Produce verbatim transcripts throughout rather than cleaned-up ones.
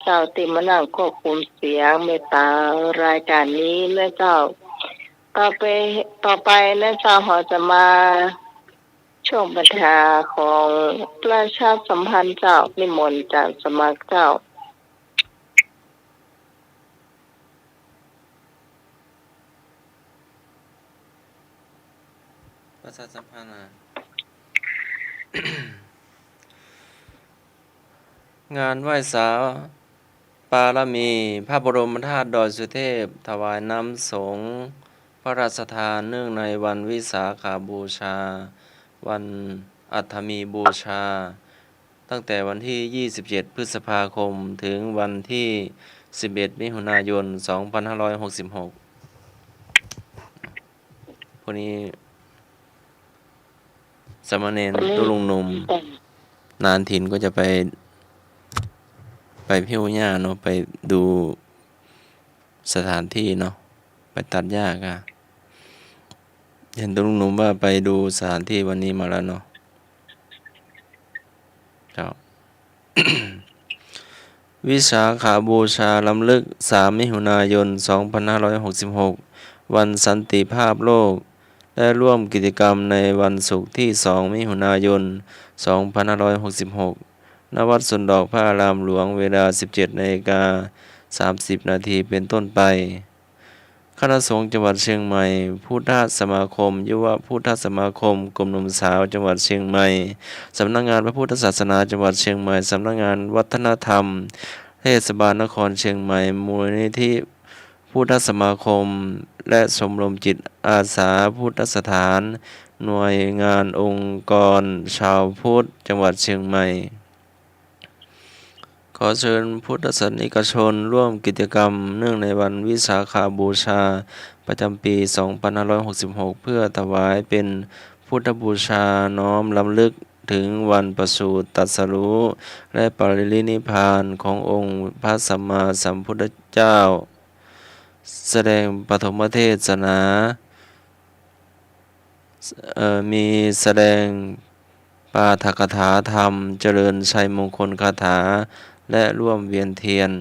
เจ้าตี้มานั่งควบคุมเสียงเมตตารายก๋านนี้นะเจ้า ต่อไป ต่อไปนะเจ้า เฮาจะมาช่วงบรรดาของประชาสัมพันธ์เจ้า นิมนต์อาจารย์สมัครเจ้า ประชาสัมพันธ์อะ งานไหว้สาปารมี พระบรมธาตุดอยสุเทพ ถวายน้ำสงฆ์พระราชทาน เนื่องในวันวิสาขบูชา วันอัฏฐมีบูชา ตั้งแต่วันที่ยี่สิบเจ็ดพฤษภาคม ถึงวันที่สิบเอ็ดมิถุนายน สองพันห้าร้อยหกสิบหก พวกนี้ สามเณรตุ๊ลุงหนุ่ม นานถินก็จะไป ไปผิวหญ้าเนาะ ไปดูสถานที่เนาะ ไปตัดหญ้าก่ะ เห็นตุ๊ลุงหนุ่มว่าไปดูสถานที่วันนี้มาแล้วเนาะ ครับ วิสาขบูชารำลึก สามมิถุนายน สองพันห้าร้อยหกสิบหก วันสันติภาพโลก และร่วมกิจกรรมในวันศุกร์ที่สองมิถุนายน สองพันห้าร้อยหกสิบหก ณ วัดสวนดอกพระอารามหลวง เวลาสิบเจ็ดนาฬิกาสามสิบนาทีเป็นต้นไป คณะสงฆ์จังหวัดเชียงใหม่ พุทธสมาคม ยุวพุทธสมาคม กลุ่มหนุ่มสาวจังหวัดเชียงใหม่ สำนักงานพระพุทธศาสนาจังหวัดเชียงใหม่ สำนักงานวัฒนธรรมเทศบาลนครเชียงใหม่ มูลนิธิพุทธสมาคม และชมรมจิตอาสาพุทธสถาน หน่วยงานองค์กรชาวพุทธจังหวัดเชียงใหม่ ขอเชิญพุทธศาสนิกชนร่วมกิจกรรมเนื่องในวันวิสาขบูชาประจำปีสองพันห้าร้อยหกสิบหก เพื่อถวายเป็นพุทธบูชาน้อมรำลึกถึงวันประสูติตรัสรู้ และปรินิพพานขององค์พระสัมมาสัมพุทธเจ้า แสดงปฐมเทศนา เอ่อ มีแสดงปาฐกถาธรรม เจริญชัยมงคลคาถา และร่วมเวียนเทียน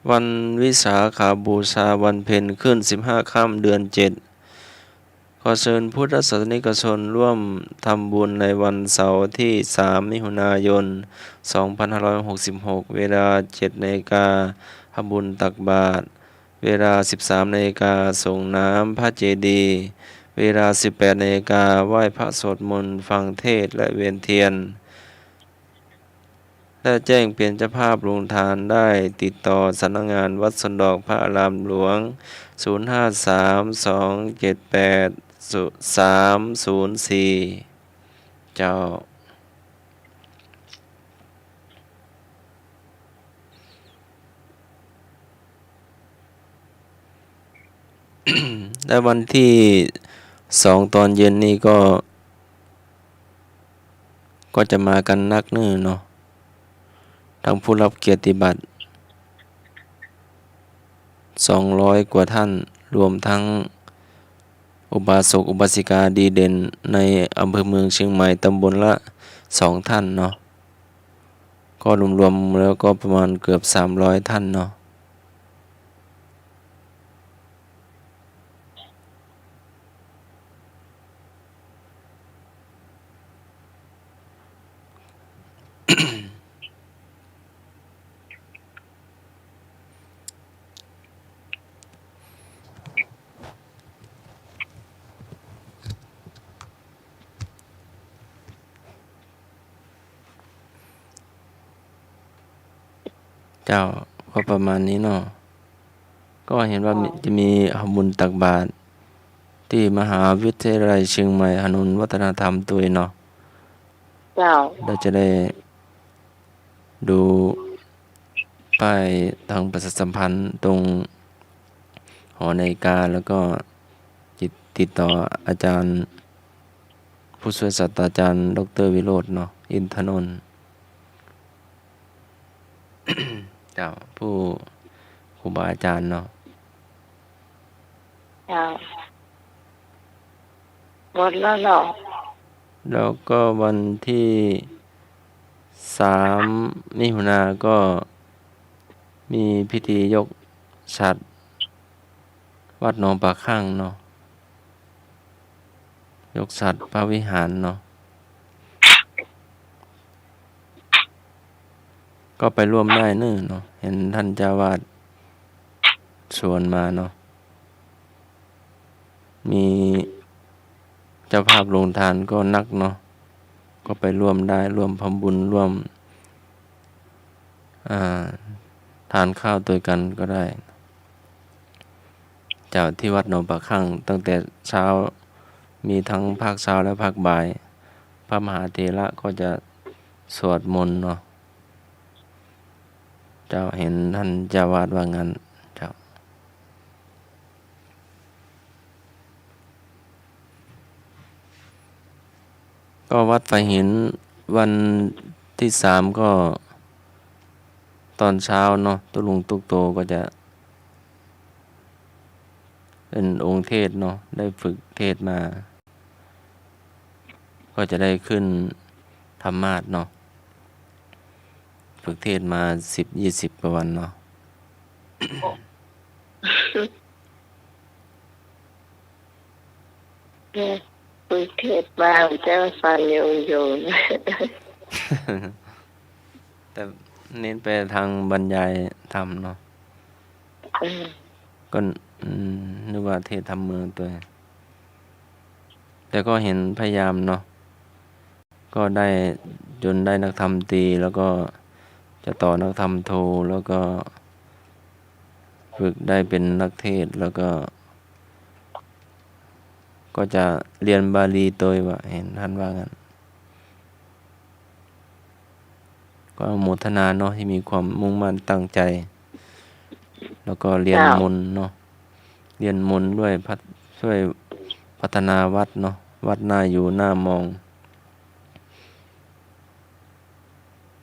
วันวิสาขบูชา วันเพ็ญขึ้นสิบห้าค่ำเดือนเจ็ด ขอเชิญพุทธศาสนิกชนร่วมทำบุญในวันเสาร์ที่สามมิถุนายน สองพันห้าร้อยหกสิบหก เวลาเจ็ดนาฬิกา ทำบุญตักบาตร เวลาสิบสามนาฬิกา ส่งน้ำพระเจดีย์ เวลาสิบแปดนาฬิกา ไหว้พระสวดมนต์ ฟังเทศน์ และเวียนเทียน และแจ้งเป็นเจ้าภาพโรงทานได้ ติดต่อสำนักงานวัดสวนดอกพระอารามหลวง ศูนย์ห้าสาม สองเจ็ดแปด สามศูนย์สี่ เจ้า และวันที่สองตอนเย็นนี่ก็ ก็จะมากันนักเน้อเนาะ ทั้งผู้รับเกียรติบัตรสองร้อยกว่าท่าน รวมทั้งอุบาสกอุบาสิกาดีเด่นในอำเภอเมืองเชียงใหม่ ตำบลละสองท่านเนาะ ก็รวมๆแล้วก็ประมาณเกือบสามร้อยท่านเนาะ เจ้า ก็ประมาณนี้เนาะ ก็เห็นว่ามี เจ้า จะมีทำบุญตักบาตรที่มหาวิทยาลัยเชียงใหม่ ถนนวัฒนธรรมตวยเนาะ เจ้า เราจะได้ดูป้ายทางประชาสัมพันธ์ตรงหอนาฬิกา แล้วก็ติด ติดต่ออาจารย์ ผู้ช่วยศาสตราจารย์ ด็อกเตอร์ วิโรจน์เนาะ อินทนนท์ เจ้า ผู้ครูบาอาจารย์เนาะ เจ้า หมดแล้วเนาะ แล้วก็วันที่สามมิถุนาก็มีพิธียกฉัตรวัดหนองปากขั่งเนาะ ยกฉัตรพระวิหารเนาะ ก็ไปร่วมได้เน่อเนาะ เห็นท่านเจ้าอาวาสชวนมาเนาะ มีเจ้าภาพโฮงตานก็นักเนาะ ก็ไปร่วมได้ ร่วมทำบุญ ร่วม อ่า ตานข้าวตวยกั๋นก็ได้ เจ้า ตี้วัดหนองปากขั่ง ตั้งแต่เช้า มีตึงภาคเช้าและภาคบ่าย พระมหาเถระก็จะสวดมนต์เนาะ เจ้า เห็นท่านเจ้าอาวาสว่างั้น เจ้า ก็วัดฝายหินวันที่สามก็ต๋อนเช้าเนาะ ตุ๊ลุงตุ๊กโตก็จะเป๋นองค์เทศน์เนาะ ได้ฝึกเทศน์มา ก็จะได้ขึ้นธรรมาสน์เนาะ ฝึกเทศน์มาสิบยี่สิบกว่าวันเนาะ เออ ฝึกเทศน์มาเจ้าฟังอยู่ๆ แต่เน้นไปตางบรรยายธรรมเนาะ เออ ก็ อืม นึกว่าเทศน์ธรรมเมืองตวย แต่ก็เห็นพยายามเนาะ ก็ได้จ๋นได้นักธรรมตรี แล้วก็จะต่อนักธรรมโท แล้วก็ฝึกได้เป๋นนักเทศน์ แล้วก็ ก็จะเฮียนบาลีตวยว่า เห็นท่านว่างั้น ก็อนุโมทนาเนาะ ตี้มีความมุ่งมั่นตั้งใจ๋ แล้วก็เฮียน เจ้า มนต์เนาะ เฮียนมนต์ด้วย พัฒ- ช่วยพัฒนาวัดเนาะ วัดน่าอยู่น่ามอง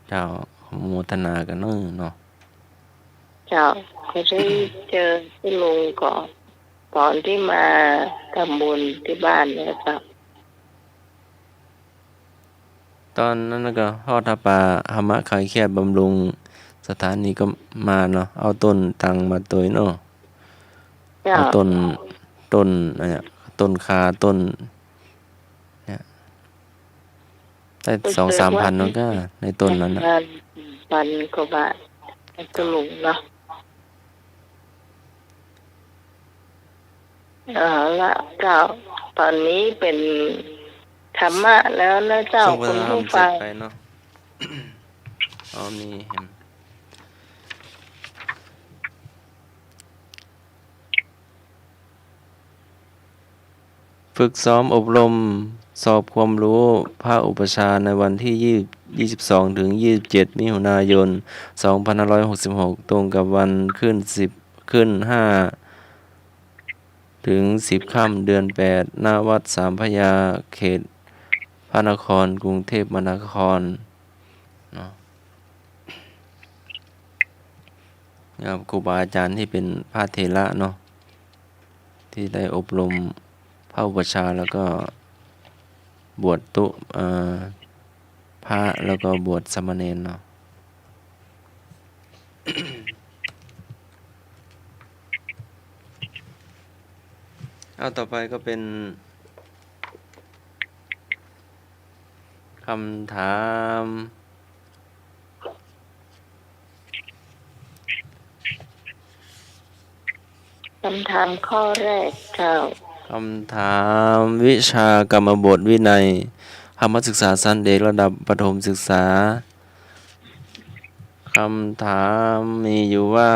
เจ้า อนุโมทนากั๋นเน่อเนาะ เจ้า ก็ได้เจอตุ๊ลุงก็ต๋อนตี้มาทำบุญตี้บ้านเนี่ยเจ้า ต๋อนนั้นก็ฮอดผ้าป่าธรรมะคลายเครียดบำรุงสถานีก็มาเนาะ เอาต้นตังมาตวยเนาะ เจ้า เอาต้น ต้นอันเนี้ย ต้นข่า ต้น เนี่ย ได้สองสามพันมันก็ในต้นนั้นน่ะ พันกว่าบาท ตุ๊ลุงเนาะ เอาละเจ้า ต๋อนนี้เป๋นธรรมะแล้วนะเจ้า คุณผู้ฟัง ไปเนาะ อ๋อ มีเห็น ฝึกซ้อมอบรมสอบความรู้พระอุปัชฌาย์ในวันที่ยี่ ยี่สิบสองถึงยี่สิบเจ็ดมิถุนายน สองพันห้าร้อยหกสิบหก ตรงกับวันขึ้นสิบ ขึ้นห้า ถึงสิบค่ำเดือนแปด ณ วัดสามพระยา เขตพระนคร กรุงเทพมหานคร เนาะ ครับ ครูบาอาจ๋ารย์ตี้เป๋นพระเถระเนาะ ตี้ได้อบรมพระอุปัชฌาย์ แล้วก็บวชตุ๊ เอ่อ พระ แล้วก็บวชสามเณรเนาะ เอา ต่อไปก็เป๋นกำถาม กำถามข้อแรกเจ้า กำถามวิชากรรมบทวินัยธรรมศึกษาชั้นเอกระดับประถมศึกษา กำถามมีอยู่ว่า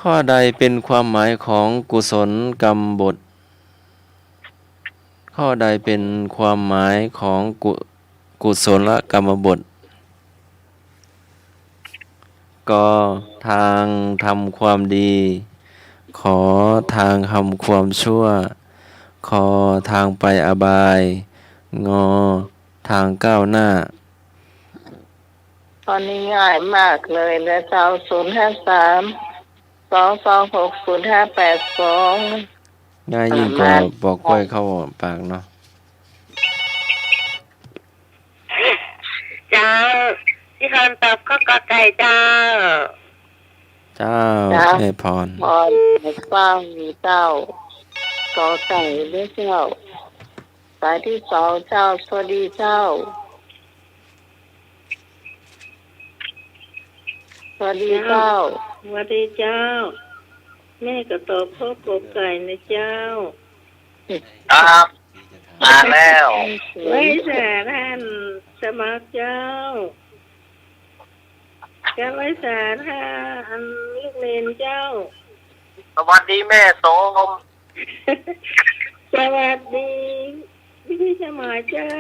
ข้อใดเป๋นความหมายของกุศลกรรมบท ข้อใดเป๋นความหมายของกุ- กุศลกรรมบท ก ทางทำความดี ข ทางทำความชั่ว ค ทางไปอบาย ง ทางก้าวหน้า ข้อนี้ง่ายมากเลยนะเจ้า ศูนย์ห้าสาม สองสองหก ศูนย์ห้าแปดสอง ง่ายยิ่งกว่าปอกกล้วยเข้าปากเนาะ เจ้า พี่พรตอบข้อกอไก่เจ้า เจ้า เจ้า แม่พร พร เจ้า กอไก่ด้วยเจ้า สายที่สองเจ้า สวัสดีเจ้า สวัสดีเจ้า เจ้า สวัสดีเจ้า แม่ก็ตอบข้อกอไก่นะเจ้า ครับ มาแล้ว ไหว้สาท่านสมัครเจ้า จะไหว้สาท่านลูกเณรเจ้า สวัสดีแม่โสม สวัสดีพี่สมานเจ้า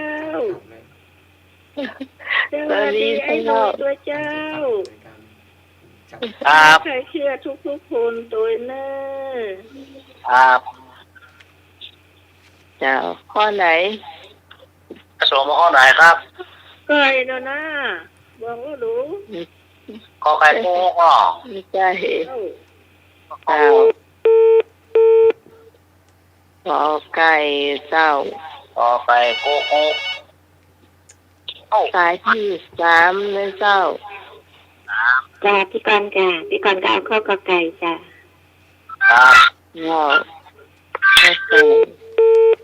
สวัสดี สวัสดีไอ้หนุ่ยตวยเจ้า ครับ ใครเชื่อทุกๆคนตวยเน่อ ครับ เจ้า ข้อไหน สวมข้อไหนครับ ไก่เนาะนะ บอกว่าดู กอไก่โกหกเหรอ ไม่ใช่ เอ้า เจ้า กอไก่เจ้า กอไก่โกหก เอ้า สายที่สามเลยเจ้า จ้า พี่กรณ์จ้า พี่กรณ์ก็เอาข้อกอไก่จ้า ครับ เจ้า กอไก่ ก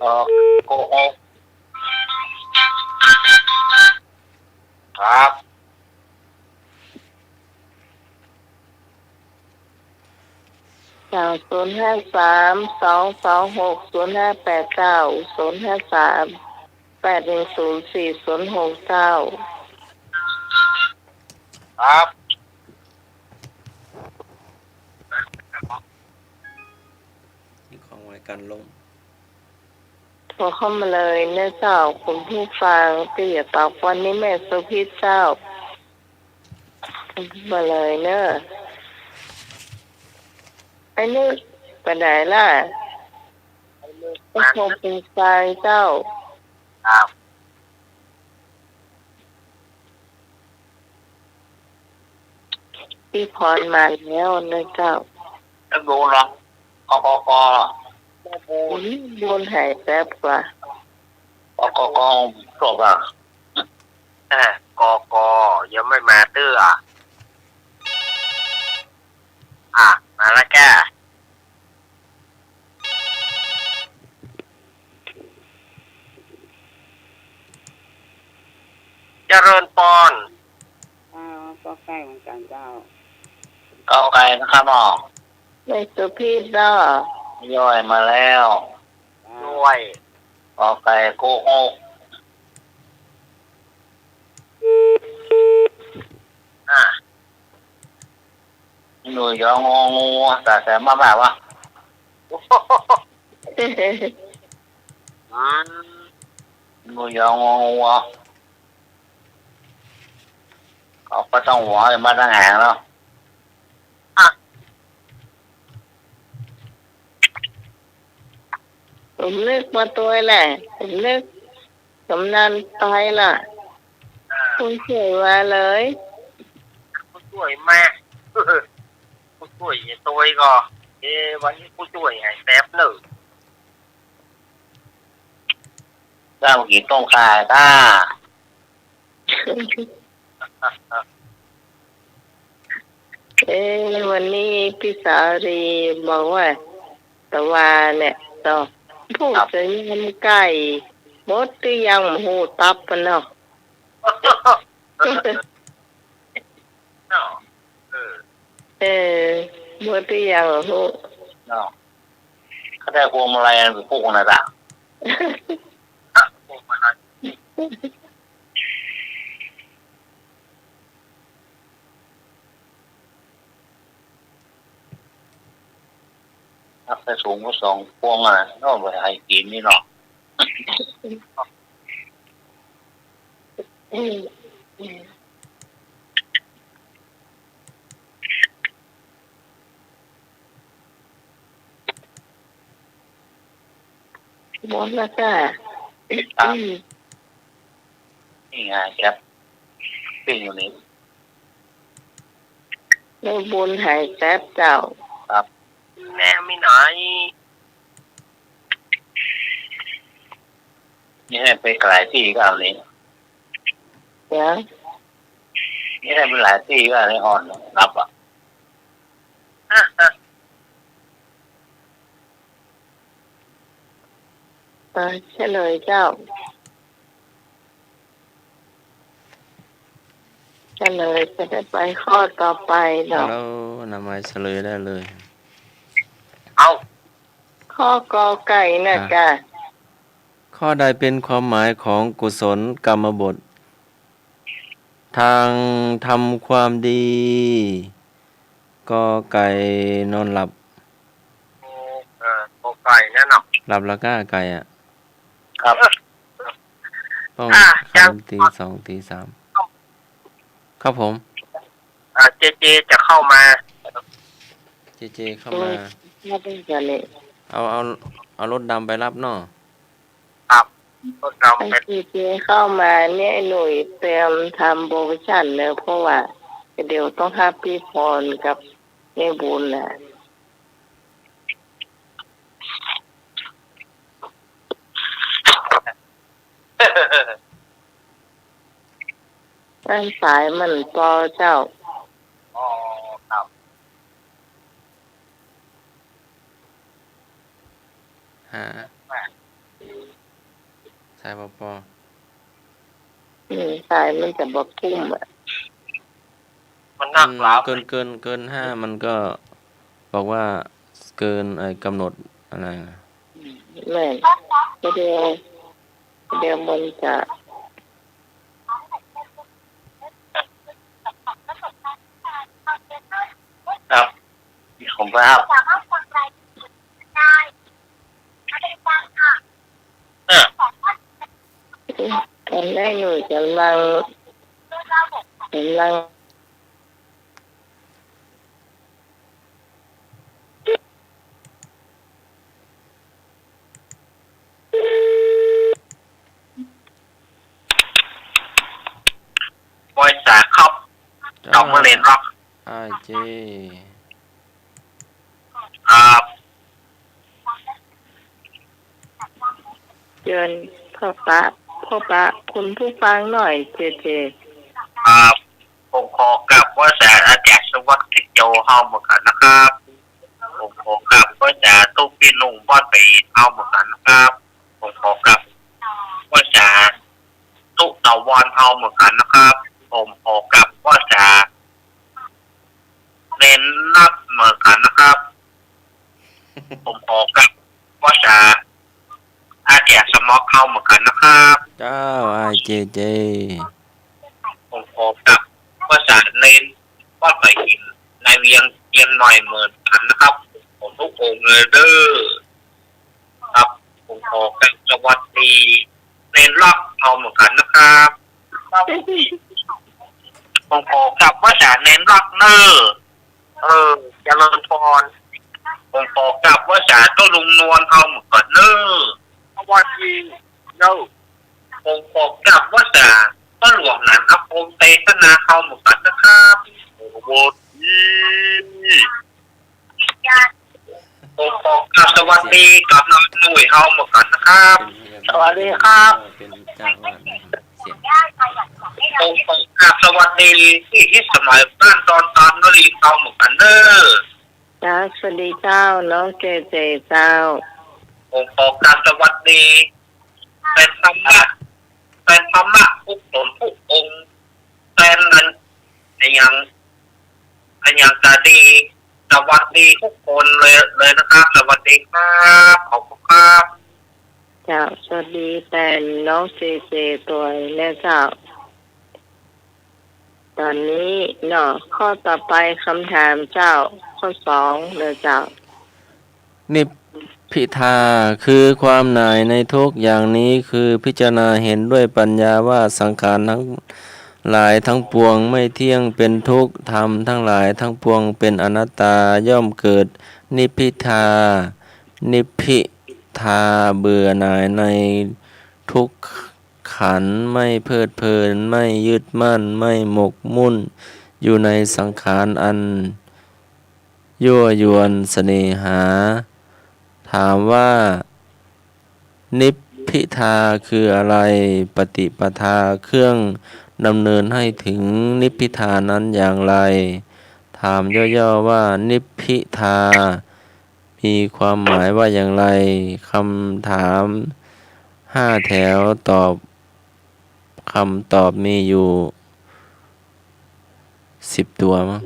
อไก่โกหก ครับ เจ้า ศูนย์ห้าสาม สองสองหก ศูนย์ห้าแปดเก้า ศูนย์ห้าสาม แปดหนึ่งศูนย์สี่ศูนย์หกเก้า ครับ นี่ของรายการลง โทรเข้ามาเลยเน่อเจ้า คุณผู้ฟังตี้จะตอบวันนี้แม่โสภิตเจ้า มาเลยเน่อ ไอ้นึกไปไหนล่ะ ไอ้นึก ไอ้คงเป็นไฟเจ้า ครับ พี่พรมาแล้วนะเจ้า แล้วดูลอง กกก อืม บุญหายแป๊บกว่า กกก จบอ่ะ อ่ะ กก ยังไม่มาเตื้อ อ่ะ มาแล้วจ้า เจริญปอน อ่า กอไก่เหมือนกันเจ้า กอไก่นะครับเนาะ ไม่สุพิษเนาะ ย่อยมาแล้ว เจ้า ย่อย กอไก่โกหก อ่ะ หนูยององู แต่ แต่มาแบบว่า อืม หนูยององู เขาก็ต้องหัวมาตั้งแหงแล้ว อ่ะ ผมนึกมาตัวแหละ ผมนึก กำนันไปละ อ่า ผู้ช่วยว่าเลย ผู้ช่วยมา ผู้ช่วยอย่าตวยก็ เอ้ วันนี้ผู้ช่วยหายแป๊บหนึ่ง เจ้ากิ๋นต้มข่าต้า เอ๊ะ วันนี้พี่สาลีบอกว่า ตะวาเนี่ยเนาะ ผู้ ครับ จะยำไก่ หมดหรือยัง บ่ฮู้ตับมันเนาะ เนาะ เออ เออ หมดหรือยัง บ่ฮู้ เนาะ เขาได้พวงมาลัยอันไปปลูกนะจ๊ะ พวงมาลัย อักใส่ถุงก็สองพวงอะนะ เนาะ บ่ให้กิ๋นนี่เนาะ หมดแล้วจ้า ครับ นี่ไงครับ ปิ้งอยู่นี่ แม่บุญหายแป๊บเจ้า ครับ แม่มีหน่อย นี่ให้ไปหลายตี้ก็เอาเลย เดี๋ยว นี่ให้ไปหลายตี้ก็เอาเลย อ่อน นับอ่ะ ไปเฉลยเจ้า เฉลย จะได้ไปข้อต่อไปเนาะ ฮัลโหล นำมาเฉลยได้เลย เอา ข้อกอไก่น่ะ ค่ะ กะ ข้อใดเป็นความหมายของกุศลกรรมบท ทางทำความดี กอไก่นอนหลับ เออ กอไก่นั่นเนาะ หลับแล้วก็ไก่อะ ครับ ต้อง อ่ะ ขัน ยัง ตีสอง ตีสาม ครับผม อ่ะ เจเจจะเข้ามา เจเจเข้ามา อืม เอา เอา เอารถดำไปรับเนาะ ครับ รถดำไป ไอ้เจเจเข้ามาเนี่ย ไอ้หนุ่ยเตรียมทำโปรโมชั่นเนอะ เพราะว่าเดี๋ยวต้องฮับปี้พรกับแม่บุญน่ะ อันสายมันปอเจ้า อ๋อ ครับ หา สายปอปอ อืม สายมันจะบ่คุ้มอะ มันนัก อืม หลา เกิน เกิน เกินห้า มันก็บอกว่าเกินไอ้กำหนดอะไรนะ อืม แม่น ก็เดี๋ยว เดี๋ยวมันจะ ครับ ผมครับ เออ ตอนแรกหนูกำลัง กำลัง บอยจ๋าครับ จ้า ดอกมะเร็งครับ อ้ายเจ ครับ เชิญพบปะ พบปะคุณผู้ฟังหน่อย เจเจ ครับ ผมขอกราบไหว้สาอาจารย์สวัสดิ์กิจโจเฮาเหมือนกันนะครับ ผมขอกราบไหว้สาตุ๊กพี่นุ่งบอดไปเฮาเหมือนกันนะครับ ผมขอกราบไหว้สาตุ๊กตะวันเฮาเหมือนกันนะครับ ผมขอกราบไหว้สา เน้นนับเหมือนกันนะครับ ผมขอกราบไหว้สาอาเจียสมอกเฮาเหมือนกันนะครับ เจ้า อ้ายเจเจ ผมขอกราบไหว้สาเน้นวัดไผ่หินในเวียงเชียงใหม่เหมือนกันนะครับ ผมทุกองค์เลยเด้อ ครับ ผมขอกราบสวัสดีเน้นรักเฮาเหมือนกันนะครับ ผมขอกราบไหว้สาเน้นรักเน้อ เออ เจริญพร ผมขอกราบไหว้สาเจ้าลุงนวลเฮาเหมือนกันเน้อ สวัสดีเน้อ ผมขอกราบไหว้สาพ่อหลวงหนานอาคมเตสนาเฮาเหมือนกันนะครับ สวัสดี ผมขอกราบสวัสดีกับน้องหนุ่ยเฮาเหมือนกันนะครับ สวัสดีครับ เป็นเจ้าอาวาสนะครับ เสียง ผมขอกราบสวัสดีพี่อิสมัยบ้านดอนตาลนรีเฮาเหมือนกันเน้อ จ้า สวัสดีเจ้า น้องเจเจเจ้า ผมขอกราบสวัสดีแฟนธรรมะ แฟนธรรมะทุกตนทุกองค์ แฟนนั้น อะหยัง อะหยังกะดี สวัสดีทุกคนเลย เลยนะครับ สวัสดีครับ ขอบคุณครับ เจ้า สวัสดีแฟนน้องเจเจตวยนะเจ้า ตอนนี้เนาะ ข้อต่อไปคำถามเจ้า ข้อสองเลยเจ้า นิพพิทา คือความหน่ายในทุกข์อย่างนี้ คือพิจารณาเห็นด้วยปัญญาว่าสังขารทั้งหลายทั้งปวงไม่เที่ยง เป็นทุกข์ ธรรมทั้งหลายทั้งปวงเป็นอนัตตา ย่อมเกิดนิพพิทา นิพพิทา เบื่อหน่ายในทุกข์ ขันธ์ ไม่เพลิดเพลิน ไม่ยึดมั่น ไม่หมกมุ่นอยู่ในสังขารอันยั่วยวนเสน่หา ถามว่า นิพ พิทาคืออะไร ปฏิปทาเครื่องดำเนินให้ถึงนิพพิทานั้นอย่างไร ถามย่อๆ ว่านิพพิทามีความหมายว่าอย่างไร คำถามห้าแถวตอบ คำตอบมีอยู่สิบตัวมั้ง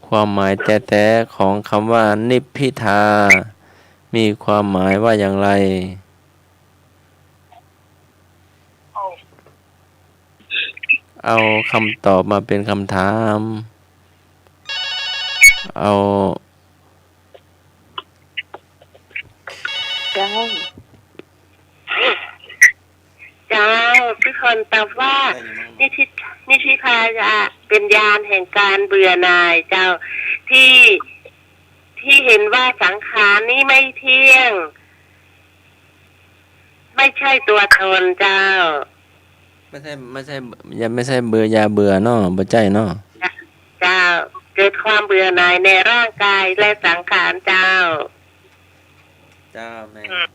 ความหมายแต๊ๆ ของคำว่านิพพิทา มีความหมายว่าอย่างไร เอาคำตอบมาเป็นคำถาม เอา เจ้า เจ้า พี่พรตอบว่า นิพพิ- นิพพิทาเป็นญาณแห่งการเบื่อหน่ายเจ้า ที่ ที่เห็นว่าสังขารนี้ไม่เที่ยง ไม่ใช่ตัวตนเจ้า ไม่ใช่ ไม่ใช่ ยังไม่ใช่เบื่อ อย่าเบื่อเนาะ บ่ใจ้เนาะ เจ้า เกิดความเบื่อหน่ายในร่างกายและสังขารเจ้า เจ้าแม่ อืม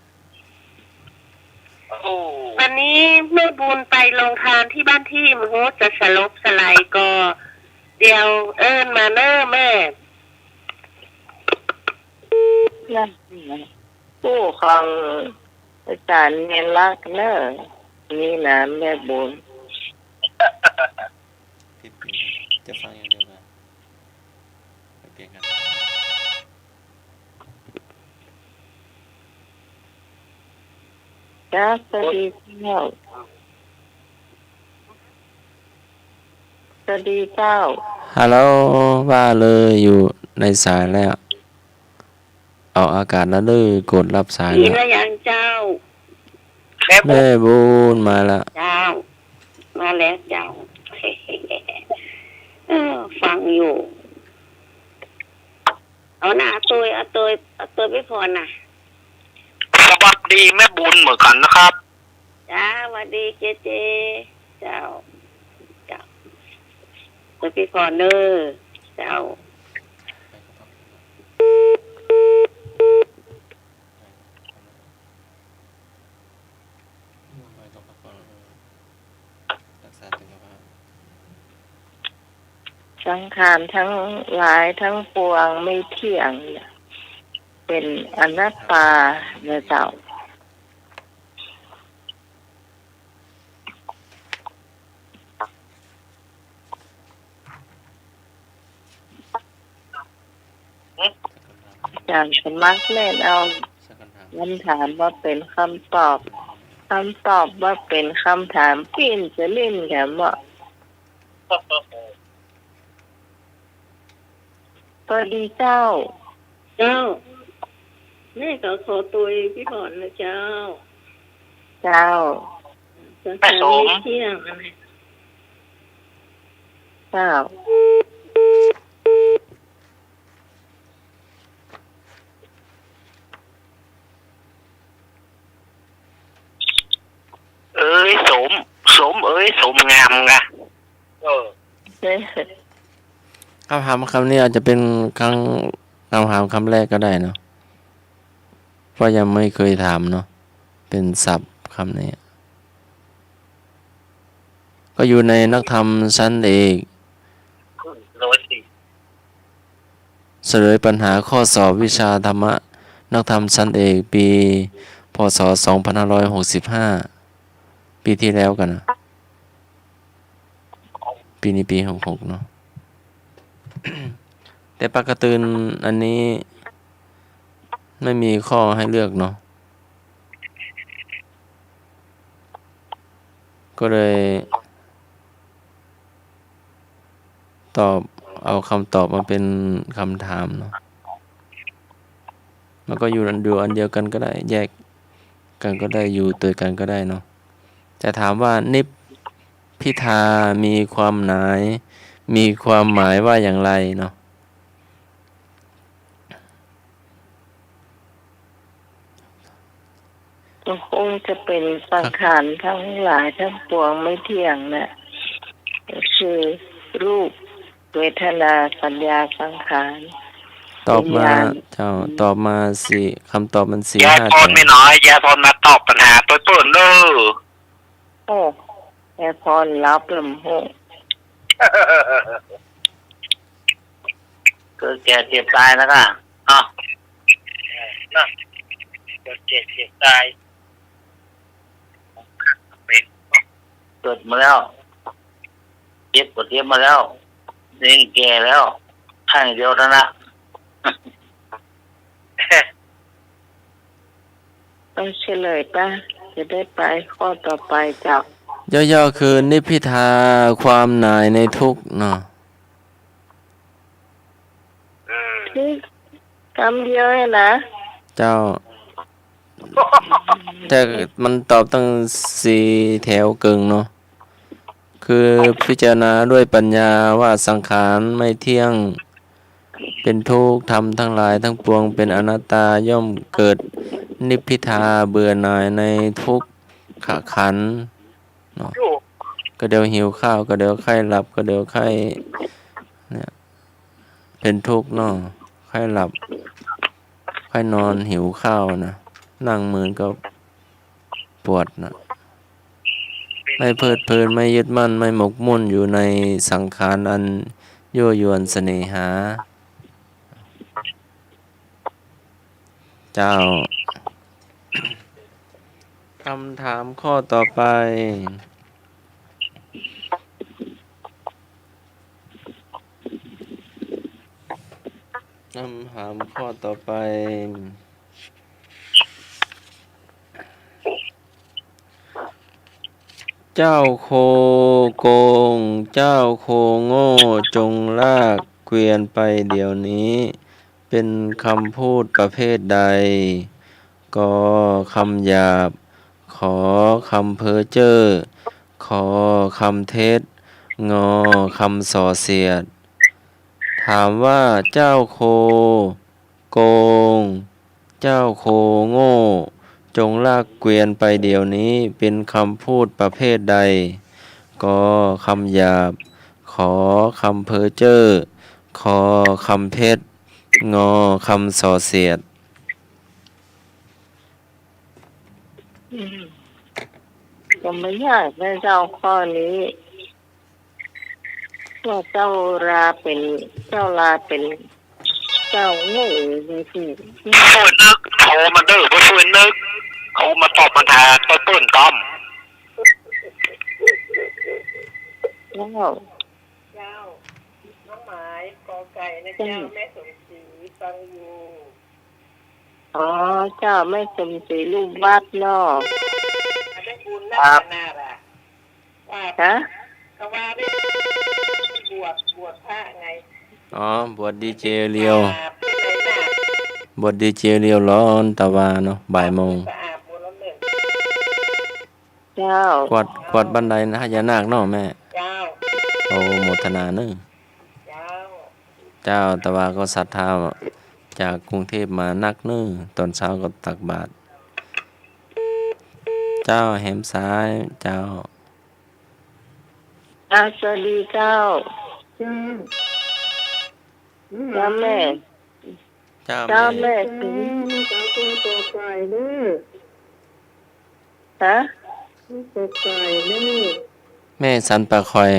โอ้ วันนี้แม่บุญไปโรงทานที่บ้านที่ บ่ฮู้จะสลบสลายก่อ เดี๋ยวเอิ้นมาเน้อแม่ นั่น ผู้ของอาจารย์เนรลักษณ์เนอะ นี่นะแม่บุญ ผิดๆ จะฟังอย่างเดียวกัน ไปเปลี่ยนกัน จ้า สวัสดีเจ้า สวัสดีเจ้า ฮัลโหล ว่าเลย อยู่ในสายแล้ว ออกอากาศแล้วเด้อ กดรับสายแล้ว ได้ยินแล้วยังเจ้า แม่บุญมาแล้ว เจ้า มาแล้วเจ้า เออ ฟังอยู่ เอานะ อาตวย อาตวย อาตวยพี่พรนะ สวัสดีแม่บุญเหมือนกันนะครับ จ้า สวัสดีเจเจ เจ้า เจ้า อาตวยพี่พรเน้อ เจ้า สังขารทั้งหลายทั้งปวงไม่เที่ยง เป็นอนัตตานะเจ้า อาจารย์สมัครเล่นเอาคำถามมาเป็นคำตอบ คำตอบมาเป็นคำถาม ปิ้นจะเล่นแถมว่า สวัสดีเจ้า เจ้า แม่ก็ขอตวยพี่พรนะเจ้า เจ้า สังขารไม่เที่ยงอะไร เจ้า เอ้ยสม สมเอ้ยสมงามกะ เออ คำถามคำนี้อาจจะเป็นครั้ง คำถามคำแรกก็ได้เนาะ เพราะยังไม่เคยถามเนาะ เป็นศัพท์คำนี้ ก็อยู่ในนักธรรมชั้นเอก เสนอปัญหาข้อสอบวิชาธรรมะ นักธรรมชั้นเอก ปี พ.ศ. สองพันห้าร้อยหกสิบห้า ปีที่แล้วกั๋นนะ ปีนี้ปีหกหกเนาะ แต่ปากกะตือนอันนี้ไม่มีข้อให้เลือกเนาะ ก็เลย ตอบ เอาคำตอบมาเป็นคำถามเนาะ มันก็อยู่อัน อยู่อันเดียวกันก็ได้ แยกกันก็ได้ อยู่ตวยกั๋นก็ได้เนาะ จะถามว่านิพพิทามีความหมาย มีความหมายว่าอย่างไรเนาะ ก็คงจะเป็นสังขารทั้งหลายทั้งปวงไม่เที่ยงนะ ก็คือรูป เวทนา สัญญา สังขาร ตอบมา เจ้า ตอบมาสี่ กำตอบมันสี่ ยาย ห้า พร แถว มีน้อย ยายพรมาตอบปัญหาตวยเปิ้นเน่อ โอ้ ยายพรหลับแล้วฮู้ เกิดแก่เจ็บตายแล้วก็ เอ้า เกิดแก่เจ็บตาย เกิดมาแล้ว เจ็บก็เจ็บมาแล้ว นี่แก่แล้ว ข้างเดียวเท่านั้น ไปเฉลยป่ะ จะได้ไปข้อต่อไปเจ้า ย่อๆ คือนิพพิทา ความหน่ายในทุกข์เนาะ อืม นี่กำเดียวเองนะ เจ้า แต่มันตอบตั้งสี่แถวเกิ่งเนาะ คือพิจารณาด้วยปัญญาว่าสังขารไม่เที่ยง เป็นทุกข์ ธรรมทั้งหลายทั้งปวงเป็นอนัตตา ย่อมเกิดนิพพิทา เบื่อหน่ายในทุกขขันธ์เนาะ ก็เดี๋ยวหิวข้าว ก็เดี๋ยวใค่หลับ ก็เดี๋ยวใค่ เนี่ย เป็นทุกข์เนาะ ใค่หลับ ใค่นอน หิวข้าวนะ นั่งเมินก็ปวดนะ ไม่เพลิดเพลิน ไม่ยึดมั่น ไม่หมกมุ่นอยู่ในสังขารอันยั่วยวนเสน่หา เจ้า คำถามข้อต่อไป คำถามข้อต่อไป เจ้าโคโกง เจ้าโคโง่ จงลากเกวียนไปเดี๋ยวนี้ เป็นคำพูดประเภทใด ก คำหยาบ ข คำเพ้อเจ้อ ข คำเท็จ ง คำส่อเสียด ถามว่าเจ้าโคโกง เจ้าโคโง่ จงลากเกวียนไปเดี๋ยวนี้ เป็นคำพูดประเภทใด ก คำหยาบ ข คำเพ้อเจ้อ ข คำเท็จ ง คำส่อเสียด อืม ก็ไม่ยากนะเจ้าข้อนี้ ว่าเจ้าลาเป๋น เจ้าลาเป๋น เจ้าโง่จริงๆ ช่วยนึก โทรมาเด้อ บ่ช่วยนึก เขามาตอบปัญหาตวยเปิ้นกำ เจ้า เจ้า น้องหมาย กอไก่นะเจ้า เจ้า แม่สมศรีฟังอยู่ อ๋อ เจ้า แม่สมศรีลูกวัดเนาะ ได้บุญนัก ครับ ขนาดอะ ว่า ฮะ ก็ว่าได้บวช บวชพระไง อ๋อ บวชดีเจเลียว บาปที่ไหนน่ะ บวชดีเจเลียวร้อนตะวาเนาะ บ่ายโมง สะอาดหมดแล้วเนี่ย เจ้า กวาด กวาดบันไดพญานาคเนาะแม่ เจ้า โอ้ โมทนาเนอะ เจ้า เจ้า ตะวาก็ศรัทธาจากกรุงเทพมานักเนอะ ตอนเช้าก็ตักบาตร เจ้า แหมสาย เจ้า อ่า สวัสดีเจ้า เจ้า เจ้าแม่ เจ้าแม่ เจ้าแม่ เจ้า เจ้า เจ้า เจ้า ฮะ แม่สันป่าคอย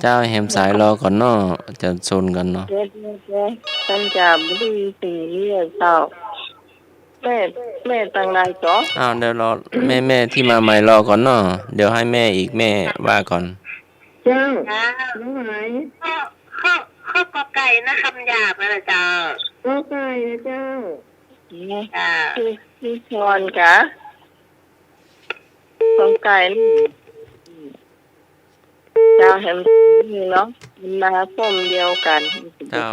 เจ้า แหมสายรอก่อนเนาะ จะชนกันเนาะ เดี๋ยว เดี๋ยว เดี๋ยว สัญญาณบ่ดีตรงนี้เจ้า แม่ แม่ตังใดก่อ อ้าว เดี๋ยวรอ แม่ แม่ตี้มาใหม่รอก่อนเนาะ เดี๋ยวหื้อแม่อีกแม่ว่าก่อน เจ้า เจ้า น้องหมาย ข้อ ข้อ ข้อกอไก่นะ คำหยาบนั่นแหละเจ้า กอไก่นะเจ้า เจ้า ตี้ ตี้ชวนกะ กอไก่นี่ เจ้า แหมเนาะ มันมาพร้อมเดียวกั๋น เจ้า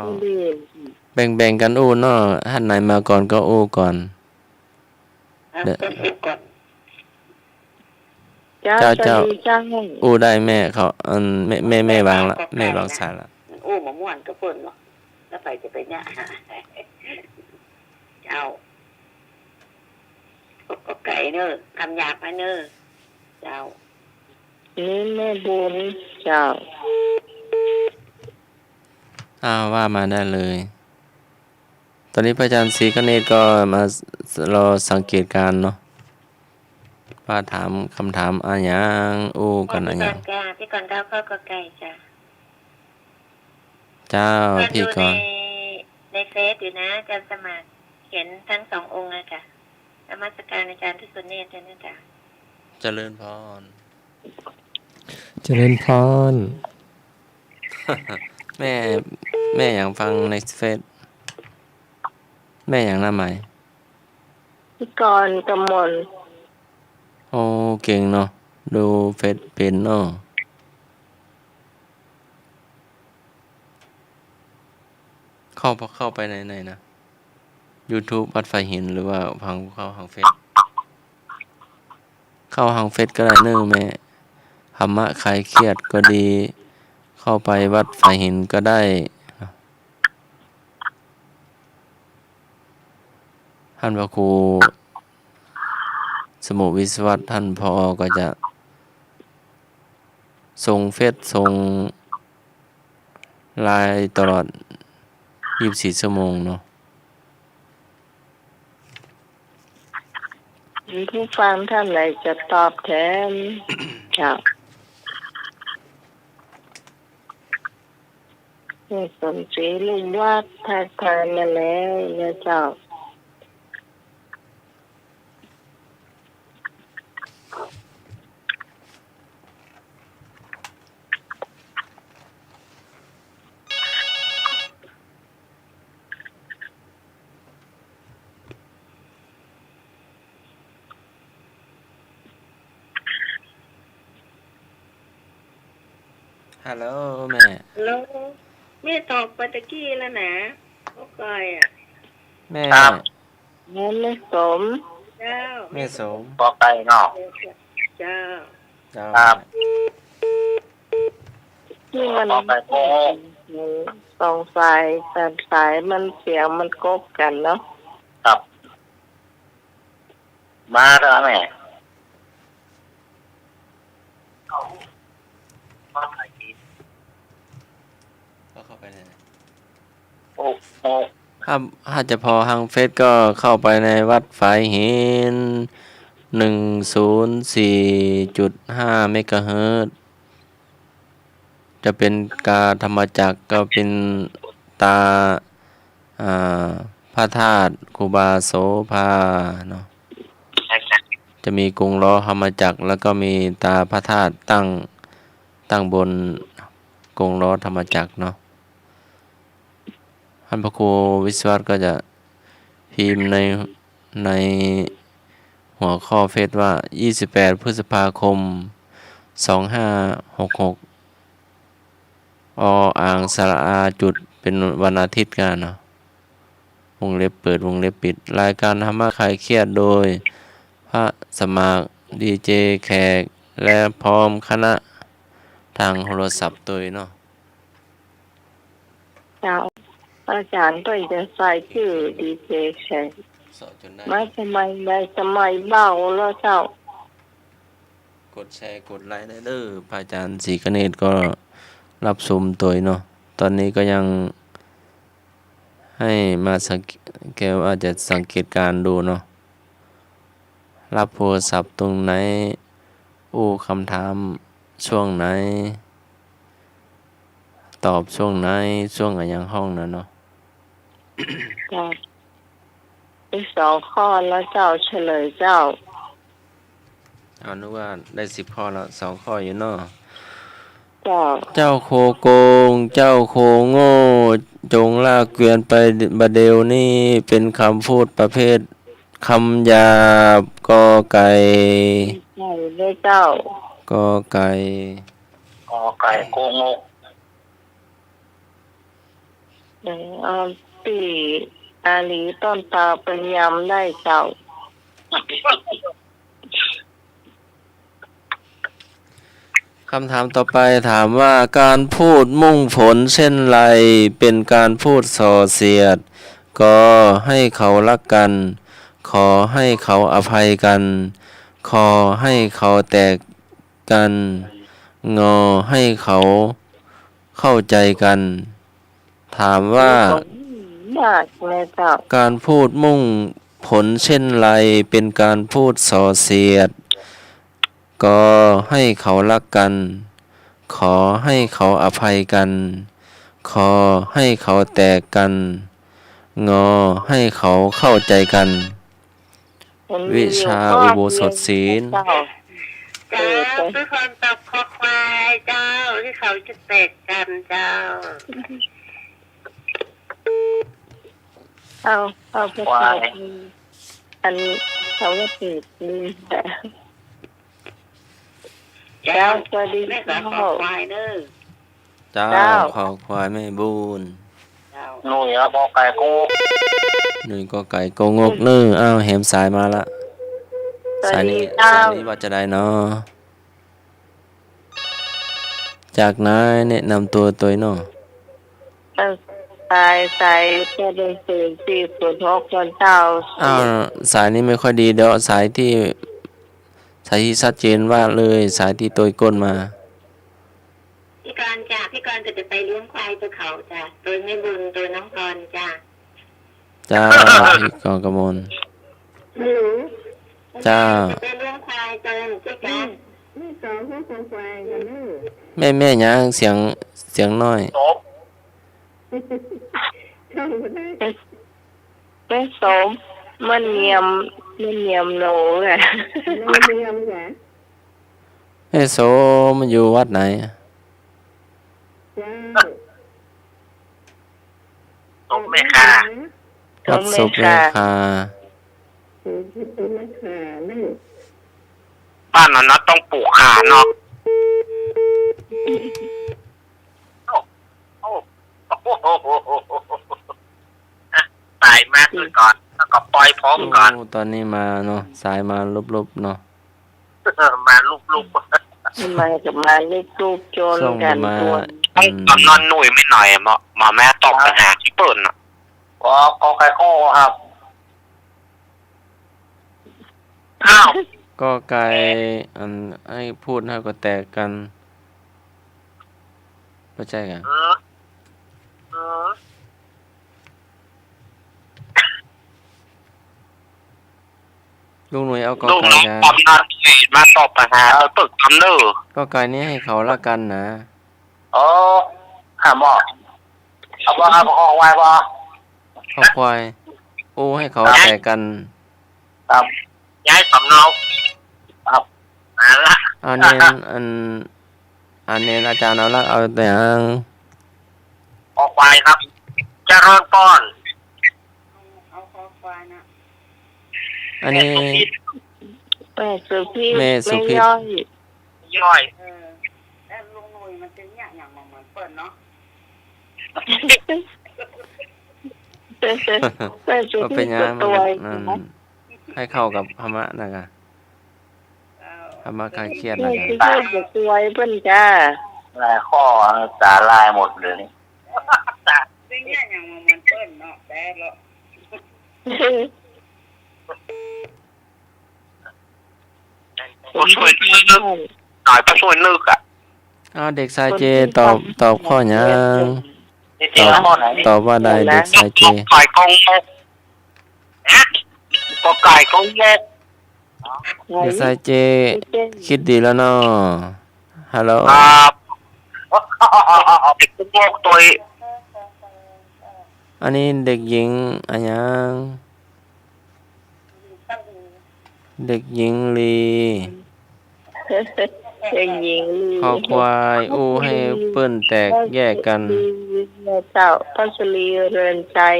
แบ่งๆ กั๋นอู้เนาะ หันไหนมาก่อนก็อู้ก่อน อ่ะ เดี๋ยว ก็สิบก่อน เจ้า เจ้า เจ้า สวัสดีเจ้า อู้ได้แม่เขา อัน แม่ แม่ แม่วางละ แม่วางสายละ อู้บ่ม่วนกับเปิ้นเนาะ แล้วใผจะไปเยียะ เจ้า กอไก่เนอะ คำหยาบนะเนอะ เจ้า นี่แม่บุญ เจ้า อ่า ว่ามาได้เลย ตอนนี้พระอาจารย์ศรีคเนศก็มารอสังเกตการณ์เนาะ ว่าถามกำถามอะหยัง อู้กั๋นอะหยัง พี่กรณ์จ้า พี่กรณ์เก้าข้อ ก.ไก่ จ้า เจ้า พี่กรณ์ ดูใน ในเฟซอยู่นะ อาจารย์สมัคร เห็นทั้งสององค์อะจ้า นมัสการอาจารย์ศรีคเนศด้วยนะจ้า เจริญพร เจริญพร แม่ แม่หยังฟังในเฟซ แม่หยังนะไหม พี่กรณ์กมล โอ้ เก่งเนาะ ดูเฟซเป๋นเนาะ เข้า เข้าไปใน ในนะ ยูทูบวัดฝายหิน หรือว่าฟังเข้าทางเฟซ เข้าทางเฟซก็ได้เน่อแม่ ธรรมะคลายเครียดก็ดี เข้าไปวัดฝายหินก็ได้ ท่านพระครูสมุวิศวัต ท่าน ผอ ก็จะส่งเฟซ ส่งไลน์ตลอด ยี่สิบสี่ ชั่วโมงเนาะ มีผู้ฟังท่านไหนจะตอบแทน เจ้า แม่สมศรีลุ่มวัดทักทายมาแล้วนะเจ้า ฮัลโหลแม่ ฮัลโหล แม่ตอบไปตะกี้แล้วนะ ก.ไก่ อะ แม่ ครับ แม่สม เจ้า แม่สม ก.ไก่ เนาะ เจ้า เจ้า ครับ นี่มัน ก.ไก่ สองสาย แต่สายมันเสียงมันกบกั๋นเนาะ ครับ มาแล้วแม่ ก็เข้าไปเลย โอ้โห ถ้า ถ้าจะผ่อทางเฟซก็เข้าไปในวัดฝายหิน หนึ่งศูนย์สี่จุดห้า เมกะเฮิรตซ์ จะเป๋นกาธรรมจักร ก็เป๋นตา อ่า พระธาตุครูบาโสภาเนาะ จะมีกงล้อธรรมจักร แล้วก็มีตาพระธาตุตั้ง ตั้งบนกงล้อธรรมจักรเนาะ ท่านพระครูวิศวัตก็จะพิมพ์ใน ในหัวข้อเฟซว่า ยี่สิบแปด พฤษภาคม สองห้าหกหก ออ่างสระอาจุด เป๋นวันอาทิตย์กั๋นเนาะ วงเล็บเปิด วงเล็บปิด รายการธรรมะคลายเครียดโดยพระสมัคร ดีเจแขก และพร้อมคณะ ทางโทรศัพท์ตวยเนาะ เจ้า อาจ๋ารย์ก็จะใส่จื้อดีเจแขก เสาะจ๋นได้ มาสมัคร มาสมัครเบ้าแล้วเจ้า กดแชร์ กดไลก์ได้เด้อ พระอาจ๋ารย์ศรีคเนศก็รับชมตวยเนาะ ต๋อนนี้ก็ยังหื้อมาสังเกต แกว่าจะสังเกตการณ์ดูเนาะ รับโทรศัพท์ตรงไหน อู้กำถามช่วงไหน ตอบช่วงไหน ช่วงอะหยังพ่องนั้นเนาะ เจ้า ได้สองข้อแล้วเจ้า เฉลยเจ้า เอา นึกว่าได้สิบข้อแล้ว สองข้ออยู่เนาะ เจ้า เจ้าโคโกง เจ้าโคโง่ จงลากเกวียนไปบ่าเดี่ยวนี้ เป๋นกำพูดประเภทกำหยาบ ก.ไก่ ใช่เลยเจ้า ก.ไก่ ก.ไก่ โกงก เออ เอาตี้อาหลีต้นตาลไปยำได้เจ้า คำถามต่อไปถามว่า การพูดมุ่งผลเช่นไร เป็นการพูดส่อเสียด ขอให้เขารักกัน ขอให้เขาอภัยกัน ขอให้เขาแตกกัน งอให้เขาเข้าใจกัน ท ถามว่า มีผลมากเลยเจ้า ก๋านพูดมุ่งผลเช่นไร เป๋นก๋านพูดส่อเสียด ก็ให้เขาฮักกั๋น ขอให้เขาอภัยกั๋น คอให้เขาแตกกั๋น งอให้เขาเข้าใจ๋กั๋น มันมี วิชาอุโบสถศีล เจ้า เจ้า เออ เปิ้นควรตอบคอควายเจ้า ตี้เขาจะแตกกั๋นเจ้า เอา เอาไป ควาย อัน เขาว่าติดลืมไป เจ้า สวัสดี แม่สาว เจ้า คอควายเน่อ เจ้า เจ้า คอควายแม่บุญ เจ้า หนุ่ยเอากอไก่กงก หนุ่ยกอไก่กงกเน่อ อ้าว แหมสายมาละ สวัสดี สายนี้ เจ้า สายนี้ว่าจะใดเนาะ จากไหน แนะนำตั๋วตวยเนาะ เอ่อ สาย สายแปดหนึ่งศูนย์สี่ศูนย์หก วันเจ้า อ้าว สายนี้ไม่ค่อยดี เดี๋ยวสายตี้ สายตี้ชัดเจนว่าเลย สายตี้ตวยก้นมา พี่กรณ์จ้ะ พี่กรณ์ก็จะไปเลี้ยงควายตวยเขาจ้ะ ตวยแม่บุญ ตวยน้องพรจ้ะ เจ้า พี่กรณ์กมล ฮัลโหล เจ้า จะไปเลี้ยงควายตวยเจ้า แม่ แม่สาวเขาขอควายกั๋นเน่อ แม่ แม่หยัง เสียง เสียงน้อย สอง แม่สม มันเนียม มันเนียมหนูอะ มันเนียมค่ะ แม่สมมันอยู่วัดไหน เจ้า ศพแม่ข่า วัดศพแม่ข่า ศพแม่ข่านี่ บ้านนั้นนะต้องปลูกข่าเนาะ โอ้ โอ้ สายมาก่อน แล้วก็ปล่อยผมก่อน โอ้ ตอนนี้มาเนาะ สายมาลุบๆ เนาะ มาลุบๆ ทำไมก็มาลุบๆ จน ส่ง กั๋น มา ตัวน อืม ต๋อนนอนหนุ่ยไม่หน่อย หมอ หมอแม่ตอบปัญหาตี้เปิ้นน่ะ ขอ ขอไข่ข้อครับ อ้าว กอไก่ อัน ไอ้พูดให้ก็แตกกั๋น บ่ใจ้กะ เออ เออ ลุงหนุ่ยเอากอไก่ ลุงหนุ่ย กะ กำนันเสกมาตอบปัญหา เออ ตึกกำเนิด กอไก่นี่ให้เขาฮักกั๋นนะ อ๋อ ครับหมอ เอาบ่ครับ คอควายบ่ คอควาย อู้ให้เขา ครับ แตกกั๋น ครับ ย้ายสำเนา ครับ มาละ อันนี้ อัน อันนี้อาจ๋ารย์เอาละ เอาแต่อัน คอควายครับ เจริญพร เอาคอควายนะ อันนี้ แม่สุพิษ แม่สุพิษ แม่ย่อย ย่อย เออ แล้วลุงหนุ่ยมันจะเนี่ยอย่างเหมือนเปิ้นเนาะ แม่สุพิษ ก็เป็นไง ก็ตัว มัน มัน ให้เข้ากับธรรมะนะกะ ธรรมะคลายเครียดนะกะ แม่สุพิษ ก็ตัวเปิ้นจ้า หลายข้อ ต๋าลายหมดเลยนี่ เป็นเนี่ยอย่างเหมือนเปิ้นเนาะ แต่ละ ผู้ช่วยนึกหน่อย ผู้ช่วยนึกอะ อ้าว เด็กชายเจ ตอบ ตอบข้อหยัง ตอบ ตอบว่าใด เด็กชายเจ กอไก่กงก ฮะ กอไก่กงก เด็กชายเจ คิดดีแล้วเนาะ ฮัลโหล ครับ เด็กกงกตัว อันนี้เด็กหญิงอะหยัง เด็กหญิงลี เด็กหญิงลี คอควาย อู้ให้เปิ้นแตกแยกกั๋น เจ้า พัชรี เรือนชัย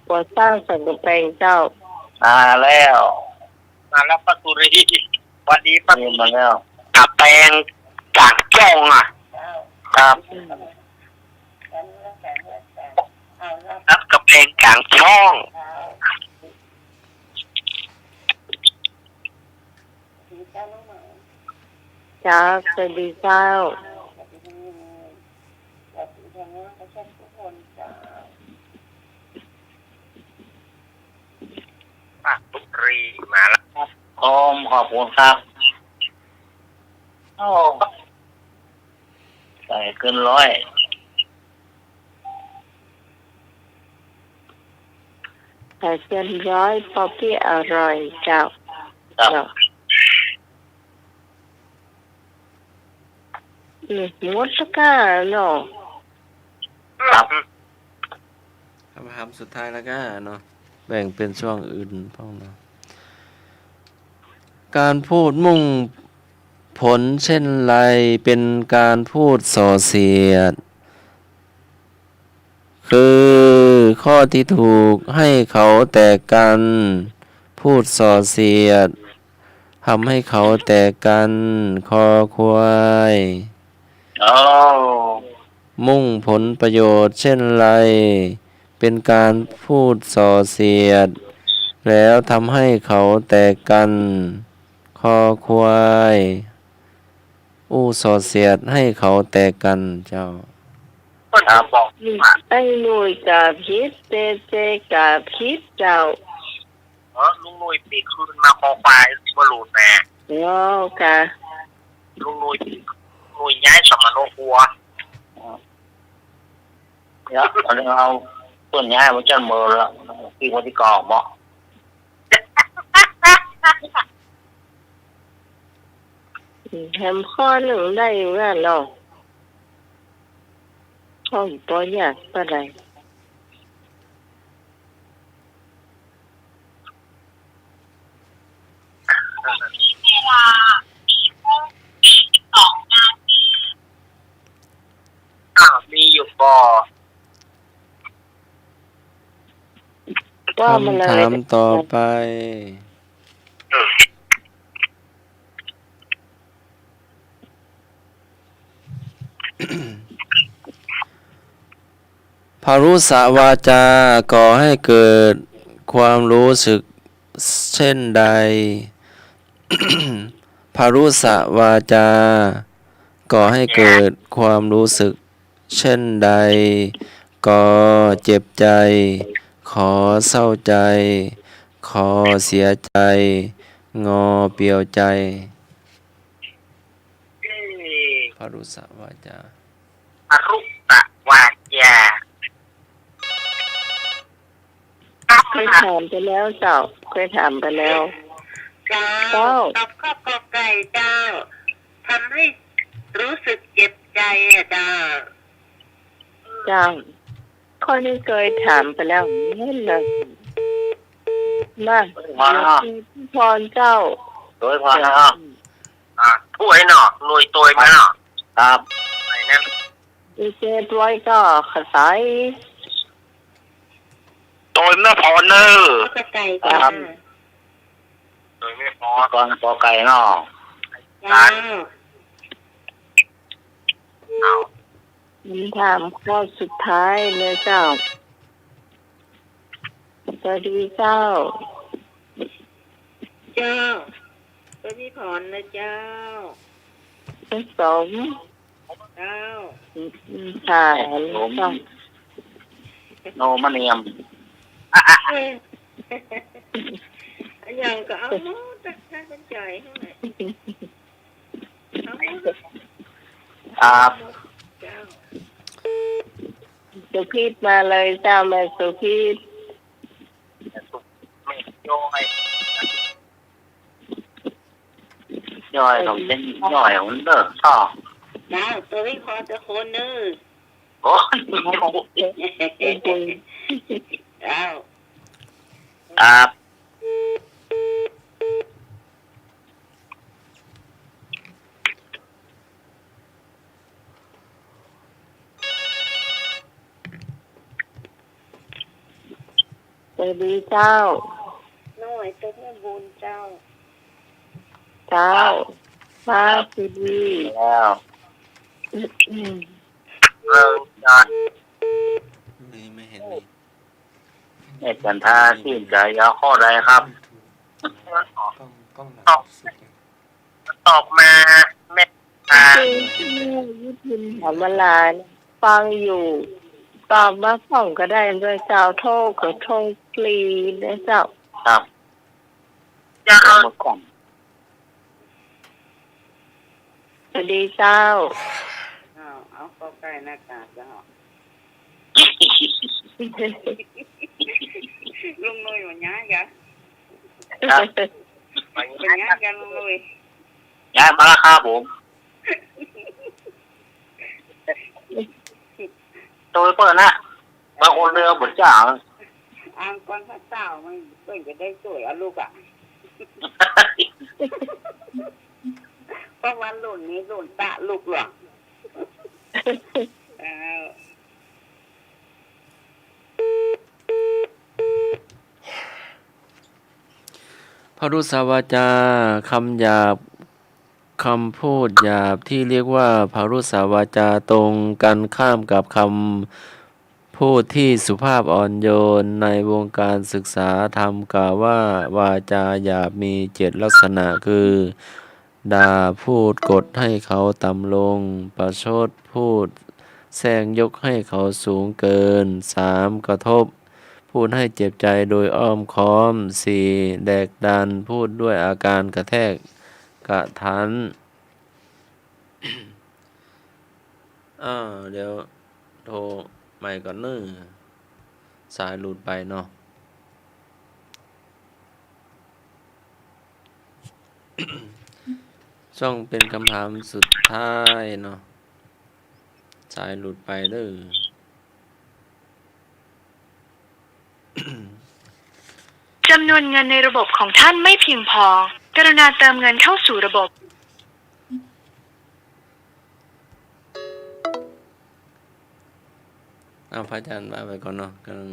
ก่อสร้างสันกำแพงเจ้า มาแล้ว มาแล้ว พัชรี วันนี้ นี่มาแล้ว กำแพงกลางจ้องอะ ครับ ครับ กำแพงกลางจ้อง เจ้า สวัสดีเจ้า ปากบุรีมาแล้วครับ ผม ขอบคุณครับ โอ้ ใส่เกินร้อย ขายเกินร้อย ปอเปี๊ยะอร่อยเจ้า ครับ เนาะ อืม หมดแล้วก้าเนาะ ครับ คำถามสุดท้ายแล้วก้าเนาะ แบ่งเป๋นช่วงอื่นพ่องเนาะ ก๋านพูดมุ่งผลเช่นใดเป๋นก๋านพูดส่อเสียด คือข้อตี้ถูก หื้อเขาแตกกั๋น พูดส่อเสียด ทำหื้อเขาแตกกั๋น คอควาย อ้าว มุ่งผลประโยชน์เช่นใด เป๋นก๋านพูดส่อเสียด แล้วทำหื้อเขาแตกกั๋น คอควาย อู้ส่อเสียดหื้อเขาแตกกั๋นเจ้า ครับ ไอ้หนุ่ยก็ผิด เจเจก็ผิดเจ้า เออ ลุงหนุ่ยปี้คืนมาคอควาย บ่ฮู้แน่ อ๋อ ค่ะ ลุงหนุ่ย ลุงหนุ่ยย้ายสมโนครัว เดี๋ยว เอาเปิ้นย้ายมาจั้นเมินละ ปี้วันตี้เก้าบ่ แถมข้อนึ่งได้อยู่แล้วเนาะ ข้อบ่ยากปานใด อ้าว มีอยู่บ่ ว่ามาเลย คำถามต่อไป ผะรุสวาจาก่อหื้อเกิดความรู้สึกเช่นใด ผะรุสวาจาก่อหื้อเกิดความรู้สึกเช่นใด กอ เจ็บใจ๋ ขอ เศร้าใจ๋ ขอ เสียใจ๋ งอ เปลี่ยวใจ๋ ผะรุสวาจา ผะรุสวาจา เคยถามไปแล้วเจ้า เคยถามไปแล้ว เจ้า เจ้า ตอบข้อกอไก่เจ้า ทำให้รู้สึกเจ็บใจอะเจ้า เจ้า ข้อนี้เคยถามไปแล้ว นั่นแหละ มา เจ้า พรเจ้า โดยพรนะ อ่ะ ถ้วยเนาะ หน่วยถ้วยมาเนาะ ครับ ไปนะ ดีเจถ้วยก็ขะใส โตยแม่พรเนอ ข้อกอไก่ ครับ โตยแม่พร ก่อนกอไก่เนาะ เจ้า เอา คำถามข้อสุดท้ายเลยเจ้า สวัสดีเจ้า เจ้า สวัสดีพรนะเจ้า สม เจ้า อืม ค่ะ สม เจ้า โนมาเนียม เออ อันยังก็เอาหมดอะ ถ้าเป็นใจให้ ครับ เจ้า สุพิษมาเลยเจ้า แม่สุพิษ แม่ย้อย ย้อยของเจ้นย้อยของเด้อ เจ้า เจ้า ตัวนี้พอจะคนเนอะ โอ้ย เจ้า ครับ สวัสดีเจ้า น้อยเต้าบุญเจ้า เจ้า ครับ มาสวัสดี แล้ว อืม เริงจันทร์ นี่ไม่เห็นมี แม่จันทาชื่นใจ เอาข้อใดครับ กล้อง กล้องหลังสุด ตอบมา แม่ อ่า จริงๆ แม่ยุพินถามมาลา ฟังอยู่ ตอบมาพ่องก็ได้ด้วยเจ้า โทรก็โทรฟรีนะเจ้า ครับ จะเอา สวัสดีเจ้า อ้าว เอากอไก่หน้ากากเจ้า ลุงโน ย้ายกัน ครับ เป็นย้ายกันเลย ย้ายมาแล้วครับผม โตเปิ้นนะ บางคนเลยเอาบทจ้าง อ่างก่อนพระเจ้ามันเปิ้นจะได้ช่วยเอาลูกอะ เพราะว่ารุ่นนี้รุ่นตะลูกหลวง เออ พรุสวาจา คำหยาบ คำพูดหยาบที่เรียกว่าพรุสวาจา ตรงกันข้ามกับคำพูดที่สุภาพอ่อนโยน ในวงการศึกษาธรรมกล่าวว่า วาจาหยาบมีเจ็ดลักษณะคือ ด่า พูดกดให้เขาต่ำลง ประชด พูดแซงยกให้เขาสูงเกิน สาม กระทบ พูดให้เจ็บใจโดยอ้อมค้อม สี่ แดกดัน พูดด้วยอาการกระแทกกระทัน อ้าว เดี๋ยวโทรใหม่ก่อนเน้อ สายหลุดไปเนาะ ช่วงเป็นคำถามสุดท้ายเนาะ สายหลุดไปเด้อ จำนวนเงินในระบบของท่านไม่เพียงพอ กรุณาเติมเงินเข้าสู่ระบบ เอาพระอาจารย์ว่าไปก่อนเนาะ กำลัง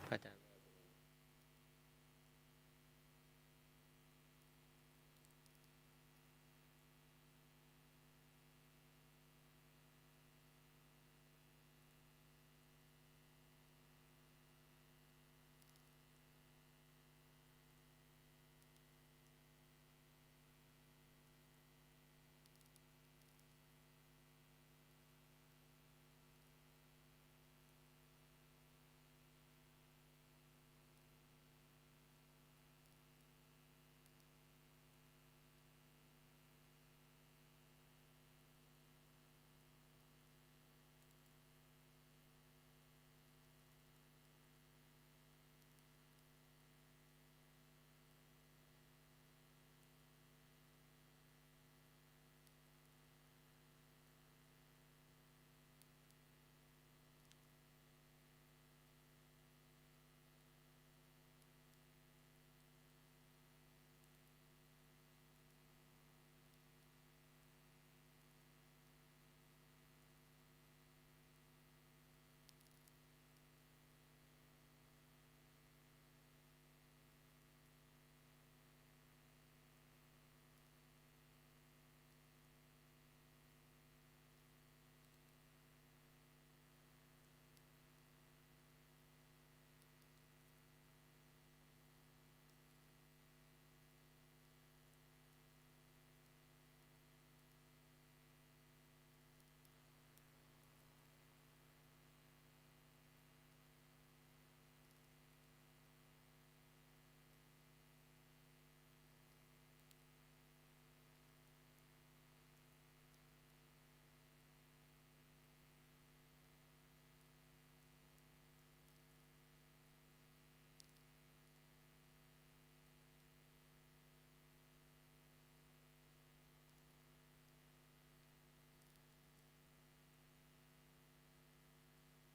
พระอาจารย์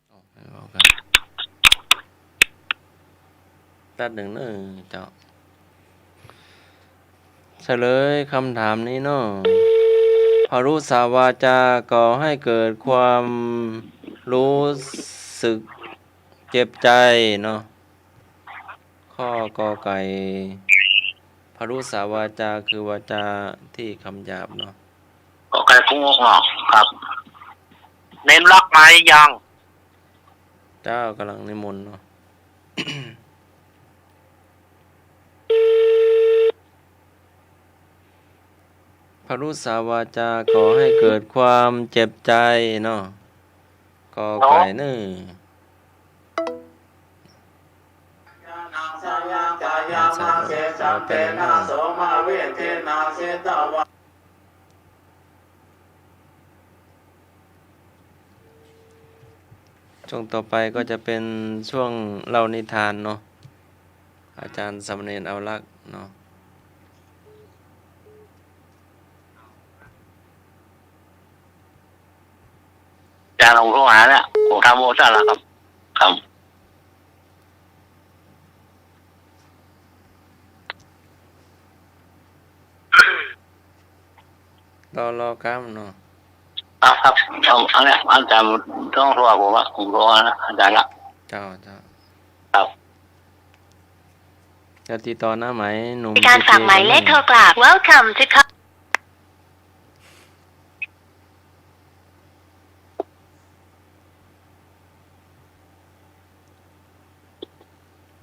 เอา ให้เว้ากั๋น แป๊บนึ่งเน้อเจ้า เฉลยคำถามนี้เนาะ พรุสวาจาก่อให้เกิดความรู้สึกเจ็บใจเนาะ ข้อกอไก่ พรุสวาจาคือวาจาที่คำหยาบเนาะ กอไก่ กุงอกเนาะ ครับ เน้นรักไหม ยัง เจ้า ก่ำลังนิมนต์เนาะ พรุสวาจาก่อให้เกิดความเจ็บใจเนาะ กอไก่เน้อ เสาแปดเน้อ เ ช่วงต่อไปก็จะเป็นช่วงเล่านิทานเนาะ อาจารย์สามเณรเอารักษ์เนาะ อาจารย์ ผมโทรหาแล้ว ผมทำโอซ่าแล้วครับ ครับ รอ รอครับเนาะ ครับ ครับ เอา อันเนี้ย อาจารย์ต้องโทรหาผมอะ ผมโทรหาอาจารย์ละ เจ้า เจ้า ครับ จะติดต่อหน้าไหม หนุ่ม มีการฝากหมายเลขโทรกลับ Welcome to call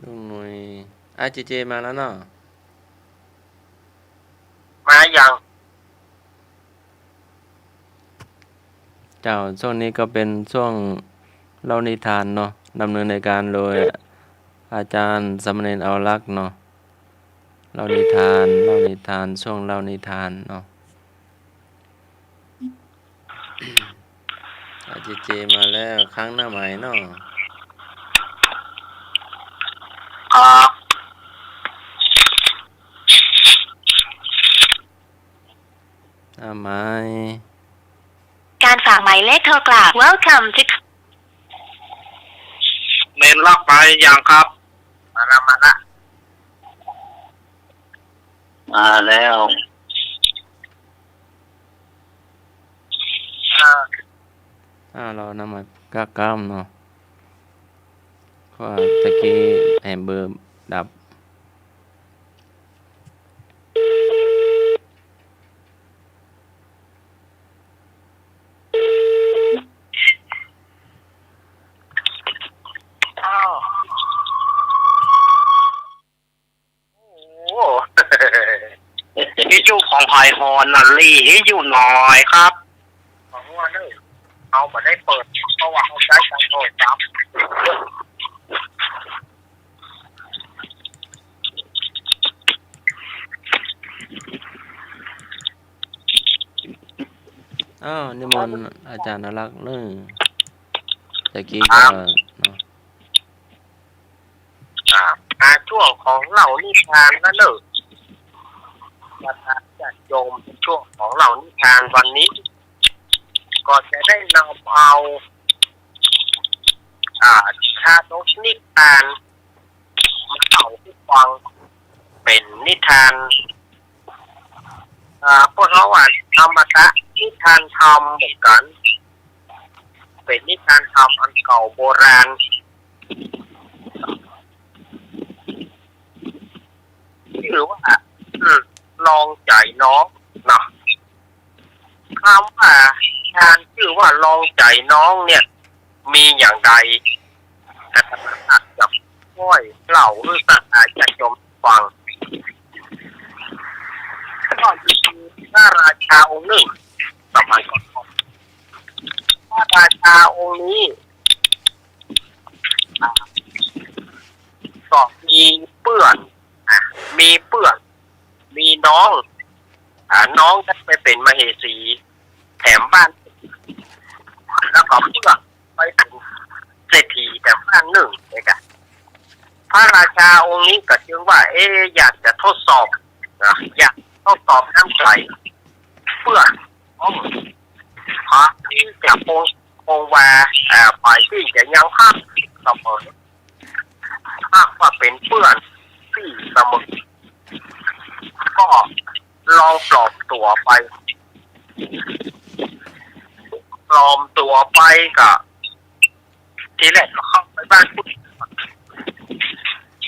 ลุงหนุ่ย อาร์เจเจ มาแล้วเนาะ มายัง เจ้า ช่วงนี้ก็เป็นช่วงเล่านิทานเนาะ ดำเนินรายการโดยอาจารย์สามเณรเอารักษ์เนาะ เล่านิทาน เล่านิทาน ช่วงเล่านิทานเนาะ อาร์เจเจ มาแล้ว ค้างหน้าไหมเนาะ ครับ หน้าไหม การฝากหมายเลขโทรกลับ Welcome to เน้นรับไปยังครับ มาละ มาละ มาแล้ว อ่า อ่า รอหน้าไหม กล้าก้ามเนาะ เพราะว่าตะกี้แหมเบอร์ดับ อ้าว โอ้ ฮิ้วของไผฮอนน่ะ หลีฮิ้วหน่อยครับ ของว่าเนอะ เฮาบ่ได้เปิด เพราะว่าเฮาใจ๊ตามโทรศัพท์ อ้าว นิมนต์อาจารย์เอารักษ์เนอะ ตะกี้ก็ ครับ เนาะ อ่า มาช่วงของเล่านิทานแล้วเนอะ ประธานญาติโยม ช่วงของเล่านิทานวันนี้ ก็จะได้นำเอา อ่า ชาดกนิทาน มาเล่าหื้อฟัง เป๋นนิทาน อ่า พวกเฮาว่าอมตะ นิทานธรรมเหมือนกั๋น เป๋นนิทานธรรมอันเก่าโบราณ จื้อว่า อืม ลองใจ๋น้อง เนาะ กำว่า นิทานจื้อว่าลองใจ๋น้องเนี่ย มีอย่างใด อาตมาภาพจะค่อยเล่าหื้อศรัทธาญาติโยมฟัง ก็มีพระราชาองค์นึ่ง สมัยก่อน พระราชาองค์นี้ ก็มีเปื้อน อ่ะ มีเปื้อน มีน้อง อ่า น้องได้ไปเป๋นมเหสีแถมบ้าน แล้วก็เปื้อนไปเป๋นเศรษฐีแถมบ้านนึ่งเนี่ยกะ พระราชาองค์นี้ก็จึงว่า เอ๊ะ อยากจะทดสอบ นะ อยากทดสอบน้ำใจ๋เปื้อน ของพระที่จะคง คงว่า อ่า ฝ่ายที่จะยังฮักเสมอ ฮักว่าเป๋นเปื้อนตี้เสมอ ก็ลองปลอมตั๋วไป ปลอมตั๋วไปก็ ทีแรกก็เข้าไปบ้านผู้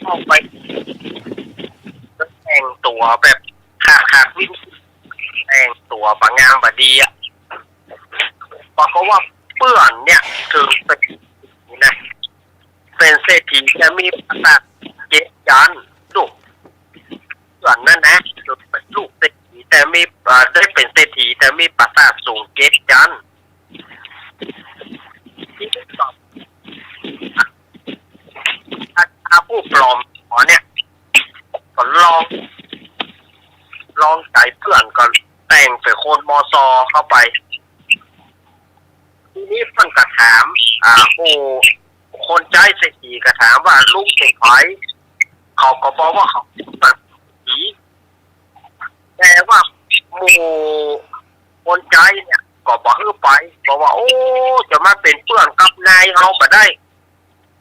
เข้าไป แต่งตั๋วแบบขาดขาดวิน แต่งตั๋วบ่งามบ่ดีอะ ปรากฏว่าเปื้อนเนี่ย เถิงเป๋นเศรษฐีนะ เป๋นเศรษฐีแต่มีปราสาทเจ็ดจั๊น ลูก เปื้อนนั่นนะ เถิงเป๋นลูกเศรษฐีแต่มี เอ่อ ได้เป๋นเศรษฐีแต่มีปราสาทสูงเจ็ดจั๊น ทีนี้ก็ อา อาผู้ปลอมตั๋วเนี่ย ก็ลอง ลองใจ๋เปื้อนก็แต่งเป๋นคนมอซอเข้าไป ทีนี้เปิ้นก็ถาม อ่า หมู มู่คนใจ๊เศรษฐีก็ถามว่า ลุงเป๋นใผ เขาก็บอกว่าเขาเป๋นเศรษฐี แต่ว่าหมู่คนใจ๊เนี่ยก็บ่หื้อไป บอกว่า โอ้ จะมาเป๋นเปื้อนกับนายเฮาบ่ได้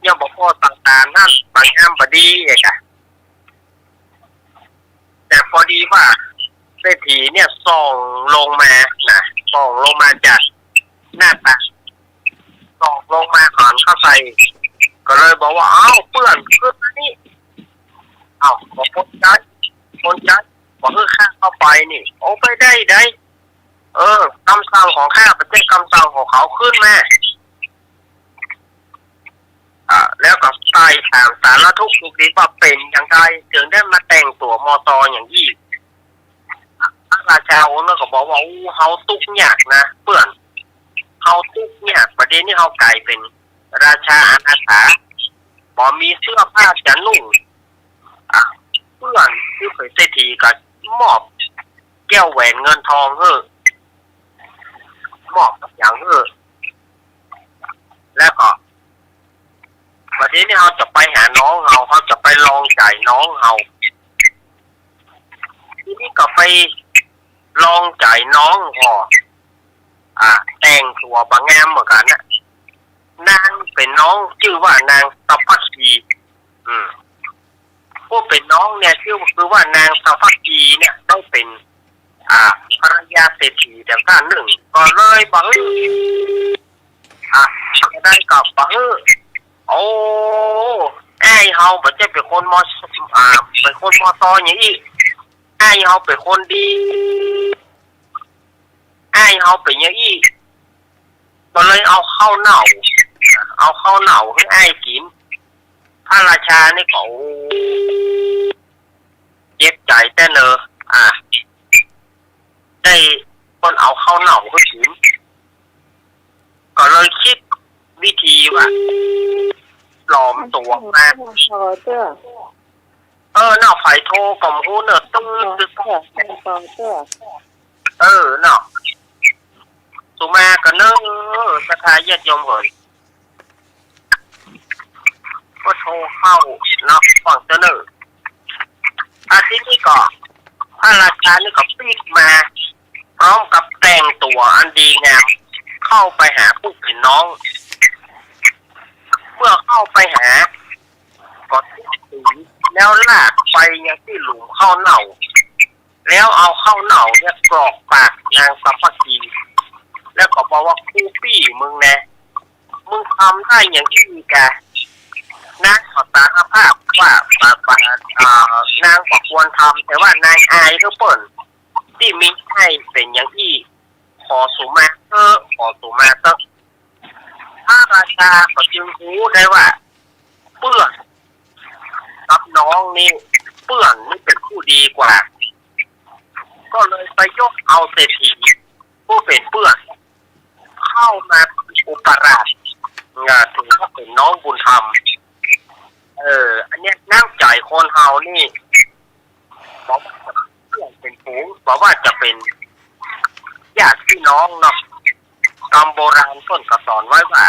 ยังบ่ปอตั้งต๋าหั้น บ่งามบ่ดีอะกะ แต่ปอดีว่าเศรษฐีเนี่ยส่องลงมานะ ส่องลงมาจากหน้าต่าง ส่องลงมาหันเข้าใส่ ก็เลยบอกว่า เอ้า เปื้อนขึ้นมานี่ เอ้า บอกคนใจ๊ คนใจ๊ บอกหื้อข้าเข้าไปนี่ โอ้ ไปได้ใด เออ กำสั่งของข้า บ่ใจ้กำสั่งของเขา ขึ้นมา อ่า แล้วก็ไต่ถามสารทุกข์สุขดิบว่าเป๋นอย่างใด จึงได้มาแต่งตั๋วมอตออย่างอี้ พระราชาองค์นั้นก็บอกว่า อู้ เฮาตุ๊กข์ยากนะเปื้อน เฮาตุ๊กข์ยาก บ่าเดี่ยวนี้เฮากลายเป๋นราชาอนาถา บ่มีเสื้อผ้าจะนุ่ง อ่ะ เปื้อน คือเป๋นเศรษฐีก็มอบแก้วแหวนเงินทองหื้อ มอบกับอย่างหื้อ แล้วก็ บ่าเดี่ยวนี้เฮาจะไปหาน้องเฮา เฮาจะไปลองใจ๋น้องเฮา ทีนี้ก็ไปลองใจ๋น้องก็ อ่า แต่งตั๋วบ่งามเหมือนกั๋นนะ นางเป๋นน้องจื้อว่านางสาวัคคี อืม ผู้เป๋นน้องเนี่ยจื้อ คือว่านางสาวัคคีเนี่ยได้เป๋น อ่า ภรรยาเศรษฐีแต่ต้านนึ่ง ก็เลยบอก อ่ะ จะได้กับบอก โอ้ อ้ายเฮาบ่ใจ้เป๋นคนมอ อ่า เป๋นคนมอตออย่างอี้ อ้ายเฮาเป๋นคนดี อ้ายเฮาเป๋นอย่างอี้ ก็เลยเอาข้าวเน่า เอาข้าวเน่าหื้ออ้ายกิ๋น พระราชานี่ก็ โอ้ เจ็บใจ๋แต๊เนอะ อ่ะ ได้คนเอาข้าวเน่าหื้อกิ๋น ก็เลยกึ๊ดวิธีว่าปลอมตั๋วมา เออ เนาะ ใผโทรก็บ่ฮู้เนอะ ตึ๊ดตึ๊ด เออ เนาะ สุมาก็เนอะ ศรัทธาญาติโยมเหย ก็โทรเข้าเนาะ ฟังเต๊อะเนอะ อาทิตย์นี้ก็ พระราชานี่ก็ปิ๊กมา พร้อมกับแต่งตั๋วอันดีงาม เข้าไปหาผู้เป๋นน้อง เมื่อเข้าไปหา ก็ทุบตี แล้วลากไปยังตี้หลุมข้าวเน่า แล้วเอาข้าวเน่าเนี่ยกรอกปากนางสาวัคคี แล้วก็บอกว่า คูปี้มึงแน่ มึงทำได้อย่างอี้กา นางก็สารภาพว่า อ่า อ่า นางบ่ควรทำ แต่ว่านางอายเหลือเปิ้น ตี้มีอ้ายเป๋นอย่างอี้ ขอสุมาเต๊อะ ขอสุมาเต๊อะ พระราชาก็จึงฮู้ได้ว่า เปื้อนกับน้องนี่ เปื้อนนี่เป๋นผู้ดีกว่า ก็เลยไปยกเอาเศรษฐีผู้เป๋นเปื้อน เข้ามาอุปราช อ่า ถือว่าเป๋นน้องบุญธรรม เออ อันเนี้ยน้ำใจ๋คนเฮานี่ บ่ว่าจะเปื้อนเป๋นฝูง บ่ว่าจะเป๋นญาติพี่น้องเนาะ กำโบราณเปิ้นก็สอนไว้ว่า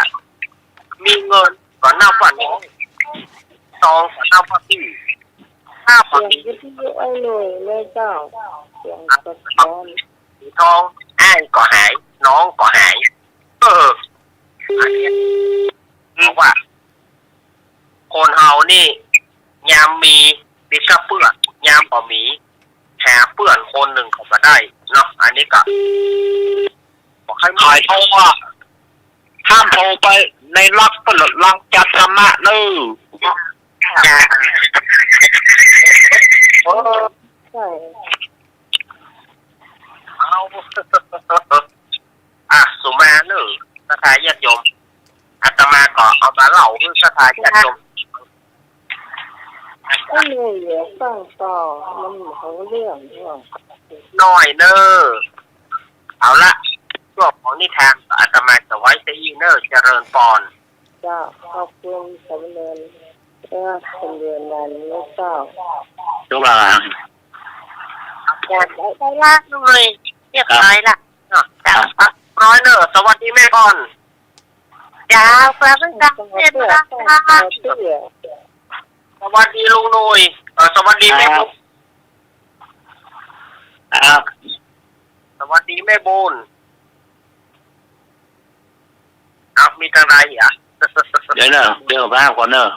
มีเงินก็นับว่าน้อง ทองก็นับว่าปี้ ถ้าบ่มี เสียงวิทยุไอ้หน่อยแม่เจ้า เสียงสะท้อน ทอง อ้ายก็หาย น้องก็หาย เออ อันเนี้ย เพราะว่า คนเฮานี่ ยามมี มีแต่เปื้อน ยามบ่มี หาเปื้อนคนนึ่งก็บ่ได้เนาะ อันนี้ก็ บ่ใค่ ใผโทรอะ ห้ามโทรไปในลักเปิ้นลังจัดสมะเนอะ เออ ใช่ เอา อ่ะ สุมาเนอะ ศรัทธาญาติโยม อาตมาก็เอามาเล่าหื้อศรัทธาญาติโยม ก็เลยฟังต่อ มันบ่ฮู้เรื่องเนาะ หน่อยเนอะ เอาละ ช่วงของนิทานอาตมาจะไว้เต้าอี้เนอะ เจริญปอน เจ้า ขอบคุณสำเร็จ เออ สำเร็จนานนี้เจ้า จุฬา ได้ละหน่อย เรียบร้อยละเนาะ เจ้า ครับ ร้อยเนอะ สวัสดีแม่ปอน เจ้า กราบนมัสการแม่บุญรักเจ้า สวัสดีลุงหนุ่ย เอ่อ สวัสดีแม่บุญ ครับ สวัสดีแม่บุญ เอ้า มีตังใดอ่ะ เดี๋ยวเนอะ เดี๋ยวมาก่อนเนอะ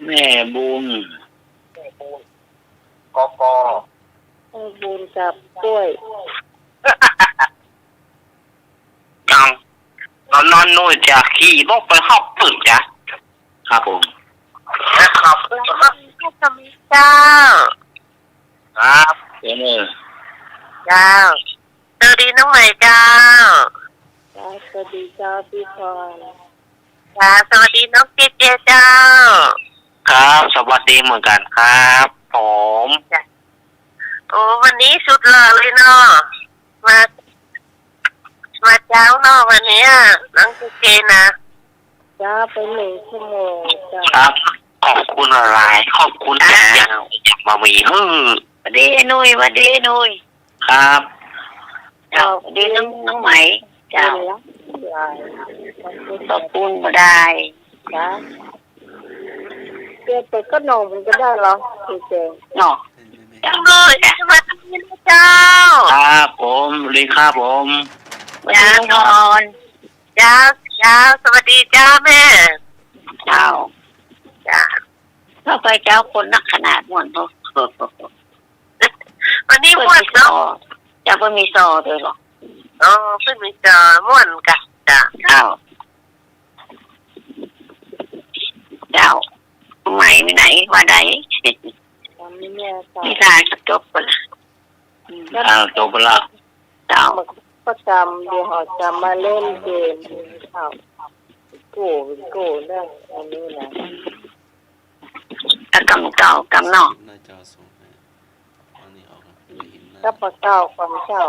แม่บุญ แม่บุญ กก แม่บุญกับกล้วย จัง ตอนนั้นหนุ่ยจะขี่รถไปฮับปืนจ้ะ ครับผม ครับ สวัสดีเจ้า ครับ เดี๋ยวเนอะ เจ้า สวัสดีน้องใหม่เจ้า เจ้า สวัสดีเจ้าพี่พร เจ้า สวัสดีน้องเจเจเจ้า ครับ สวัสดีเหมือนกันครับผม จ้ะ โอ้ วันนี้สุดหล่อเลยเนาะ มา มาเจ๊าเนาะวันนี้อะ น้องเจเจนะ เจ๊าไปหนึ่งชั่วโมงเจ้า ครับ ขอบคุณหลายๆ ขอบคุณ เจ้า เจ้า มามี เฮ้อ หวัดดีหนุ่ย หวัดดีหนุ่ย ครับ เจ้า หวัดดีน้อง น้องไหม เจ้า ขอบคุณบ่ได้ จ้ะ เปลี่ยนเปิดก็หน่อมันก็ได้เหรอ พี่เจ เนาะ เจ้า หนุ่ย สวัสดีนะเจ้า ครับผม สวัสดีครับผม เจ้า สวัสดีน้องออน เจ้า เจ้า สวัสดีเจ้าแม่ เจ้า เจ้า เข้าไปเจ้าคนนักขนาดม่วนโพ วันนี้ม่วนเนาะ เจ้าเปิ้นมีซอ เจ้าเปิ้นมีซอด้วยเหรอ อ๋อ เปิ้นมีซอ ม่วนกะ เจ้า เจ้า เจ้า ไหมไปไหน ว่าใด วันนี้เนี่ย นิทานก็จบไปละ อืม อ้าว จบไปละ เจ้า ประจำ เดี๋ยวเขาจะมาเล่นเกม เจ้า โก้เป็นโก้เรื่องอันนี้นะ แล้วกำเก่ากำนอก หน้าจอส่งให้ เอานี่ออกครับ ไม่เห็นหน้า กับปะเก่ากำเก่า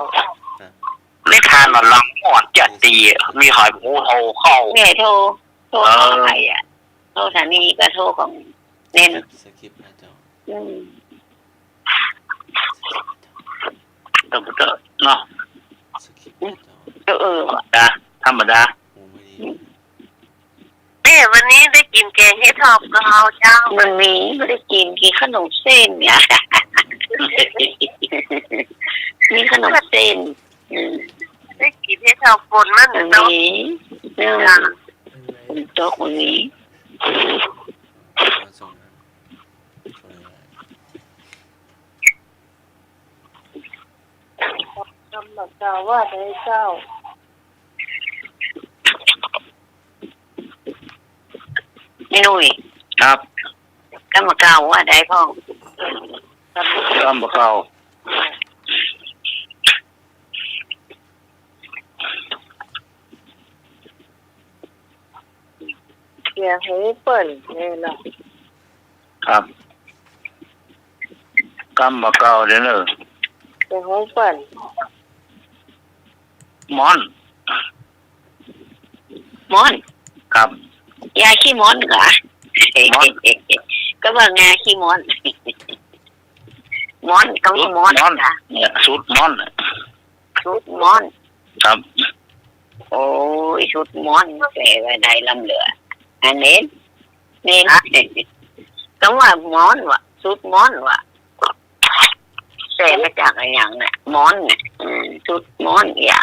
นิทานหมอลำม่วนจัดดี มีหอยหมูโทเข้า แม่โทร โทร เออ เข้าใครอะ โทรสถานีก็โทรของเน้น สคริปต์หน้าจอ อืม เออ เนาะ สคริปต์หน้าจอ เออ เออ ธรรมดา ธรรมดา โอ้ ไม่ดี แม่ วันนี้ได้กิ๋นแกงเห็ดถอบกับเฮาเจ้า มันมี บ่ได้กิ๋น กิ๋นขนมเส้นเนี่ย มีขนมเส้น อืม ได้กิ๋นเห็ดถอบฝนมันเนาะ มี เออ จ้ะ ฝนตกวันนี้ กำบ่าเก่าว่าใดเจ้า ไอ้หนุ่ย ครับ กำบ่าเก่าว่าใดพ่อง กำบ่าเก่า เสียหูเปิ้นแน่เนาะ ครับ กำบ่าเก่าเดี๋ยวเนอะ เสียหูเปิ้น ม้อน ม้อน ครับ ยาขี้ม้อนกะ ม้อน ก็ว่างาขี้ม้อน ม้อน ก็ม้อน ม้อน กะ เนี่ย สูตรม้อน สูตรม้อน ครับ โอ้ย สูตรม้อน แปลว่าใดลำเหลือ อันนี้ นี่ ฮะ ก็ว่าม้อนวะ สูตรม้อนวะ แปลมาจากอะหยังเนี่ย ม้อนเนี่ย อืม สูตรม้อนเนี่ย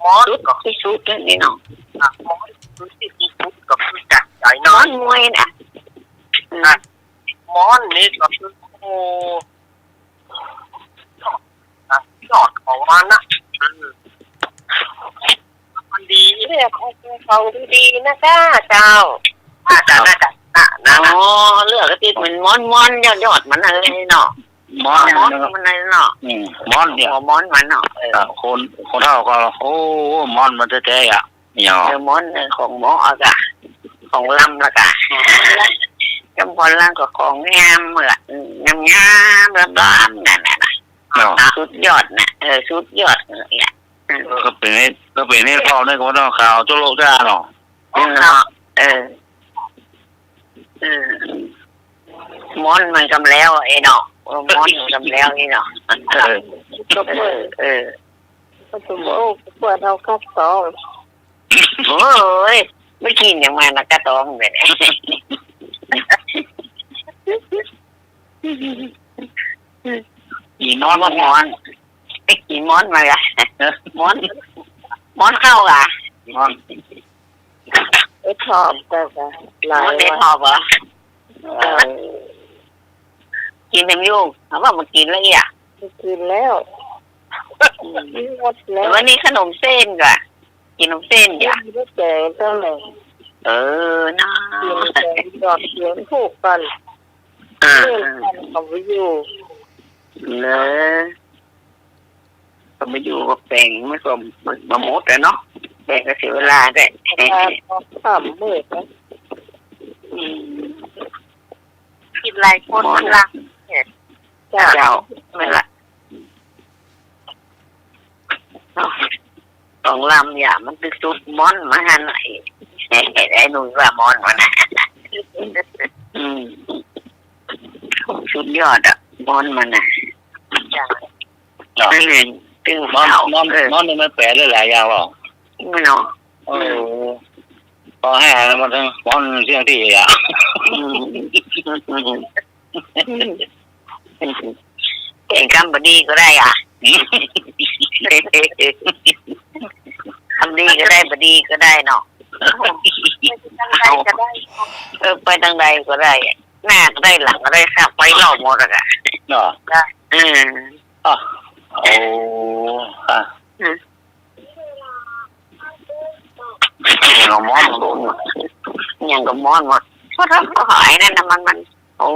ม้อน สูตรก็คือสูตรนี่เนาะ อ่ะ ม้อนคือที่มีสูตรก็คือจัดใหญ่เนาะ ม้อนมวยน่ะ อืม อ่ะ ม้อนนี่ก็คือ โอ้ อ่ะ ยอดของมันนะ อืม มันดีเนี่ย ของดีๆ นะจ้า เจ้า อ่ะ จ้ะ นะ จ้ะ นะ นะ อ๋อ เหลือก็ติดเหมือนม้อนๆ ยอดๆ มันอะไรเนาะ ม้อน ม้อน นะครับ มันอะไรเนาะ อืม ม้อนเนี่ย หัวม้อนมันเนาะ เออ อ่ะ คน คนเฒ่าก็ โอ้ ม้อนมันแต๊ๆ อ่ะ เนาะ เออ ม้อน เออ ของหมออ่ะกะ ของลำละกะ จำพรลำก็ของงามเออ อืม งามๆ ลำๆ นั่นน่ะนะ เนาะ สุดยอดน่ะ เออ สุดยอดเนี่ย ก็เป๋น ก็เป๋นเห็ดถอบนี่ก็บ่ต้องขาวโจ๊ะโจ๊ะจ้าเนาะ เนาะ เออ เออ ม้อนมันกำแล้วไอ้เนาะ เออ ม้อนมันกำแล้วไอ้เนาะ เออ ก็เออ เออ ก็จะบอก โอ้ ปวดเอาก้าต๊อง โอ้ย บ่กิ๋นหยังมานะ ก้าต๊องเนี่ย กิ๋นม้อน ม้อน กิ๋นม้อนมาละ ม้อน ม้อนข้าวละ ม้อน เอ็ดทอบ แต่ก็หลาย ม้อนเอ็ดทอบเหรอ วัน เออ กิ๋นแหมอยู่ เขาว่าบ่กิ๋นแล้วเอี้ย บ่กิ๋นแล้ว อืม หมดแล้ว แต่วันนี้ขนมเส้นก่ะ กิ๋นขนมเส้นก่ะ กิ๋นบ่แจ๋วเต้าไหร่ เออ น่า กิ๋นแต่หยอดเสียงถูกกั๋น อ่า เล่นกั๋นก็บ่อยู่ เนอะ ก็บ่อยู่ก็แป๋งมันก็บ่หมดอะเนาะ แป๋งก็เสียเวลาได้ เวลาก็ค่ำมืดนะ อืม กิ๋นหลายคน ม้อน ละ เจ้า เจ้า แม่นละ สองลำเนี่ย มันตึงสุดม้อนมาหั้นน่ะ ไอ้หนุ่ยว่าม้อนมานะ อืม สุดยอดอะ ม้อนมานะ จ้ะ นั่นเอง ตึง ม้อน เผา ม้อน เออ ม้อนนี่มันแป๋ได้หลายอย่างหรอ ไม่เนาะ โอ้ อืม ปอหื้อมันทั้งม้อนเสี้ยงตี้อะ อืม แป๋งกำบ่ดีก็ได้อะ กำดีก็ได้ บ่ดีก็ได้เนาะ ไปตางใดก็ได้ เออ ไปตางใดก็ได้ หน้าก็ได้ หลังก็ได้ ข้าไปรอบหมดอะ เนาะ จ้ะ อืม อ๋อ โอ้ ค่ะ อืม หยังก็ม้อนหมด หยังก็ม้อนหมด เพราะถ้าเขาหายนั่นน่ะ มัน มัน โอ้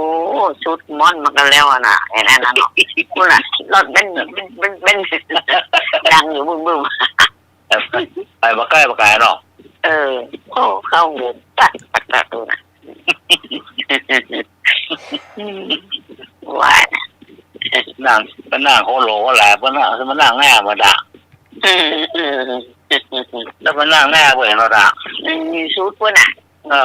สุดม้อนมากั๋นแล้วอะน่ะ ไอ้นั่นน่ะเนาะ พู้นน่ะ รถเบนซ์ เบนซ์ เบนซ์ เบนซ์ ดังอยู่บึ้มๆ ไป ไปบ่ใก้บ่ไก๋เนาะ เออ โอ้ เข้าหู ปัด ปัด ปัด ดูน่ะ ว่าน่ะ นั่ง ไปนั่งโคโหลก็หลาย ไปนั่ง ไปนั่งแน่บ่ดะ อืม อืม แล้วไปนั่งแน่บ่เห็นบ่ดะ อืม สุดพู้นน่ะ อ่า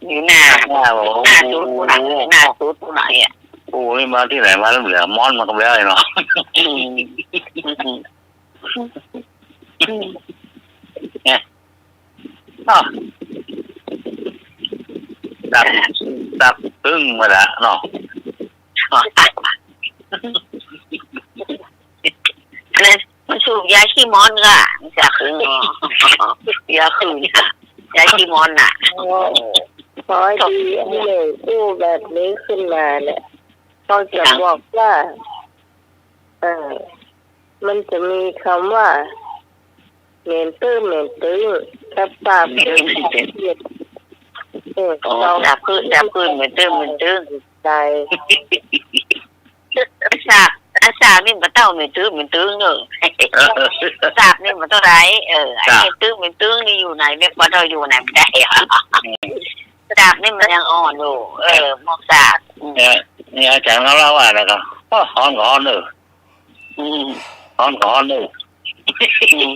อยู่หน้า หน้า โอ้โห หน้าสุดพู้นน่ะ หน้าสุดพู้นน่ะเนี่ย โอ้ย มาตี้ไหนมาแล้วเหลือม้อนมากับแล้วไอ้เนาะ อืม เนี่ย อ้าว ตับ ตับตึงมาละเนาะ อันนั้นมันสูบยาขี้ม้อนก่ะ มันจะหืน ยาหืนน่ะ ยาขี้ม้อนน่ะ อ๋อ พอดีอันนี้อู้แบบนี้ขึ้นมาเนี่ย เขาจะบอกว่า เออ มันจะมีคำว่า เหม็นตื้อเหม็นตึง กับสาบ เหม็นตื้อเหม็นตึง เออ อ๋อ สาบคือ สาบคือเหม็นตื้อเหม็นตึง ได้ สาบ อ่ะ สาบนี่บ่เต้าเหม็นตื้อเหม็นตึงเนอะ สาบนี่บ่เต้าใด เออ ไอ้ จ้ะ เหม็นตื้อเหม็นตึงนี่อยู่ไหน แม่ปอเต้าอยู่ไหนบ่ได้ สาบนี่มันยังอ่อนอยู่ เออ หมอกสาบ อืม เนี่ย นี่อาจ๋ารย์เขาเล่าว่าอะไรก็ โอ้ ฮ้อนก็ฮ้อนเนอะ อืม ฮ้อนก็ฮ้อนเนอะ อืม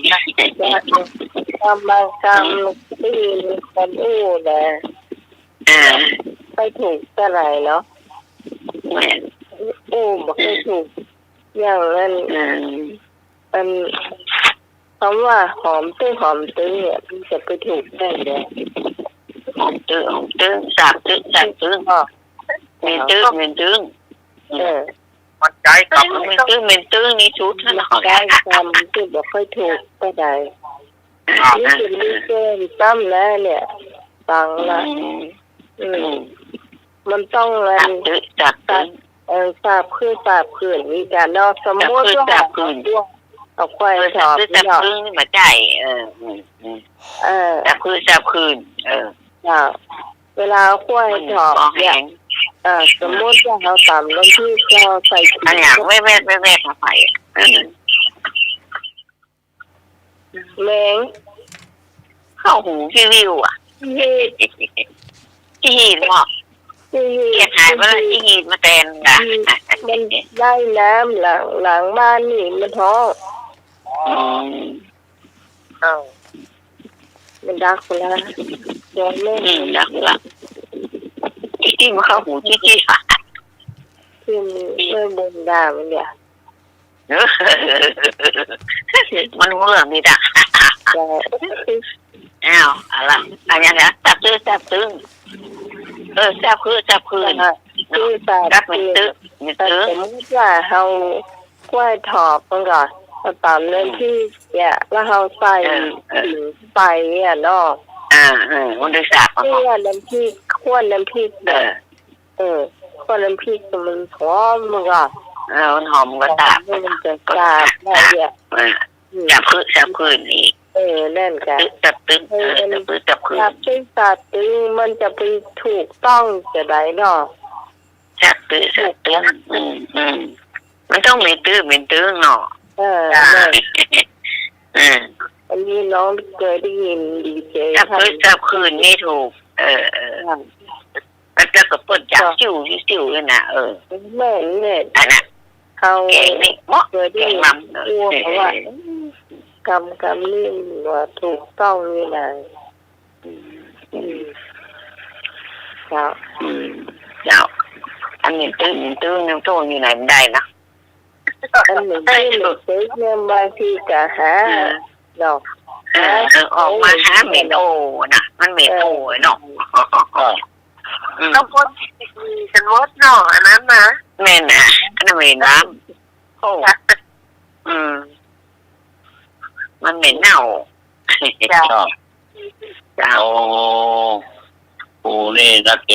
กำบางกำตี้มีคนอู้นะ อ่า บ่ถูกเต้าใดเนาะ แม่น อู้บ่ค่อยถูก อย่างนั้น อืม อัน คำว่าหอมตื้อหอมตึงเนี่ย มันจะไปถูกได้ไง หอมตื้อหอมตึง สาบตื้อสาบตึง อ๋อ เหม็นตื้อเหม็นตึง เออ มันใจ๊กำ เหม็นตื้อเหม็นตึงนี่สุดแล้วเนาะ มันใจ๊กำที่บ่ค่อยถูกเต้าใด อ่า นี่เป็นลิเกซ้ำแล้วเนี่ย ฟังละ อืม อืม อืม มันต้อง สาบตื้อสาบตึง เออ สาบคือสาบคืน มีการเนาะ สมมุติว่า สาบคือสาบคืน เอาควาย เออ สาบคือสาบคืนนี่บ่ใจ้ เออ อืม อืม เออ สาบคือสาบคืน เออ เจ้า เวลาเอาควาย มัน ถอบ บ่แห้ง เนี่ย เออ สมมุติว่าเฮาต๋ำน้ำพริก เฮาใส่ขิง อันเนี้ย แวบๆๆๆ มาใส่ อืม แมง เข้าหูวิววิวอะ ขี้หีด ขี้หีดบ่ ขี้หีด เกลียดหายไปแล้ว ขี้หีดมาแตนกะ มันได้น้ำหลัง หลังบ้านนี่มันฮ้อง อืม เอ้า มันดักไปแล้ว ย้อนแม่ อืม ดักไปแล้ว ขี้มาเข้าหู ขี้ขี้ ที่มันไม่บนด่ามันเนี่ย มันเรื่องนี้นะ เจ้า อ้าว อะไร อะไรนะ ซาบตึง ซาบตึง เออ ซาบคืน ซาบคืน เออ ซื่อสัตย์ ซาบเหม็นตึ๊ เหม็นตึ๊ แต่สมมุติว่าเฮาก้วยถอบมันก่อน เฮาต๋ำน้ำพริกเนี่ย แล้วเฮาใส่ เออ เออ ขิงไปเนี่ยเนาะ อ่า เออ มันได้สาบ คั่วน้ำพริก คั่วน้ำพริกเนี่ย เออ เออ คั่วน้ำพริกมันหอมมันก่อน เออ มันหอมก็สาบ มันจะสาบได้เนี่ย เออ อืม ซาบคืน ซาบคืนอีก เออ นั่นกะ ตึ๊ ซาบตึ๊ เออ เออ มัน ซาบตึ๊ ซาบคืน ซาบตึ๊ ซาบตึ๊ มันจะไปถูกต้องจะใดเนาะ ซาบตึ๊ ซาบตึ๊ อืม อืม มันต้องเหม็นตึ๊ เหม็นตึ๊เนาะ เออ จ้ะ นั่น เออ อันนี้น้องเกยได้ยินดีเจ ซาบตึ๊ ซาบคืนนี่ถูก เออ เออ จ้ะ แล้วก็เปิ้นจับ จ้ะ ซิ่ว ซิ่วเลยนะ เออ แม่น แม่น อันน่ะ เฮา แกงนี่เหมาะ เกยได้ยิน แกงลำ กลัวว่า เออ กำ กำนี่ว่าถูกต้องนี่นะ อืม อืม เจ้า อืม เจ้า อันนี้ตึ๊ ตึ๊ ยังโต้อยู่ไหนมันได้นะ อันนี้ตึ๊ ตึ๊เนี่ยบางทีก็หา อืม ดอก เออ หา เออ ออกมาหาเหม็นโอนะ มันเหม็นโอเนาะ เออ อืม ต้องพ่นกันหมดเนาะ อันนั้นนะ แม่นนะ อันนั้นเหม็นน้ำ โอ้ อืม มันเหม็นเน่า จ้ะ เจ้า โอ้ กูนี่นะแก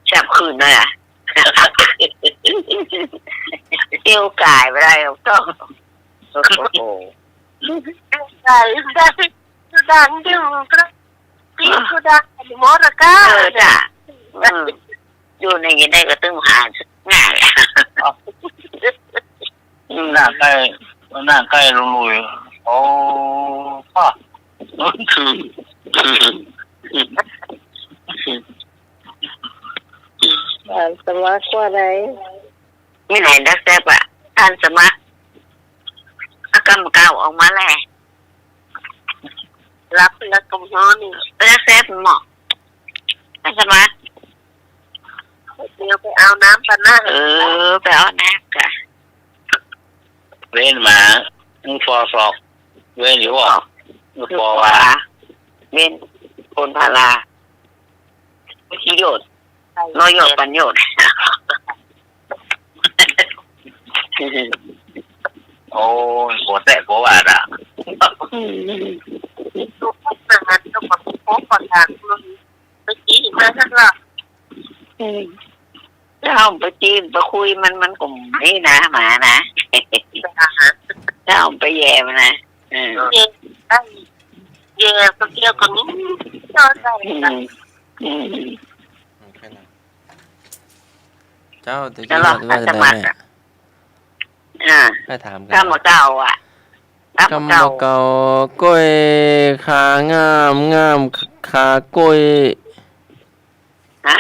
ซาบคืนเลยอะ เตี้ยวก่ายไปได้หรอกต้อง โอ้โห เตี้ยวก่ายได้ สุดานี่เตี้ยวกระ ตี้สุดานี่มอระก้า เออ จ้ะ เออ อยู่ในยังได้ก็ตึงหาง่าย อืม หน้าใกล้ หน้าใกล้ลุงลุย โอ้ ป้า คือ คือ อ่า สมัครว่าได มีไหนดักแซบอะ ต้านสมัคร เอากำเก่าออกมาแล รับแล้วกำฮ้อนนี่ ดักแซบหมอ ต้านสมัคร เดี๋ยวไปเอาน้ำปะนะ เออ ไปเอาน้ำก่ะ เว้นมา มึงฟอศอก เว้นอยู่บ่ มึงฟอว่า เว้น คนพารา ประโยชน์ น้อยโยชน์ปันโยชน์ โอ้ย บ่แตะบ่ว่าละ ลูกผู้ชายก็มาพบประธาน ไปจีบมาสักละ อืม ถ้าเฮาไปจีบไปคุยมัน มันก็นี่นะ หมานะ ถ้าเฮาไปแย่มันนะ เออ แย่ได้ แย่ก็เกี่ยวกับนี้ เข้าใจ อืม อืม โอเคนะ เจ้า แต่ จะลอง ว่าจะ สมัคร ได้ไหม อะ อ่า ให้ถามกัน กำเก่าอะ กำเก่า กำเก่า ก้อยขางาม งามขากล้วย ฮะ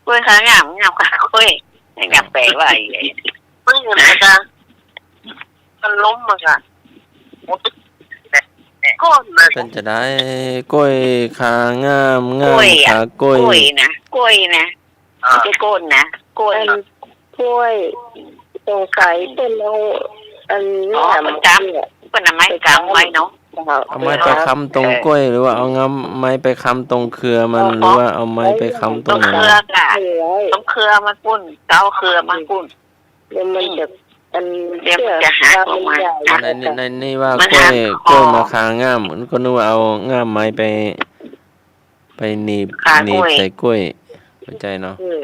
ก้อยขางาม งามขากล้วย นี่ก็แปลว่าอีก ไม่เหมือนกัน มันล้มอะค่ะ ก้อนนะ เปิ้นจะได้ ก้อยขางาม งามขากล้วย ก้อยนะ ก้อยนะ อ่า ไม่ใช่ก้นนะ ก้อย อันกล้วย สงสัยเปิ้นเอา อันนี้ อ๋อ แหลม เปิ้นกำ เนี่ย เปิ้นเอาไม้กำไว้เนาะ เอาไม้ไปค้ำตรงกล้วย หรือว่าเอางำ ไม้ไปค้ำตรงเครือมัน หรือว่าเอาไม้ไปค้ำตรง ตรงเครือค่ะ ตรงเครือมันปุ้น เกาเครือมันปุ้น เดี๋ยวมันจะ อัน เดี๋ยวมันจะหักออกมา เสื้อมันใหญ่ ใน ใน ในนี่ว่า มัน กล้วย หักคอ กล้วยมาขางาม ก็นึกว่าเอาง่ามไม้ไป ไปหนีบ ขากล้วย หนีบใส่กล้วย เข้าใจเนาะ อืม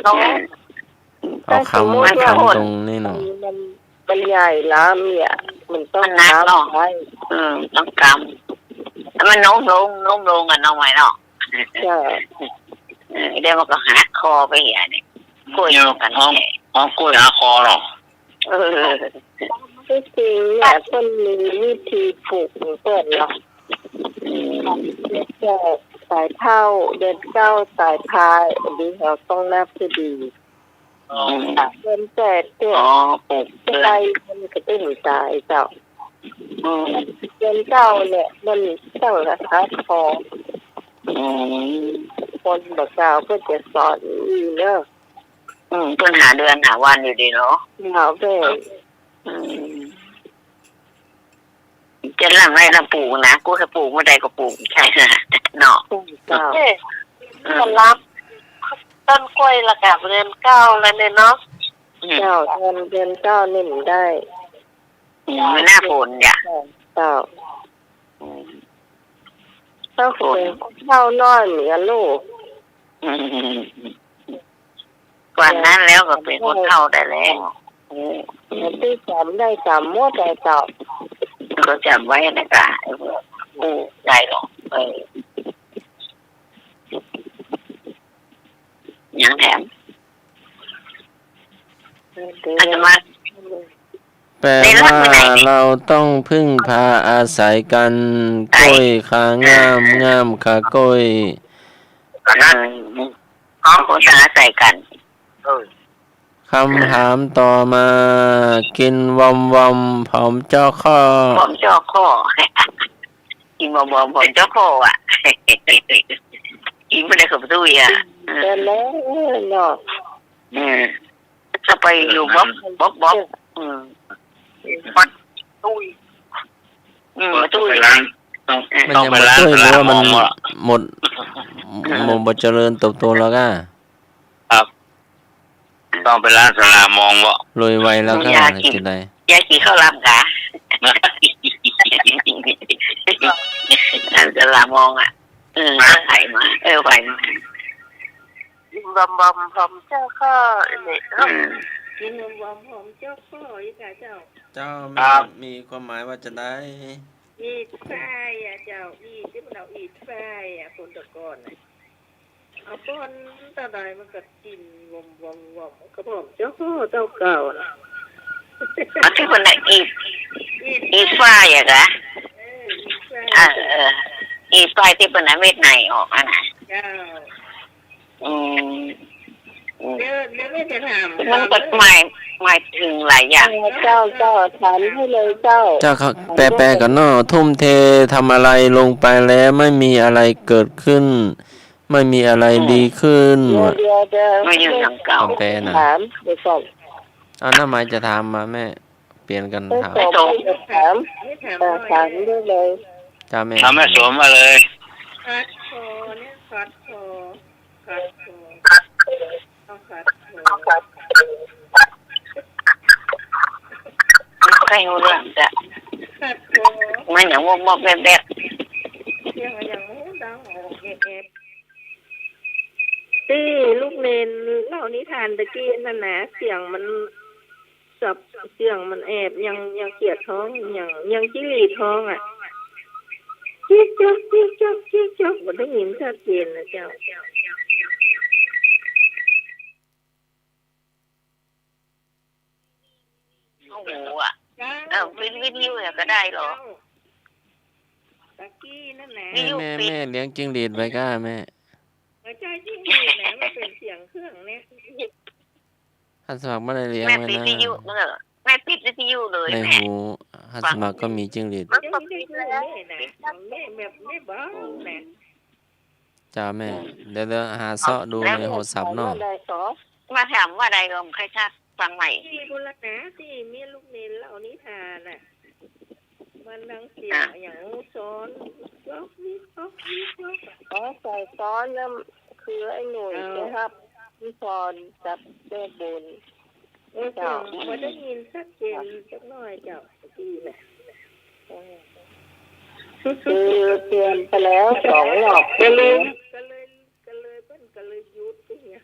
เอาคำ มัน คำตรงนี่เนาะ มัน มันใหญ่ล้ำเนี่ย มันต้อง มันหนักเนาะ กำไว้ อืม ต้องกำ แล้วมันโน้มลง โน้มลงกันเอาไว้เนาะ จ้ะ เออ เดี๋ยวมันก็หักคอไปเหียนี่ กล้วย เนี่ย กัน ห้อง ห้องกล้วยหักคอเนาะ เออ ที่จริงเนี่ย เปิ้นมีวิธีผูกของเปิ้นเนาะ อืม เดือนเก้าสายเฒ่า เดือนเก้าสายพาย อันนี้เฮาต้องนับให้ดี อ๋อ เดือนแปดเนี่ย อ๋อ ผูกเดือน ใบมันก็ตึงต๋ายเจ้า อืม เดือนเก้าเนี่ย มันตั้งราคาทอง อืม คนบ่าเก่าเปิ้นจะสอนอีกเนาะ อืม เปิ้นหาเดือนหาวันอยู่ดีเนาะ เจ้าเปิ้น อืม จะลำไรลำปลูกนะ กูจะปลูกเมื่อใดก็ปลูก ใจ้นะ เนาะ เจ้า เอ้ย อืม ก็รับต้นกล้วยละกับเดือนเก้าแล้วเนี่ยเนาะ อืม เจ้า เดือน เดือนเก้านี่มันได้ อืม มันหน้าฝนจ้ะ เจ้า อืม เจ้าก็เป๋นคนเฒ่าน้อยเหมือนกั๋นลูก อืม กว่านั้นแล้วก็เป๋นคนเฒ่าได้แล้ว เออ ตี้จ๋ำได้จ๋ำหมดเลยเจ้า ก็จ๋ำไว้นะจ๊ะ เออ กู้ได้หรอก เออ ยังแถม อาตมา แปลว่า ในรัฐเมื่อไหร่เนี่ย เราต้องพึ่งพาอาศัยกัน ใช่ ก้อยขางาม งามขาก้อย ก็นั่น ของคนอาศัยกัน เออ คำถามต่อมา กิ๋นวอมๆ ผอมจ๊อกข้อ ผอมจ๊อกข้อ กิ๋นวอมๆ ผอมจ๊อกข้ออะ กิ๋นไปเลยกับตุ้ยอะ เออ เนาะ อืม จะไปอยู่บ๊อบ บ๊อบ บ๊อบ อืม บ๊อบตุ้ย อืม มาตุ้ย ต้องไปล้าง ต้อง เออ มันยังบ่ตุ้ย หรือว่ามันหมด อืม หมด บ่เจริญเติบโตแล้วก้า ครับ ต้องไปล้างสลามองบ่ รวยไวแล้วก้า ยากิ๋น จะได้ ยากิ๋นข้าวหลามก๋า ล้างสลามองอะ เออ ไผมา เออ ไผมา กิ๋นวอมๆ ผอมจ๊อกข้อเนี่ย อืม กิ๋นวอมๆ ผอมจ๊อกข้ออีกอะเจ้า เจ้า ครับ มี มีความหมายว่าจะได้ อีดฟายอะเจ้า อีดตี้มันเอาอีดฟายอะ คนตะก่อนน่ะ เอาป้อนเต้าใดมันก็กิ๋นวอมๆ วอม ก็ผอมจ๊อกข้อเต้าเก่าน่ะ อันตี้มันน่ะอีด อีด อีดฟายอะกะ เออ อีดฟาย อ่า เออ อีดฟายตี้มันน่ะเม็ดในออกอะนะ เจ้า อืม อืม เดี๋ยว เดี๋ยวแม่จะถาม มันก็หมาย หมายเถิงหลายอย่าง เออ เจ้า เจ้า ถามได้เลยเจ้า เจ้าครับ แปล แปลก่อนเนาะ ทุ่มเททำอะไรลงไปแล้วไม่มีอะไรเกิดขึ้น ไม่มีอะไร อืม ดีขึ้น เดี๋ยว เดี๋ยว เดี๋ยว มาอยู่หลังเก่า แปลนะ ถาม เดี๋ยวก่อน เอา น้าหมายจะถามมาแม่ เปลี่ยนกันถาม เออ ถาม ถาม เออ ถามได้เลย จ้าแม่ เอาแม่สมมาเลย ขัดคอเนี่ย ขัดคอ ขัดคอ เอาขัดคอ ใครฮู้เรื่องจ๊ะ ขัดคอ มันอย่างวอกๆ แวกๆ เสียงอย่างฮู้ดังออกแอบๆ ตี้ลูกเณรเล่านิทานตะกี้นั่นนะ เสียงมัน สับ เสียงมันแอบ ยัง ยังเขียดฮ้อง ยัง ยังจิ้งหรีดฮ้องอะ จิ๊กจ๊อก จิ๊กจ๊อก จิ๊กจ๊อก บ่ได้ยินชัดเจนนะเจ้า โอ้โหอะ เจ้า เออ วิทยุ วิทยุเนี่ยก็ได้เหรอ เจ้า ตะกี้นั่นแหละ แม่ วิทยุ แม่ ปิด แม่เลี้ยงจิ้งหรีดไว้ก้าแม่ บ่ใจ้จิ้งหรีดนะ มันเป๋นเสียงเครื่องเนี่ย ฮัดสมัครบ่ได้เลี้ยงไว้นะ แม่ปิดวิทยุ เออ แม่ปิดวิทยุเลย ใน แม่ หูฮัดสมัครก็มีจิ้งหรีด มันก็ปิดแล้ว แม่นะ แม่แบบ แม่บอกนะ จ้าแม่ เดี๋ยว เดี๋ยวหาเซาะดูในโทรศัพท์เนาะ มาถามว่าใดก็ใค่ซักฟังใหม่ ตี้บุรณาตี้มีลูกเณรเล่านิทานน่ะ มันดังเสียง อ่ะ อย่างซ้อน ก๊อกนิกก๊อกนิกก๊อกอะ อ๋อ ใส่ซ้อนแล้ว คือไอ้หนุ่ย เออ ไปฮับ ที่สอนจับแม่บุญ เออ เจ้า เจ้า บ่ได้ยินชัดเจนสักหน่อยเจ้า ตะกี้น่ะ เออ คือเตือนไปแล้วสองรอบ ก็เลย ก็เลย ก็เลย เปิ้นก็เลยหยุดไปเนี่ย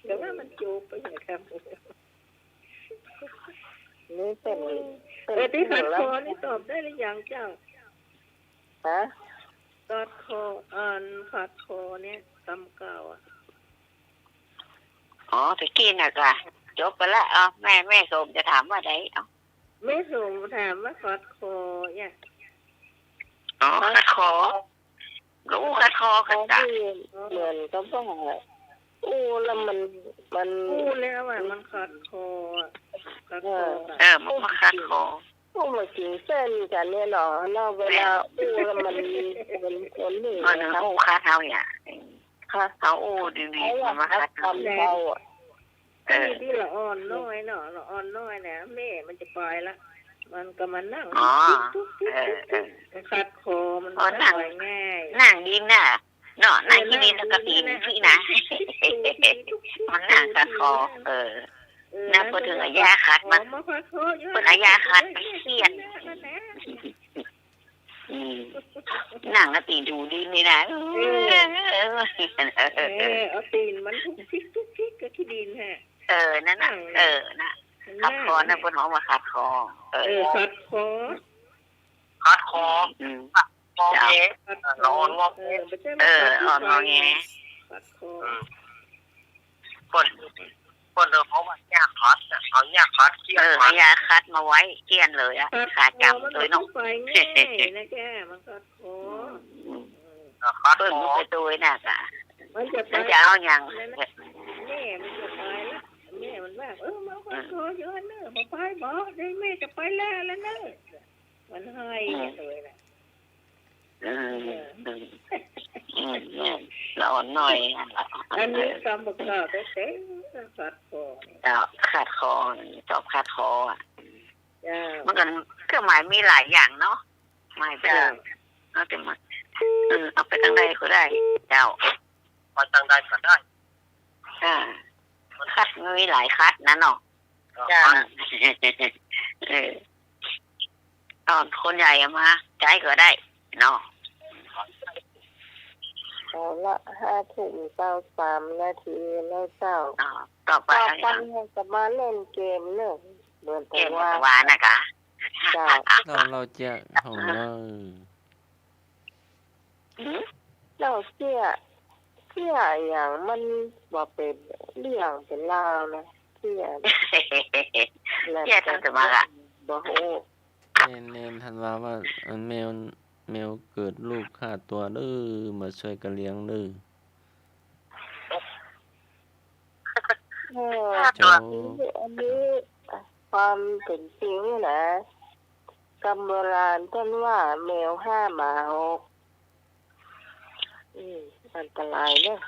แต่ว่ามันจบไปเนี่ยครับ นี่เปิ้น เออ ตี้ขัดคอนี่ตอบได้หรือยังเจ้า ฮะ ขัดคอ อันขัดคอเนี่ย กำเก่าอะ อ๋อ ตะกี้น่ะกะ จบไปละ เอา แม่ แม่สมจะถามว่าใด เอา แม่สมถามว่าขัดคอเนี่ย อ๋อ ขัดคอ ก็อู้ขัดคอกันจ้ะ เหมือนกับว่าอู้แล้วมัน มัน อู้แล้วอะ มันขัดคออะ ขัดคอ เออ กัน เออ มันมาขัดคอ อู้มากิ๋นเส้นกั๋นเนี่ยเนาะ แล้วเวลาอู้แล้วมัน มัน มันหนึ่ง เออ นะครับ อู้ขัดเฮาเนี่ย ค่ะ เขาอู้ดีๆ เขาอะ มันมาขัด ขัดคำเขาอะ เออ ตี้ละอ่อนน้อยเนาะ ละอ่อนน้อยเนี่ย แม่มันจะไปละ มันก็มานั่ง อ๋อ ตุ๊กติ๊ก เออ ตุ๊กติ๊ก เออ มันขัดคอ มัน อ๋อ ไม่ นั่ง ไปง่าย นั่งดินน่ะ เนาะ เออ นั่งขี้ดิน นั่ง แล้วก็ ดิน ตี๋น นั่นน่ะ ขี้นะ ตุ๊กติ๊ก ตุ๊กติ๊ก มันนั่งขัดคอ ตุ๊กติ๊ก เออ เออ นั่น แล้ว พอเถิง ก็ เอายาขัดมา ขัดคอ มาขัดคออยู่ เปิ้นเอายาขัดมาเคี่ยน นั่นแหละ อืม นั่งกะตี๋นถูดินนี่นะ เออ เออ เออ เอาตี๋นมันทุกทิกทุกทิกกับขี้ดินฮะ เออ นั่นน่ะ นั่ง เออ น่ะ มัน ขัดคอ นั่ง น่ะ เปิ้นฮ้องว่าขัดคอ เออ เออ ขัดคอ ขัดคอ อืม ขัดคอ เจ้า แง ขัดคอ ละอ่อนงอแง เออ บ่ใจ้ เออ ขัด อ่อนงอแง ขัดคอ อืม เปิ้น เปิ้นเรียกว่ายาขัดน่ะ เอายาขัดเคี่ยน เออ มัน เอายาขัดมาไว้เคี่ยนเลยอะ ขัดคอ ขาจ๋ำ มัน โดยเนาะ บ่ไปง่ายนะแก มันขัดคอ อืม อืม ขัดคอ เปิ้นบ่ไปโตยน่ะกะ มันจะไป มันจะเอาหยัง นั่นน่ะ แม่มันจะไปละ แม่มันว่า เออ มาขัดคออยู่เน่อ บ่ไปบ่ เดี๋ยวแม่จะไปแล้ว แล้วเน่อ มันไห้ อืม โตยน่ะ เออ เออ อืม อืม อืม ละอ่อนน้อย อันนี้กำบ่กล้าแต๊ๆ ขัดคอนี่ เจ้า ขัดคอ ชอบขัดคออะ เจ้า มันก็ เครื่องหมายมีหลายอย่างเนาะ หมายแบบ เจ้า เอาแต่มา เออ เอาไปตางใดก็ได้ เจ้า ไปตางใดก็ได้ อ่า ขัดมีหลายขัดนะเนาะ เจ้า เออ ตอนคนใหญ่เอามาใจ๊ก็ได้เนาะ เอาละ ห้าทุ่มซาวสามนาทีแล้วเจ้า อ๋อ ต่อไป ต่อไป เอาหยัง เฮาก็มาเล่นเกมเนาะ เหมือนแต่ เกมเหมือนแต่วา วาน่ะกะ เจ้า เล่า เล่าเจี้ยของเล่า หืม เล่าเจี้ย เจี้ยอะหยังมันบ่เป๋นเรื่องเป๋นราวนะ เจี้ย เจี้ย แล้ว เจ้าสมัครอะ บ่ฮู้ เน่น เน่น ท่านว่าว่า อันแมว แมวเกิดลูกห้าตั๋วเด้อ มาจ้วยกั๋นเลี้ยงเด้อ เออ เจ้า อันนี้ความเป๋นจริงนี่นะ กำโบราณเปิ้นว่าแมวห้าหมาหก อืม อันตรายเน่อ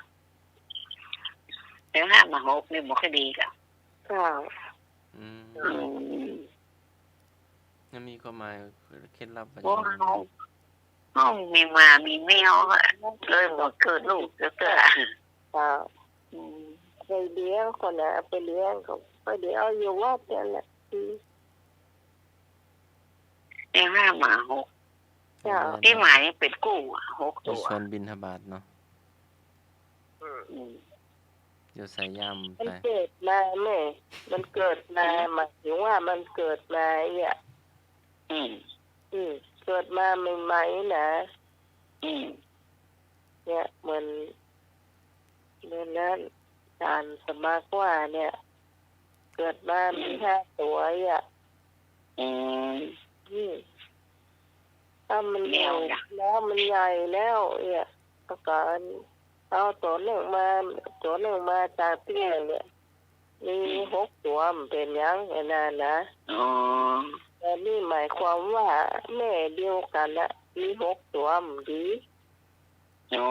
แมวห้าหมาหกนี่บ่ค่อยดีก่ะ เจ้า อืม อืม มันมีความหมายเคล็ดลับว่า โอ้ ยังไง เฮา เฮามีหมามีแมวอะ เลยบ่เกิดลูกจักเตื้อ เจ้า อืม ไปเลี้ยงคนน่ะ ไปเลี้ยงก็ไปเลี้ยงอยู่วัดนั่นแหละ อืม แมวห้าหมาหก เจ้า ตี้หมายังเป๋นกู้อะ หกตั๋ว ไปชวนบิณฑบาตเนาะ อืม อืม เดี๋ยวใส่ย่าม มัน ไป เกิดมาแม่ มันเกิดมา อืม หมายถึงว่ามันเกิดมาเนี่ย อืม อืม เกิดมาใหม่ๆ นะ อืม เนี่ย เหมือน เหมือนนั้น อาจ๋ารย์สมัครว่าเนี่ย เกิดมามี อืม ห้าตั๋วอ่ะ อืม อืม ถ้ามัน แมว ใหญ่ น่ะ แล้วมันใหญ่แล้วเนี่ย ก็เอาตั๋วนึ่งมา ตั๋วนึ่งมาจากเตี้ยเนี่ย มี อืม หกตั๋ว มันเป๋นหยัง ไอ้นั่นนะ อ๋อ แต่นี่หมายความว่าแม่เดียวกั๋นน่ะ มีหกตั๋ว มันดี อ๋อ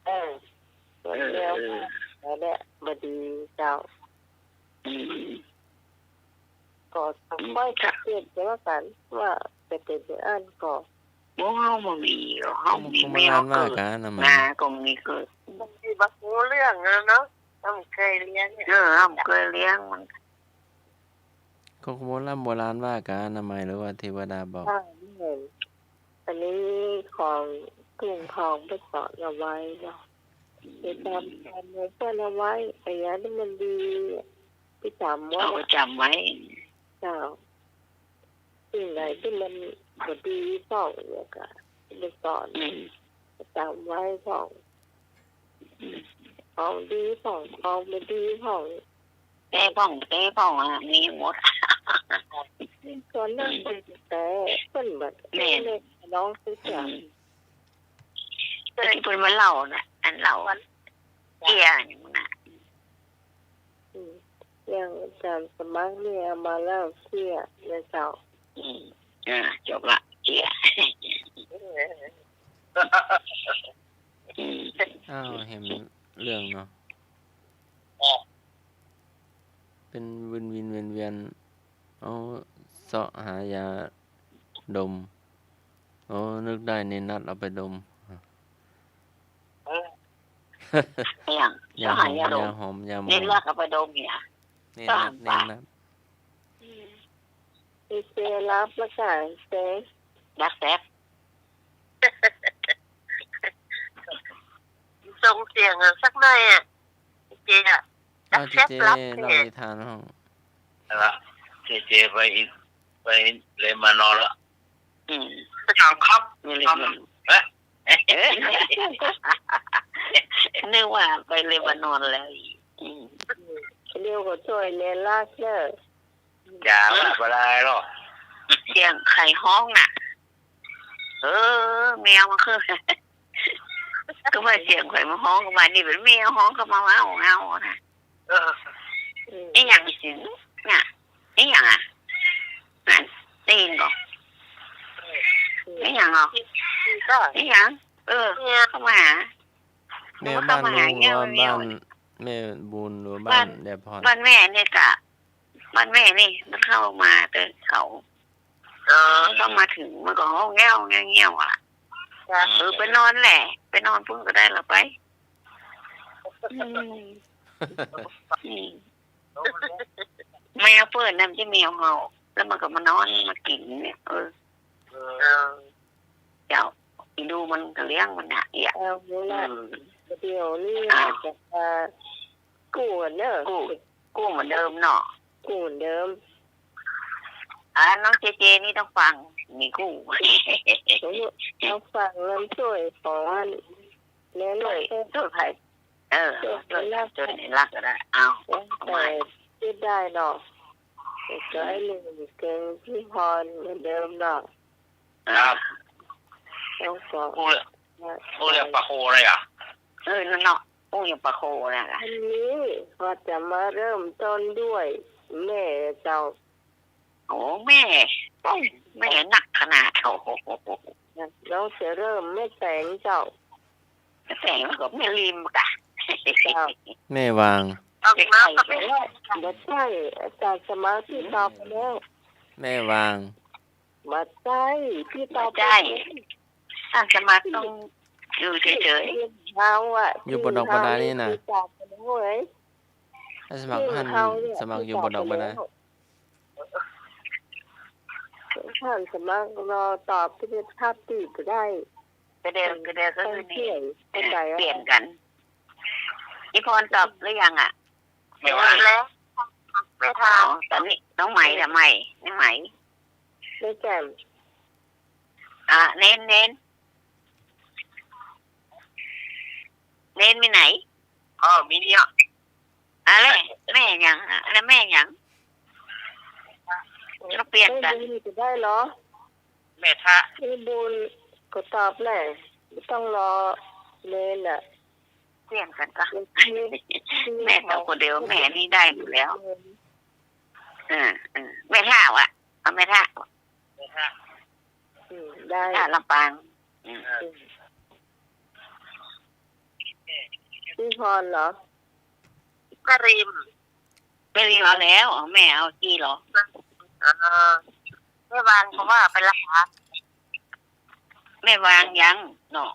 เออ ตั๋วเดียว เออ เออ นั่นแหละ บ่ดีเจ้า อืม ก็ต้อง อืม ค่อยสังเกตกั๋นแล้วกั๋น ว่าจะเป๋นอย่างอั้นก็ บ่ เฮาบ่มี เฮามี คงบ่ แมว ล้านว่า เกิด กั๋นนะ มา หมาก็มีเกิด มันมีบ่ฮู้เรื่องอะเนาะ เฮาบ่เกยเลี้ยงเนี่ย เออ เฮาบ่เกยเลี้ยงมัน เขาโบราณโบราณว่ากั๋นนะ หมายหรือว่าเทวดาบอก อ่า แม่น อันนี้ของทุ่งทองไปสอนเอาไว้เนาะ ไปตาม ตามเปิ้นเอาไว้ ไอ้อย่างที่มันดี ไปจ๋ำไว้ เอาไปจ๋ำไว้ เจ้า สิ่งใดที่มันบ่ดีพ่องเนี่ยก็ไปสอน อืม จ๋ำไว้พ่อง อืม ของดีพ่อง ของบ่ดีพ่อง แต๊พ่อง แต๊พ่องอะ มีหมด ตอนนั้นเปิ้นแต๊ เปิ้นแบบ แม่น เล็กน้องคือกัน อืม แต่ที่เปิ้นมาเล่าน่ะ อันเล่า เตี้ยอย่างนั้นน่ะ อืม อย่างอาจ๋ารย์สมัครนี่เอามาเล่าเตี้ยนะเจ้า อืม อ่า จบละ เตี้ย อืม อ้าว เนาะ เป๋นวินวินเวียนเวียน เอาเซาะหายาดม โอ้ นึกได้ เณรนัทเอาไปดม เออ อย่าง ยาหอม เซาะหายาดม ยาหอม ยาหมอง เณรนัทเอาไปดมเนี่ย เณรนัท เซาะหายา เณรนัท อืม อีเจรับแล้วก็เซ ดักแซบ ส่งเสียงอะสักหน่อยอะ อีเจอะ อ้าว ดักแซบ เจเจ รับ เล่านิทานห้อง เอาละ เจเจไปอิ ไปเลบานอนละ อืม ไปถามครับ ไปเลบานอน เอ๊ะ นึกว่าไปเลบานอนแล้ว อืม เดี๋ยวก็ช่วยเณรนัทเนอะ จ๋าว่าบ่ได้หรอก เสียงใผฮ้องน่ะ เออ แมวมันคือ ก็ว่าเสียงใผมันฮ้อง ก็ว่านี่เป๋นแมวฮ้องเข้ามาเว้าเงาน่ะ เออ อืม นี่อย่างอีสิงน่ะ นี่อย่างอะ นั่น ได้ยินก่อ นี่อย่างเหรอ ก็ นี่อย่าง เออ เข้ามาหา แม่บ้านลุงหรือว่าบ้านแม่บุญหรือบ้าน บ้าน ยายพร บ้านแม่เนี่ยกะ บ้านแม่นี่มันเข้ามาแต่เขา เออ เข้ามาเถิงมันก็ฮ้องแง้วแง้วแง้วอะ จ้ะ เออ ไปนอนแหละ ไปนอนพุ้นก็ได้ละไป อืม อืม แมวเปิ้นน่ะมันจะแมวเห่า แล้วมันก็มานอนมากิ๋นเนี่ย เออ เออ เจ้า อีดูมันก็เลี้ยงมันน่ะ เอี้ย เอาละ อืม เดี๋ยวนี้ อ่า จะมากู้กันเนอะ กู้ กู้เหมือนเดิมเนาะ กู้เหมือนเดิม อ่า น้องเจเจนี่ต้องฟัง มีกู้ ต้องฟังเรื่องช่วยของอัน แม่ลูก ช่วย ช่วยใผ เออ ช่วย ช่วยเณรนัทก็ได้ เอา เอามา แต่คิดได้เนาะ แต่ก็ไอ้หนึ่งเก่งพี่พรเหมือนเดิมเนาะ ครับ ต้องขอ อู้เรื่อง อู้เรื่องปะโคอะไรอะ เออ นั่นเนาะ อู้เรื่องปะโคน่ะ อันนี้ว่าจะมาเริ่มต้นด้วยแม่เจ้า โอ้ แม่ โอ้ย แม่นักขนาด โอ้โห แล้วจะเริ่มแม่แตงเจ้า แม่แตงแล้วก็แม่ริมกะ เจ้า แม่วาง เอาเด็กมาก็ไม่ บ่ใจ้ อาจารย์สมัครตี้ตอบไปแล้ว แม่วาง บ่ใจ้ ตี้ตอบไป บ่ใจ้ อาจารย์สมัครต้องอยู่เฉยๆ เฮาอะ อยู่บ่ดอกบ่ดานี่น่ะ ตี้ตอบไปแล้วเว้ย อาจารย์สมัครหัน ตี้เฮาเนี่ย สมัครอยู่บ่ดอกบ่ดา ตี้ตอบไปแล้ว หันสมัครรอตอบที่ภาพตี้บ่ได้ ก็เดี๋ยว ก็เดี๋ยวก็คือนี่ เปลี่ยน เข้าใจ๋อะ เปลี่ยนกั๋น อีพรตอบหรือยังอะ ไม่ว่า แล้ว ไม่ถาม อ๋อ ต๋อนนี้น้องไหมล่ะ ไหม นี่ไหม ไม่แจ่ม อ่ะ เณร เณร เณรมีไหน อ๋อ มีเนี่ย อะไร แม่หยัง อะไร แม่หยัง ต้องเปลี่ยนกั๋น แม่บุญก็ได้เหรอ แม่ทะ แม่บุญก็ตอบแหละ บ่ต้องรอเณรน่ะ เปลี่ยนกั๋นก็ แม่ตอบคนเดียว แม่นี่ได้อยู่แล้ว เออ เออ แม่ทะวะ เอาแม่ทะ แม่ทะ อืม ได้ แม่ทะลำปาง อืม อืม พี่พรเหรอ แม่ริม แม่ริมเอาแล้ว แม่เอาตี้เหรอ อ่า แม่วางเขาว่าไปละคะ แม่วางยังเนาะ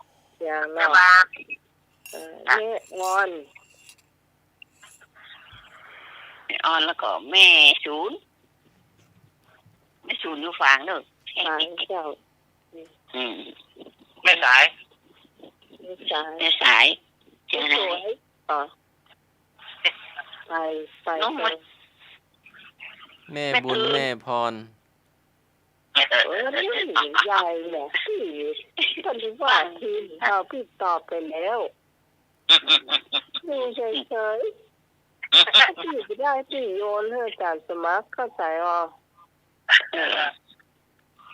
ยังเนาะ แม่วาง เออ แม่ออน แม่ออนแล้วก็แม่ศูนย์ แม่ศูนย์อยู่ฝางเนาะ ฝางเจ้า อืม แม่สาย แม่สาย แม่สาย แม่สวย อ๋อ ไป ไป น้อง ไป แม่บุญ แม่บุญ แม่พร เออ นี่ยายแหละตี้ ก็นึกว่าตี้เฮาตี้ตอบไปแล้ว อยู่เฉยๆ ตี้บ่ได้ตี้โยนหื้ออาจ๋ารย์สมัคร เข้าใจ๋อ่อ เออ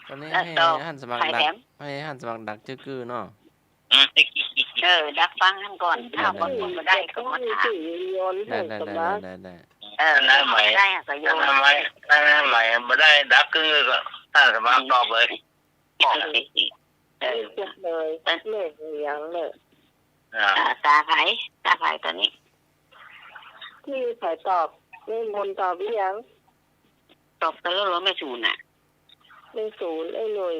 ต๋อนนี้ แล้ว หื้อ ต่อ หันสมัครดัก ใผแถม หื้อหันสมัครดักจื้อกื้อเนาะ เออ ดักฟังหั้นก่อน ถ้าบางคนบ่ได้ก็มาถาม ได้ ได้ ได้ ได้ ได้ เออ อันนั้นไหม ได้ก็โยน อันนั้นไหม อันนั้นไหม บ่ได้ดักกึ่งก็ หันสมัครตอบเลย บอก เออ เออ เออ แม่ยังเนี่ย อ่า อ่า ต๋าใผ ต๋าใผต๋อนนี้ ตี้ใผตอบ แม่มนตอบหรือยัง ตอบกั๋นแล้วเหรอ แม่ศูนย์น่ะ แม่ศูนย์ ไอ้หนุ่ย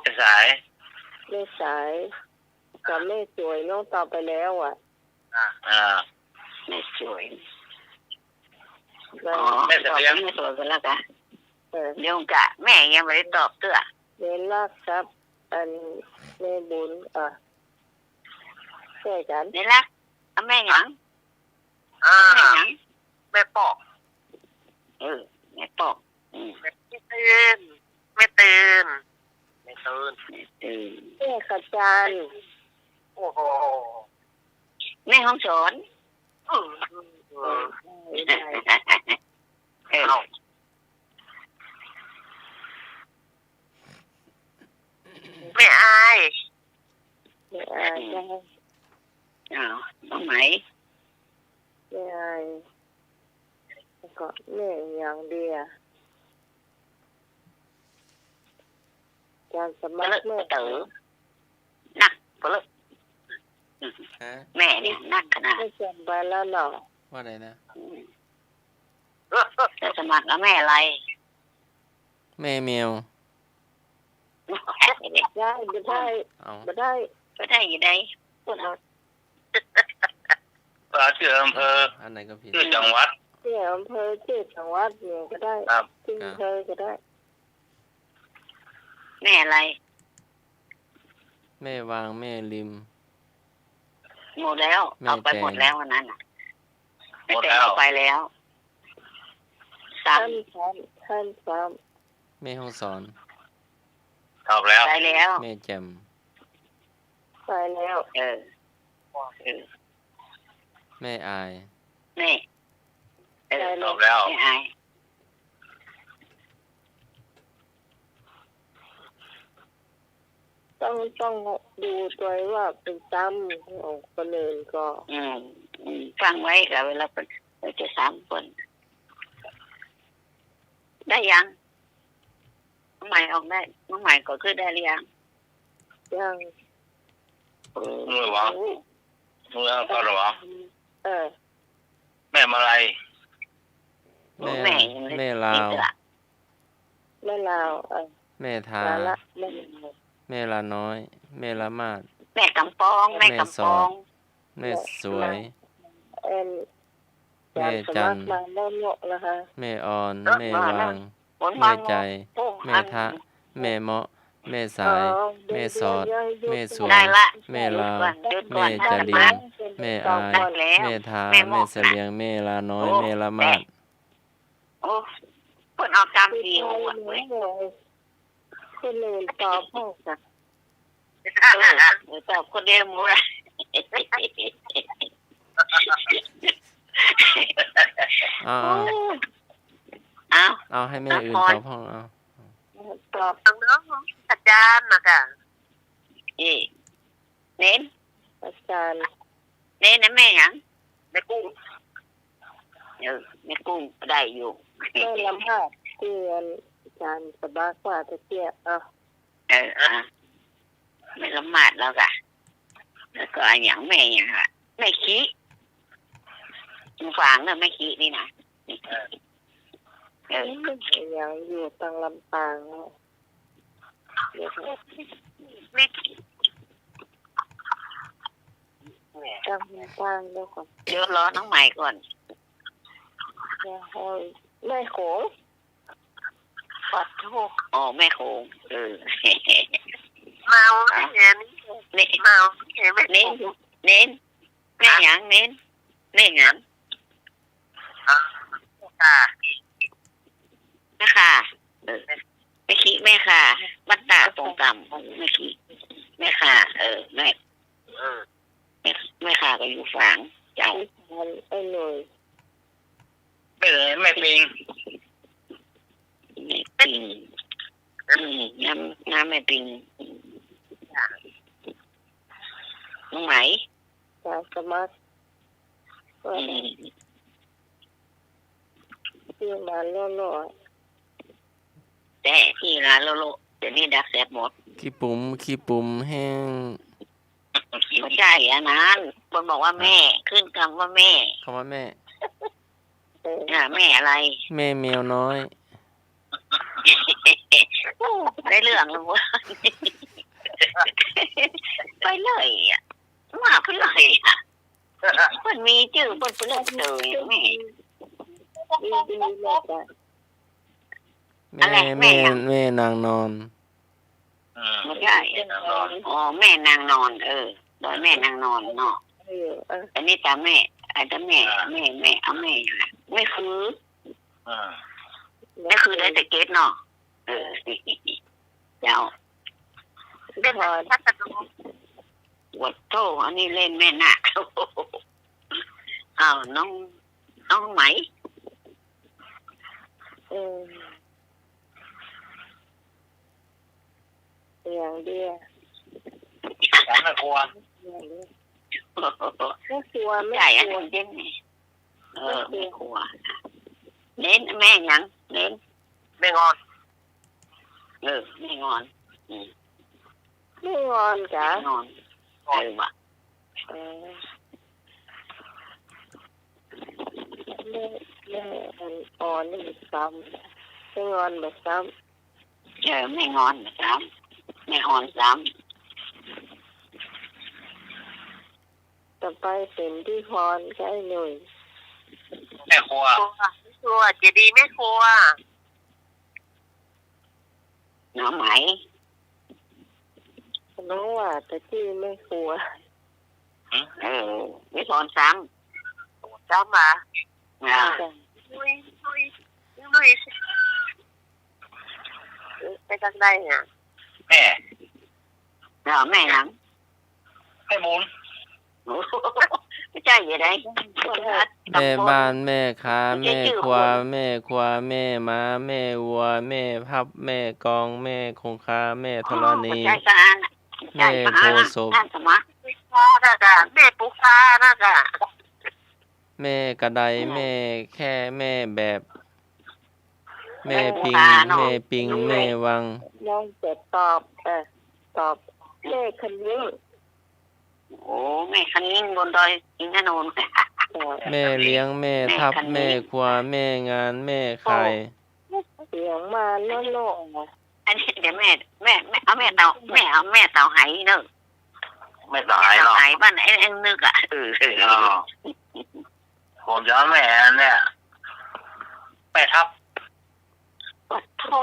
แม่สาย แม่สาย กับแม่สวย น้องตอบไปแล้วอะ อ่า อ่า แม่สวย แล้ว อ๋อ แม่เสลียง ตอบแม่สวยไปแล้วกะ เออ เดี๋ยวกะ แม่ยังบ่ได้ตอบเตื้อ แม่ลักทรัพย์ อัน แม่บุญ อ่ะ ช่วยกัน แม่ลัก อ่ะ แม่หยัง อ่า แม่หยัง แม่ปอก เออ แม่ปอก อืม แม่ตื่น แม่ตื่น แม่ตื่น แม่ตื่น แม่ขจร โอ้โห แม่ฮ่องสอน อืม อืม อืม เออ แม่อาย แม่อาย อืม ได้ อ้าว น้องไหม แม่อาย แล้วก็แม่หยังดีอะ อาจ๋ารย์สมัคร แม่เต๋อ นัก ฮะ แม่เนี่ยนักขนาด แม่จำไปแล้วเนาะ ว่าไงนะ อืม จะสมัครกับแม่อะไร แม่แมว ได้ บ่ได้ เอ้า บ่ได้ บ่ได้อยู่ใด พูดเอา อ่า ชื่ออำเภอ อันไหนก็ผิด ชื่อจังหวัด ชื่ออำเภอ ชื่อจังหวัดเนี่ยก็ได้ ครับ ชื่ออำเภอก็ได้ แม่อะไร แม่วาง แม่ริม หมดแล้ว แม่แตง เอาไปหมดแล้ววันนั้นน่ะ หมดแล้ว แม่แตงเอาไปแล้ว สาม ท่านสาม ท่านสาม แม่ฮ่องสอน ตอบแล้ว ไปแล้ว แม่แจ่ม ไปแล้ว เออ เออ แม่อาย แม่ เออ ตอบแล้ว แม่อาย ต้อง ต้องดูตวยว่าเปิ้นซ้ำของคนอื่นก่อ อืม อืม ฟังไว้ก่อ เวลาเปิ้น เปิ้นจะซ้ำเปิ้น ได้ยัง น้องใหม่ออกได้ น้องใหม่ก็คือได้หรือยัง ยัง เออ เมื่อวะ เมื่อก่อนเหรอวะ เออ แม่มาลัย แม่ แม่ยังเล็ก แม่ลาว นิดเดียว แม่ลาว เออ แม่ทา ลาละ แม่ แม่ลาน้อย แม่ละมาด แม่กำปอง แม่ แม่กำปอง แม่สวย เอิ่ม แม่จันทร์ แม่ออน แม่วาง แม่ใจ๋ แม่ทะ แม่เมาะ แม่สาย แม่สอด แม่สวย แม่ลาว แม่จ๋าลีน แม่อาย แม่ทา แม่เสลียง แม่ลาน้อย แม่ละมาด โอ้ เปิ้นเอาตามที่หมดเว้ย คนอื่นตอบห้องจ้ะ เออ ตอบคนเดียวหมด เอา เอา เอา เอาให้แม่อื่นตอบห้อง เอา ตอบทางน้องอาจ๋ารย์น่ะก่ะ เอ๊ะ เน้น อาจ๋ารย์ เน้นนะ แม่หยัง แม่กุ้ง เออ แม่กุ้งได้อยู่ แม่ละมาด ตี้อาจ๋ารย์สะบักว่าตะเกียะ เอ้า เออ อ่ะ แม่ละมาดแล้วก่ะ แล้วก็อะหยัง แม่หยังอะ แม่ขี้ ฟังเนอะ แม่ขี้นี่นะ เออ เออ ยังอยู่ตังลำปางเนาะ เดี๋ยวก่อน ตังลำปาง เดี๋ยวก่อน เดี๋ยวรอน้องใหม่ก่อน เดี๋ยวให้แม่โขง ปัดโธ่ อ๋อ แม่โขง เออ เมาไม่เห็น นี่ เมาไม่เห็น แม่โขง เน้น เน้น แม่หยัง เน้น แม่หยัง อ่ะ ค่ะ แม่ค่ะ เออ แม่ขี้ แม่ค่ะ บ้านตาดตรงกำ แม่ขี้ แม่ค่ะ เออ แม่ เออ แม่ แม่ค่ะก็อยู่ฝาง เจ้า ไอ้หน่อย แม่ แม่ปิง แม่ปิง อืม น้ำ น้ำแม่ปิง น้องไหม จ๋าสมัคร อืม ตี้มาโล่ๆ แต่ตี้มาโล่ๆ เดี๋ยวนี้ดักแซบหมด ขี้ปุ๋ม ขี้ปุ๋มแห้ง บ่ใจ้อันนั้น เปิ้นบอกว่าแม่ ขึ้นกำว่าแม่ กำว่าแม่ เออ อ่า แม่อะไร แม่แมวน้อย โอ้ ได้เรื่องแล้วเว้ย ไปเลยอะ ว่าไปเลยอะ เปิ้นมีจื้อเปิ้นไปเลยเต๋อแม่ ดีๆ เลยจ้ะ แม่ อะไร แม่ แม่หยัง แม่นางนอน อืม บ่ใจ้ แม่นางนอน อ๋อ แม่นางนอน เออ ดอยแม่นางนอนเนาะ เออ เออ อันนี้ต๋ามแม่ อันนี้ต๋ามแม่ อ่า แม่ แม่ เอาแม่ แม่คือ อ่า แม่คือได้แต่เกตเนาะ เออ เจ้า เล่นพัสดุ วัดโธ่ อันนี้เล่นแม่นาค อ้าว น้อง น้องไหม เออ อย่างเดียว ถามแม่ครัว อย่างเดียว แม่ครัว แม่ครัว ใจ้ อันนี้เด่นนี่ เออ แม่ครัว แม่ครัว เน้น แม่หยัง เน้น แม่งอน เออ แม่งอน อืม แม่งอนกะ แม่งอน เออว่ะ เออ แม่ แม่อ่อนนี่ซ้ำ แม่งอนบ่ซ้ำ เออ แม่งอนบ่ซ้ำ แม่อ่อนซ้ำ ต่อไปเป๋นตี้พรกับไอ้หนุ่ย แม่ครัว แม่ครัว เจดีย์แม่ครัว น้องไหม น้องว่าตะกี้แม่ครัว หืม เออ แม่พรซ้ำ ซ้ำมา อ่า จ้ะ ลุย ลุย ลุย ไปทางใดอะ แม่ เออ แม่หยัง แม่บุญ บ่ใจ้จะใด แม่บ้าน แม่ค้า แม่ครัว แม่ครัว แม่ม้า แม่วัว แม่พับ แม่กอง แม่คงคา แม่ธรณี อ๋อ บ่ใจ้สะอาด แม่โฆษก แม่ปูฟ้านะกะ แม่ปูฟ้านะกะ แม่กระได แม่แคร่ แม่แบบ แม่ปิง แม่ปูฟ้าเนาะ แม่ปิง แม่วัง น้องจะตอบ เอ่อ ตอบ แม่คะนิ้ง โอ้ แม่คะนิ้งบนดอยอินทนนท์ แม่เลี้ยง แม่ทับ แม่คะนิ้ง แม่ครัว แม่งาน แม่ขาย โอ้ เสียงมาแล้วเนาะ อันนี้เดี๋ยวแม่ แม่ แม่ เอาแม่เต่า แม่เอาแม่เต่าไหเนาะ แม่เต่าไหเนาะ เต่าไหบ้านไอ้ ไอ้นึกอะ เออ เออ อ๋อ ผมจะเอาแม่อันเนี้ย แม่ทับ ปะโธ่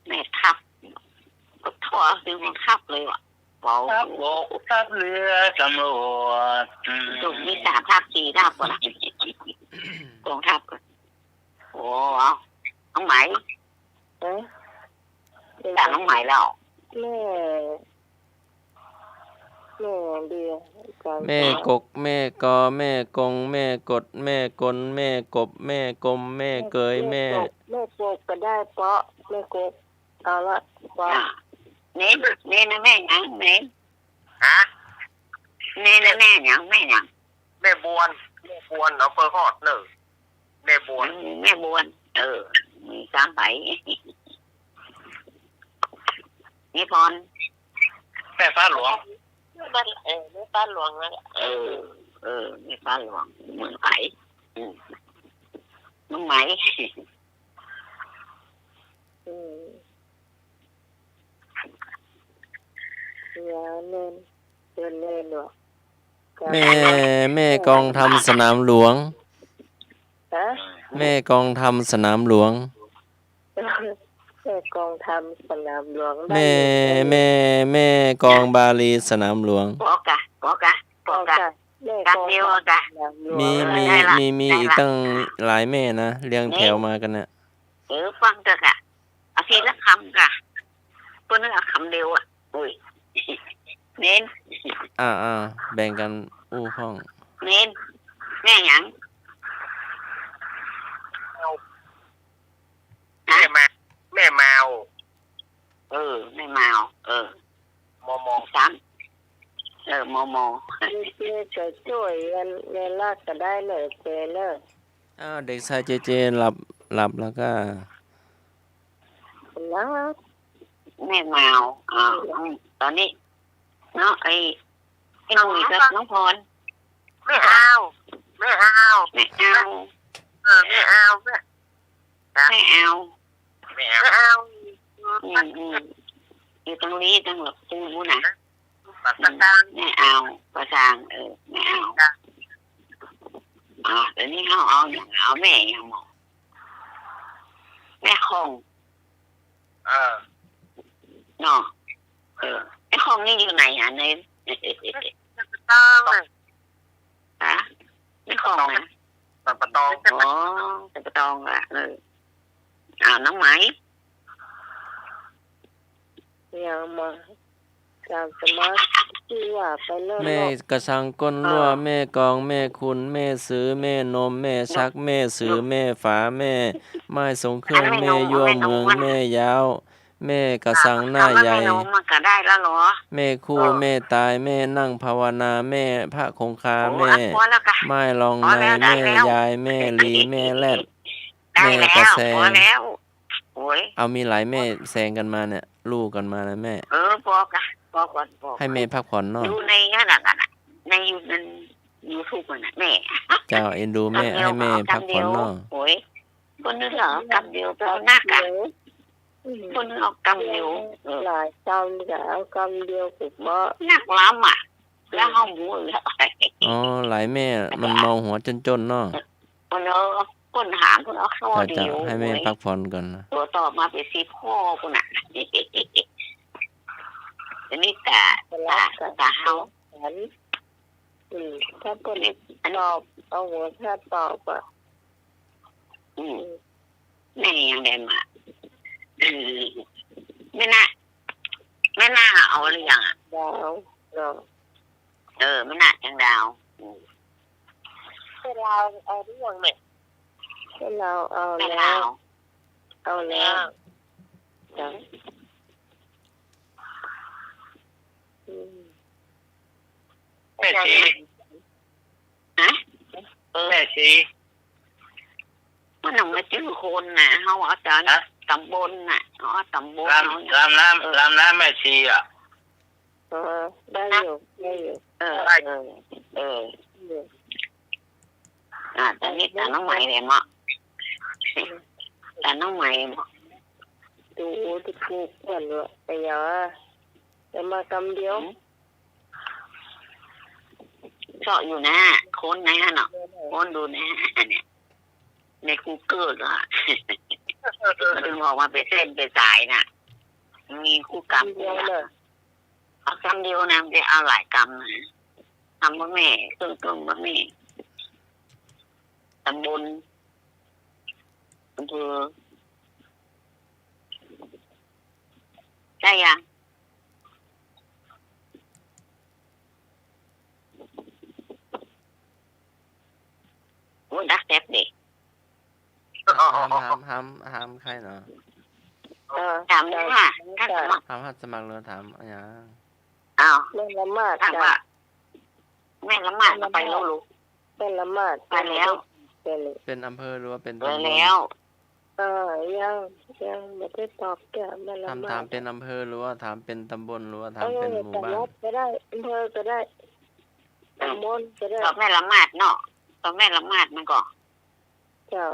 แม่ทับ ปะโธ่ เอาถึงแม่ทับเลยว่ะ เว้า ทัพบก ทัพเรือ ตำรวจ อืม ถูก มีสามทับ สี่ทับก่อนนะ กองทัพ โอ้ เอา น้องไหม เอ๊ะ ถามน้องไหมแล้ว แม่ แม่เดียว แม่กก แม่กอ แม่กง แม่กด แม่กล แม่กบ แม่กลม แม่เกย แม่ แม่กก แม่กกก็ได้ เปาะ แม่กก เอาละ เปาะ อ่ะ เน้น เน้นนะ แม่หยัง เน้น ฮะ เน้นนะ แม่หยัง แม่หยัง แม่บวน แม่บวน อำเภอฮอดเนอะ แม่บวน อืม แม่บวน เออ มีสามใบ แม่พร แม่ฟ้าหลวง แม่บ้าน เออ แม่ฟ้าหลวงนั่นแหละ เออ เออ แม่ฟ้าหลวง เมืองไผ อืม น้องไหม อืม อย่าเน้น เดินเน้นว่ะ แม่ แม่กองธรรมสนามหลวง ฮะ แม่กองธรรมสนามหลวง แม่กองธรรมสนามหลวง แม่ แม่ แม่กองบาลีสนามหลวง ปอกะ ปอกะ ปอกะ ปอกะ แม่กองธรรมสนามหลวง มี มี ได้ละ มี มี ได้ละ อีกตั้งหลายแม่นะ เรียงแถวมากั๋นนะ เออ ฟังเถอะกะ เอาทีละกำกะ เปิ้นเอากำเดียวอะ โอ้ย เน้น อ่า อ่า แบ่งกั๋นอู้พ่อง เน้น แม่หยัง ฮะ แม่มา แม่มาว เออ แม่มาว เออ มอมอ สาม เออ มอมอ เจ๊ก็จ้วยอันแม่ลักษณ์ก็ได้เน่อ เจ๊เน่อ อ้าว เด็กชายเจเจหลับ หลับแล้วก้า หลับ แม่มาว อ่า อืม ต๋อนนี้ เนาะ ไอ้ ไอ้หนุ่ยกับน้องพร ไม่เอา ไม่เอา ไม่เอา เออ ไม่เอา ไม่ ไม่เอา ไม่เอา ไม่เอา อืม อืม อยู่ตรงนี้ ตรงหลังตู้นู้นนะ ปะซาง ไม่เอา ปะซาง เออ ไม่เอา อ๋อ เดี๋ยวนี้เขาเอาอย่าง เอาแม่อย่างหมอ แม่ของ เออ เนาะ เออ ไอ้ของนี่อยู่ไหนอ่ะ ใน ตะปะตองอะ ฮะ ไอ้ของนะ ตะปะตอง อ๋อ ตะปะตองอะ เออ อ้าว น้องไหม ยังมา ตามสมาธิว่าไปเรื่อยๆ แม่กระสังก้นลั่ว แม่กอง แม่คุณ แม่สือ แม่นม แม่ชัก แม่สือ แม่ฝา แม่ไม้ทรงเครื่อง แม่ยั่วเมือง แม่ยาว แม่กระสังหน้าใหญ่ แม่คู่ แม่ตาย แม่นั่งภาวนา แม่พระคงคา แม่ไม้รองใน แม่ยาย แม่ลี แม่แรด แม่กระแซง โอ้ย เอามีหลายแม่แซงกันมาเนี่ย ลู่กันมานะแม่ เออ ปอก่ะ ปอก่อน ปอก่อน ให้แม่พักผ่อนเนาะ ดูในนั่นน่ะ ในยู ในยูทูบมันน่ะ แม่ เจ้าเอ็นดูแม่ ให้แม่พักผ่อนเนาะ โอ้ย คนนึงเอากำเดียว เอานักอะ คนนึงเอากำเดียว เออ หลายกำจะเอากำเดียวก็บ่ นักล้ำอะ แล้วเอาหมูแล้ว อ๋อ หลายแม่มันเมาหัวจ้นๆเนาะ เออ คนหาม คนเอาข้าวเดียว เจ้า ให้แม่พักผ่อนก่อนนะ ตัวตอบมาเป็นสิบข้อพุ้นน่ะ อันนี้กะ กะ กะเฮา อืม ถ้าเปิ้นตอบ เอาหัวถ้าตอบอะ อืม แม่ยังได้มา เออ แม่น่ะ แม่น่ะเอาหรือยังอะ ดาว ดาว เออ แม่น่ะจังดาว อืม แม่ลาวเอาหรือยังแม่ แม่ลาวเอาแล้ว แม่ลาว เอาแล้ว จ้ะ อืม แม่ชี ฮะ เออ แม่ชี มันหนังมาจื้อคนน่ะ เฮาเอาแต่ ฮะ ตำบลน่ะ เอาตำบล ลำ เฮาเนี่ย ลำน้ำ เออ ลำน้ำแม่ชีอะ เออ ได้อยู่ ได้อยู่ เออ เออ เออ อ่ะ ต๋อนนี้ต๋าน้องใหม่เลยเนาะ ต๋าน้องใหม่เนาะ ดู ดูถูกเปิ้นว่ะ ไอ้หยา แต่มากำเดียว อืม เจาะอยู่นะ ค้นในหั้นเนาะ ค้นดูนะ เนี่ย ในกูเกิลอะ มันถึงออกมาเป็นเส้นเป็นสายน่ะ มีคู่กรรม กำเดียวเลย เอากำเดียวนะ มันจะเอาหลายกำนะ กำว่าแม่ เครื่องต้นว่าแม่ ตำบล อำเภอ ใช่ยัง โอ้ย ดักแซบเด้ ถาม ถาม ถาม ถามใครเนาะ เออ ถามว่า ถ้าสมัคร ถามหัดสมัครหรือถามอะหยัง อ้าว แม่ละหมาด ถามว่า จ้ะ แม่ละหมาดไปแล้วลูก แม่ละหมาด ไปแล้ว ไปแล้ว เป็นอำเภอหรือว่าเป็น ไปแล้ว ตำบล เออ ยัง ยังบ่ได้ตอบจ้ะ แม่ละหมาด ถาม ถามเป็นอำเภอหรือว่าถามเป็นตำบลหรือว่าถามเป็นหมู่บ้าน เออ ตำบลก็ได้ อำเภอก็ได้ ตำบลก็ได้ ตอบแม่ละหมาดเนาะ ตอบแม่ละหมาดมันก็ เจ้า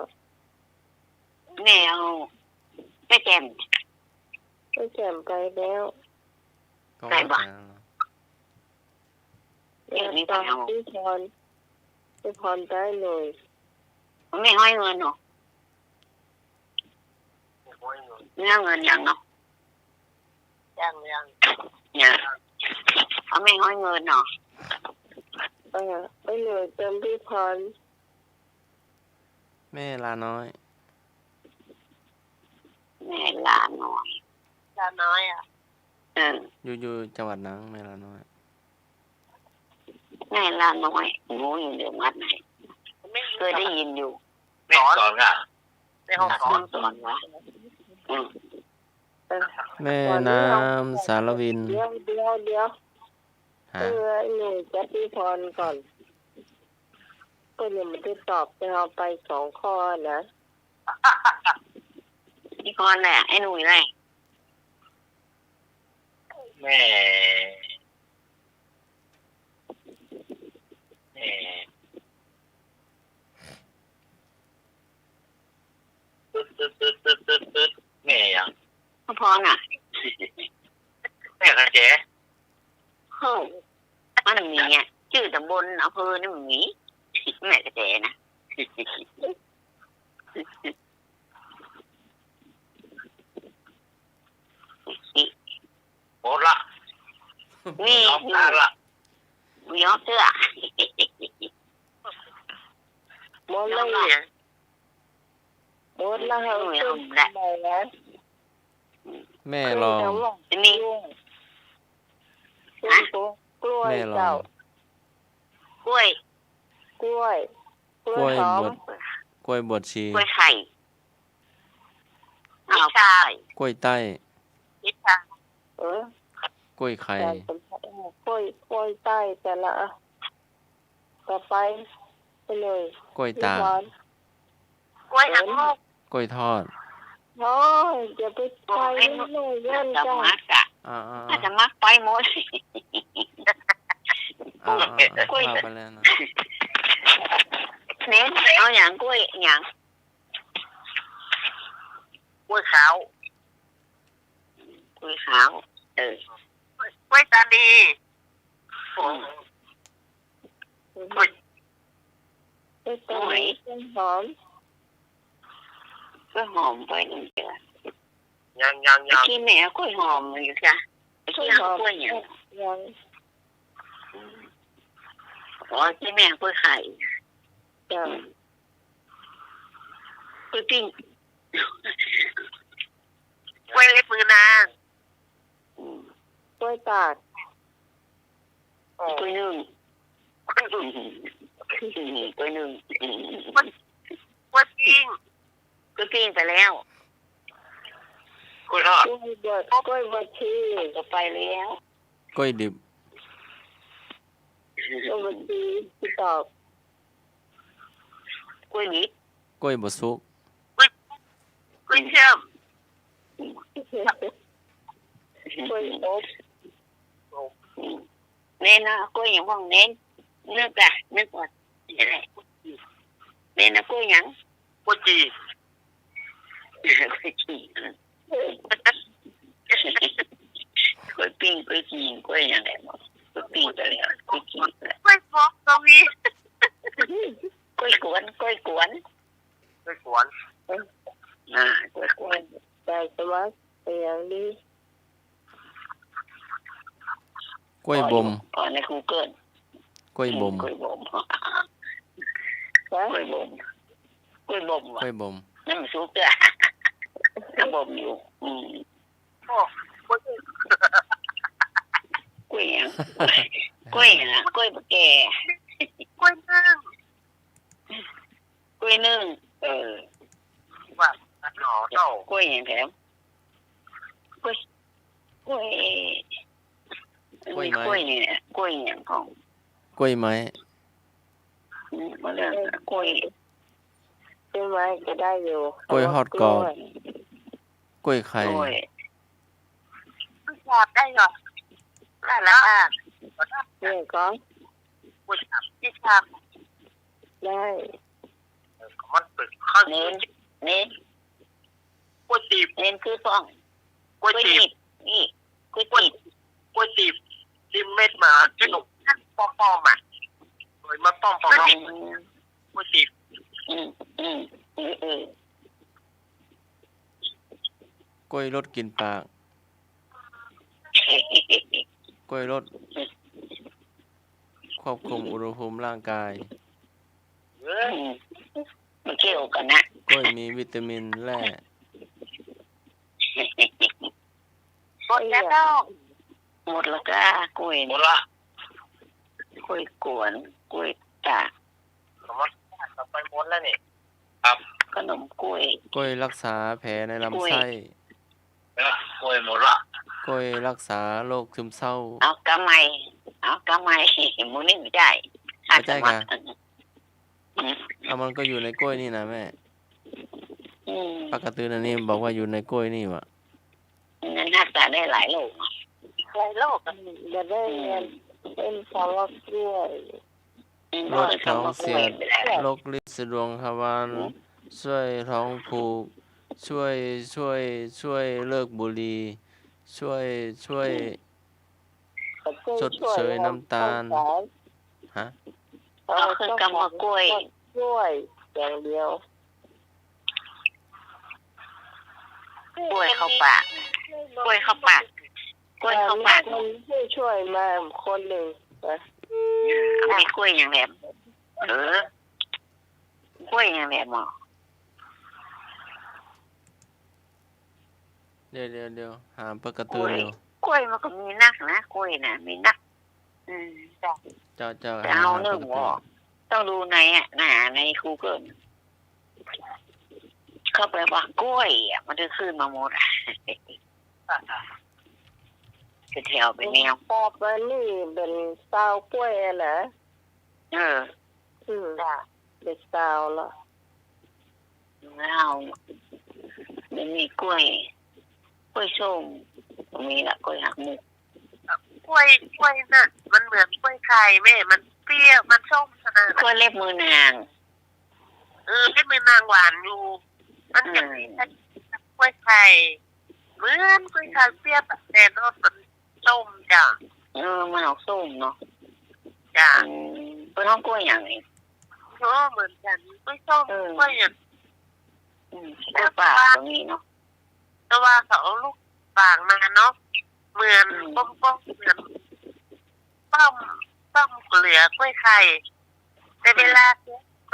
แม่เอา แม่แจ่ม แม่แจ่มไปแล้ว ก็ ไปบ่ ว่าไปแล้วเหรอ เดี๋ยวนี้ไปเอา พี่พร พี่พรได้เลย แม่ฮ้อยเงินเนาะ แม่ฮ้อยเงินยังเนาะ ยัง ยัง ยัง เอาแม่ฮ้อยเงินเนาะ เออ ไปเลยเติมพี่พร แม่ลาน้อย แม่ลาน้อย ลาน้อยอะ เออ อยู่ อยู่จังหวัดหนัง แม่ลาน้อย แม่ลาน้อย หนูอยู่จังหวัดไหน เคยได้ยินอยู่ แม่ฮ่องสอนค่ะ แม่ฮ่องสอน แม่ฮ่องสอนวะ อืม เออ แม่น้ำสารวิน เดี๋ยว เดี๋ยว เดี๋ยว ฮะ เออ หนูจะพี่พรก่อน ก็ยังไม่ได้ตอบ จะเอาไปสองข้อนะ พี่พรแหละ ไอ้หนุ่ยแหละ แม่ ก่อนน่ะ แม่กระแจ เฮ้ย มันมีอ่ะ จื้อต๋ำบลอำเภอนี่มันมี แม่กระแจนะ หมดละ นี่ ยอมแพ้ละ ยอมเตื้อ หมดละ ยอมละ หมดละ เอา ยอมละ เตื้อใหม่ละ แม่ลอง เตื้อ นี่ กล้วย ฮะ กล้วย แม่ลอง เจ้า กล้วย กล้วย กล้วย กล้วยหอม บวช กล้วยบวชชี กล้วยไข่ อ้าว กล้วย กล้วยใต้ เออ กล้วยไข่ กล้วย กล้วยใต้แต่ละ ต่อไป ไปเลย กล้วยตาก พี่พร กล้วยหักมุก กล้วยทอด โอ้ย อย่าไปไปเลย เว้นจ้ะ อ่าๆๆ อาจจะมักไปหมด อ่าๆๆ กล้วย ว่าไปแล้วนะ เน้น เอาหยัง กล้วยหยัง กล้วยขาว กล้วยขาว เออ กล้วยตานี อืม กล้วย กล้วยตานี กล้วยหอม กล้วยหอมไปหนึ่งเดือน ยังๆๆ เมื่อกี้แม่เอากล้วยหอมอยู่จ้ะ เมื่อกี้เอากล้วยหยัง ยัง อ๋อ ที่แม่เอากล้วยไข่ จ้ะ อืม กล้วยปิ้ง กล้วยเล็บมือนาง อืม กล้วยตาก อ๋อ กล้วยนึ่ง กล้วยนึ่ง กล้วยนึ่ง กล้วยปิ้ง กล้วยปิ้งไปแล้ว กล้วยทอด กล้วยบวช กล้วยบวชชี ก็ไปแล้ว กล้วยดิบ กล้วยบวชชี ที่ตอบ กล้วยดิบ กล้วยบ่สุก กล้วย กล้วยเชื่อม กล้วยอบ เน้นนะ กล้วยหยังบ้างเน้น นึกอะ นึกก่อน เน้นนะ กล้วยหยัง กล้วยจี่ กล้วยจี่ กล้วยปิ้ง กล้วยจี่ กล้วยหยังแหละ กล้วยปิ้งไปแล้ว กล้วยจี่ไปแล้ว กล้วยฟอกก็มี กล้วยกวน กล้วยกวน กล้วยกวน เอ้ย อ่า กล้วยกวน ได้สมัครไปอย่างดี กล้วยบ่ม อ๋อ ในกูเกิล กล้วยบ่ม อืม กล้วยบ่ม ฮะ กล้วยบ่ม กล้วยบ่มว่ะ กล้วยบ่ม นั่นมันสุกเตื้อ ก็บ่มอยู่ อืม โอ้ กล้วย กล้วยหยัง กล้วยหยัง กล้วยบ่แก่ กล้วยนึ่ง กล้วยนึ่ง เออ ว่า หน่อเต้า กล้วยหยังแถม กล้วย กล้วย กล้วยไม้ กล้วยเนี่ย กล้วยเนี่ยของ กล้วยไม้ อืม มาเรื่องกล้วย กล้วยไม้ก็ได้อยู่ กล้วยทอดกรอบ กล้วย กล้วยไข่ กล้วย กล้วยทอดได้เหรอ ได้แล้วค่ะ เนี่ยของ กล้วยทอด ได้ มันเป็นข้าว เน้น เน้น กล้วยตีบ เน้นคือป้อง กล้วยตีบ กล้วยตีบ นี่ กล้วยตีบ กล้วยตีบ ตีบเม็ดมา ขนมป้อมๆ อ่ะ โดยมาป้อมๆ อืม กล้วยตีบ อืม อืม อืม อืม กล้วยรสกลิ่นปาก กล้วยรส ควบคุมอุณหภูมิร่างกาย เออ มันเกี่ยวกันนะ กล้วยมีวิตามินแร่ หมดแล้วก็ หมดแล้วก็กล้วย หมดละ กล้วยกวน กล้วยตาก หมด ต่อไปหมดแล้วนี่ ครับ ขนมกล้วย กล้วยรักษาแผลในลำไส้ กล้วย เออ กล้วยหมดละ กล้วยรักษาโรคซึมเศร้า เอากำไม เอากำไม หมู่นี่ไม่ได้ ไม่ใช่ค่ะ อืม เอามันก็อยู่ในกล้วยนี่นะแม่ อืม ปกติอันนี้บอกว่าอยู่ในกล้วยนี่หวะ มันรักษาได้หลายโรค หลายโรคอะ จะได้ อืม เป็นสำหรับกล้วย อืม ลดท้องเสีย ลดท้องเสีย โรคริดสีดวงทวาร อืม ช่วยท้องผูก ช่วย ช่วย ช่วยเลิกบุหรี่ ช่วย ช่วย อืม ชดเชยน้ำตาล ฮะ เอา เอา คือคำว่ากล้วย กล้วยอย่างเดียว กล้วยเข้าปาก กล้วยเข้าปาก กล้วยเข้าปาก อ่า มีคนให้ช่วยมาคนหนึ่งนะ อ่า มีกล้วยอย่างแหลม เออ กล้วยอย่างแหลมเหรอ เดี๋ยว เดี๋ยว เดี๋ยว หาปากกาเตือนอยู่ กล้วย กล้วยมันก็มีนักนะ กล้วยน่ะ มีนัก อืม เจ้า เจ้า เจ้า แต่เอา หาปากกาเตือน นึ่งบ่ ต้องดูในอะ น่ะ ในกูเกิล เข้าไปว่ากล้วยอะ มันจะขึ้นมาหมดอะ จะแถวไปแนว ปอบอันนี้เป็นซาวกล้วยอะนะ เออ อืม จ้ะ เป็นซาวละ แล้วมันมีกล้วย กล้วยส้ม มีละ กล้วยหักมุก กล้วย กล้วยน่ะ มันเหมือนกล้วยไข่แม่ มันเปรี้ยว มันส้มขนาด กล้วยเล็บมือนาง เออ เล็บมือนางหวานอยู่ มันจะ อืม คล้ายๆกล้วยไข่ เหมือนกล้วยไข่เปรี้ยว แต่รสมันส้มจ้ะ เออ มันออกส้มเนาะ จ้ะ อืม เปิ้นฮ้องกล้วยหยังนี่ อ๋อ เหมือนกัน กล้วยส้ม เออ กล้วยหยัง อืม กล้วยป่าก็มีเนาะ แต่ว่าเขาเอาลูกฝางมาเนาะ เหมือน อืม ป้อมๆ เหมือนป้อม ป้อมเหลือกล้วยไข่ แต่ อืม เวลา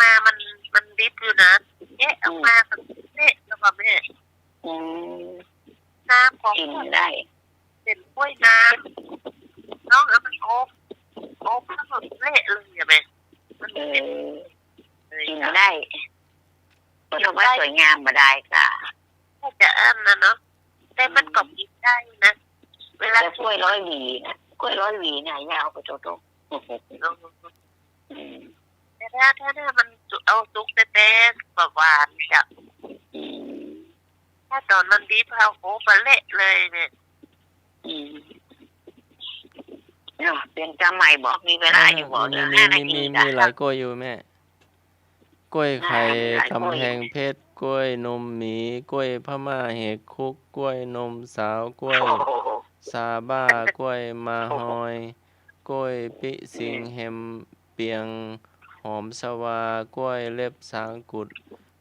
มามัน มันดิบอยู่นะ แกะออกมา อืม มันเละแล้วก็แม่ อืม น้ำของ กินได้ เป็นกล้วยน้ำ น้องเอามันอบ อบแล้วมันเละเลยอะแม่ มัน เออ เละเลย กิน จ้ะ ได้ เปิ้นเอามาสวยงามบ่ได้ค่ะ ถ้าจะอั้นนะเนาะ แต่มันก็ อืม กินได้นะ เวลา แต่กล้วยร้อยหวีนะ กล้วยร้อยหวีเนี่ยยาวไปโตๆ อืม อืม แต่ถ้า ถ้า ถ้ามันเอาสุกแต๊ๆ ก็หวานจ้ะ อืม ถ้าต๋อนมันดิบเอาอบมันเละเลยเนี่ย อืม เนาะ เปลี่ยนกำใหม่บ่ มีเวลาอยู่บ่ เออ เหลือ มี ห้านาที มี มี จ้ะ มีหลายกล้วยอยู่แม่ กล้วยไข่ อ่า มีหลายกล้วย กำแพงเพชร กล้วยนมหมี กล้วยพม่าเหกคุก กล้วยนมสาว กล้วย โอ้โห ซาบ้า กล้วยมาฮอย กล้วยปิสิง อืม แฮมเปียง หอมสะวา กล้วยเล็บช้างกุด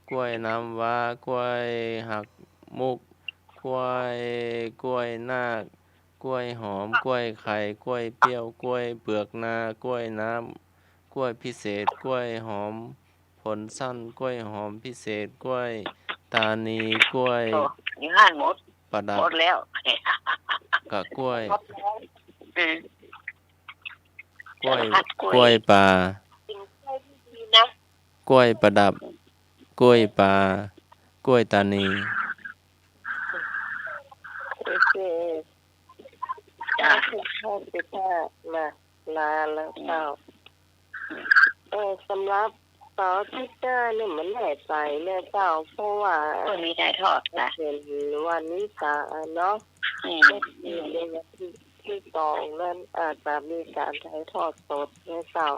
กล้วยน้ำว้า กล้วยหักมุก กล้วย กล้วยนาค กล้วยหอม กล้วยไข่ กล้วยเปรี้ยว กล้วยเปลือกนา กล้วยน้ำ กล้วยพิเศษ กล้วยหอมผลสั้น กล้วยหอมพิเศษ กล้วยตานี กล้วย โอ้ อยู่หั้นหมด ประดับ หมดแล้ว กับกล้วย หมดแล้ว อืม กล้วย สารพัดกล้วย กล้วยป่า กินกล้วยดีๆ นะ กล้วยประดับ กล้วยป่า กล้วยตานี โอเค จ้ะ ขอบคุณค่ะ มา ลาแล้วเจ้า อืม เออ สำหรับเสาร์อาทิตย์หน้าเนี่ยมันแน่ใจเนี่ยเจ้า เพราะว่า เปิ้นมีถ่ายทอดนะ เป็นวันวิสาขะเนาะ อืม ก็คือในวันที่ ที่สองนั้นอาจจะมีการถ่ายทอดสดเนี่ยเจ้า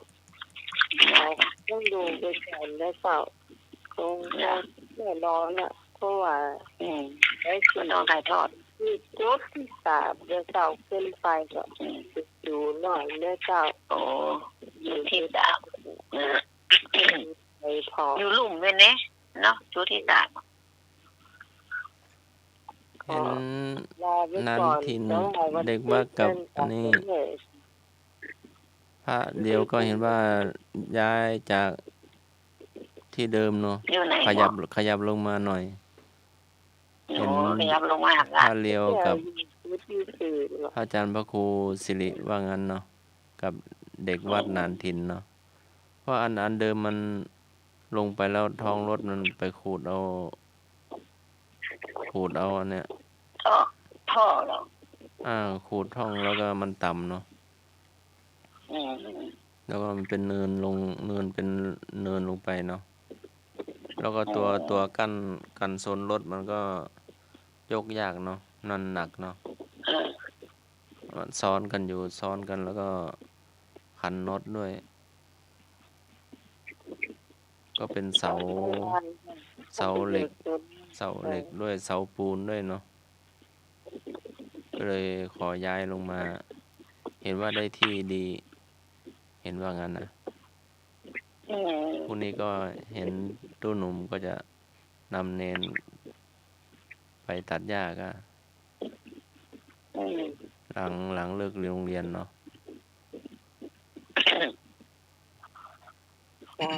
เราต้องดูไปก่อนเนี่ยเจ้า คง จ้ะ แน่นอนละ เพราะว่า อืม ได้ ก็ต้องถ่ายทอด คือจุดที่สามเนี่ยเจ้า ขึ้นไปก็ อืม อยู่หน่อยเนี่ยเจ้า โอ้ จุดที่สาม เออ ไปพอ อยู่ลุ่มเลยเนี่ยเนาะ จุดที่สาม เห็น ลาไปก่อน นานถิ่น เจ้า เด็กวัดกับ วันที่ อันนี้ เจ็ด พระเดียวก็เห็นว่าย้ายจากที่เดิมเนาะ อยู่ไหน ขยับ หมอ ขยับลงมาหน่อย โอ้ เห็น ขยับลงมาหา พระเดียวกับ อยู่ที่สี่ พระอาจารย์พระครูสิริว่างั้นเนาะ กับเด็กวัด อืม นานถิ่นเนาะ เพราะอัน อันเดิมมันลงไปแล้วท้องรถมันไปขูดเอา ขูดเอาอันเนี้ย ท่อ ท่อเหรอ อ่า ขูดท่องแล้วก็มันต่ำเนาะ อืม แล้วก็มันเป็นเนินลง เนิน เป็นเนินลงไปเนาะ แล้วก็ตัว อืม ตัวกั้น กันชนรถมันก็ยกยากเนาะ นั่นหนักเนาะ เออ มันซ้อนกันอยู่ ซ้อนกันแล้วก็ขันน็อตด้วย ก็เป็นเสา เสาเหล็ก เสาเหล็กด้วย เสาปูนด้วยเนาะ ก็เลยขอย้ายลงมา เห็นว่าได้ที่ดี เห็นว่างั้นนะ อืม พรุ่งนี้ก็เห็นตู้หนุ่มก็จะนำเณรไปตัดหญ้าก็ อืม หลัง หลังเลิกโรงเรียนเนาะ เจ้า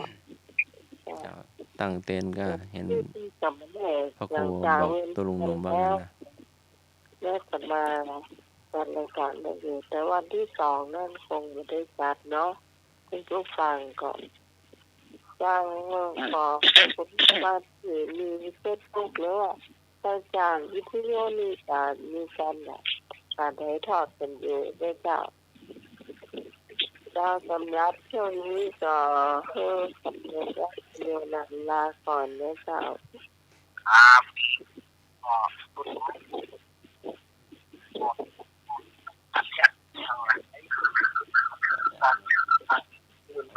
เจ้า ตั้งเต็นท์ก็เห็น ที่ ที่สามเณร พระครู หลังจาก บอก เว้น ตู้ลุงหนุ่มว่า แล้ว งั้นนะ แล้วก็มาจัดรายการได้อยู่ แต่วันที่สองนั่นคงบ่ได้จัดเนาะ คุณผู้ฟังก็ ฟังก็ คุณผู้ฟังที่มีเฟซบุ๊กหรือว่า อาจารย์วิทยุนี่ก็มีการ การถ่ายทอดกันอยู่เด้อเจ้า เจ้า สำหรับช่วงนี้ก็คือสำเร็จแล้ว เดี๋ยวลาก่อนเด้อเจ้า ครับ ก็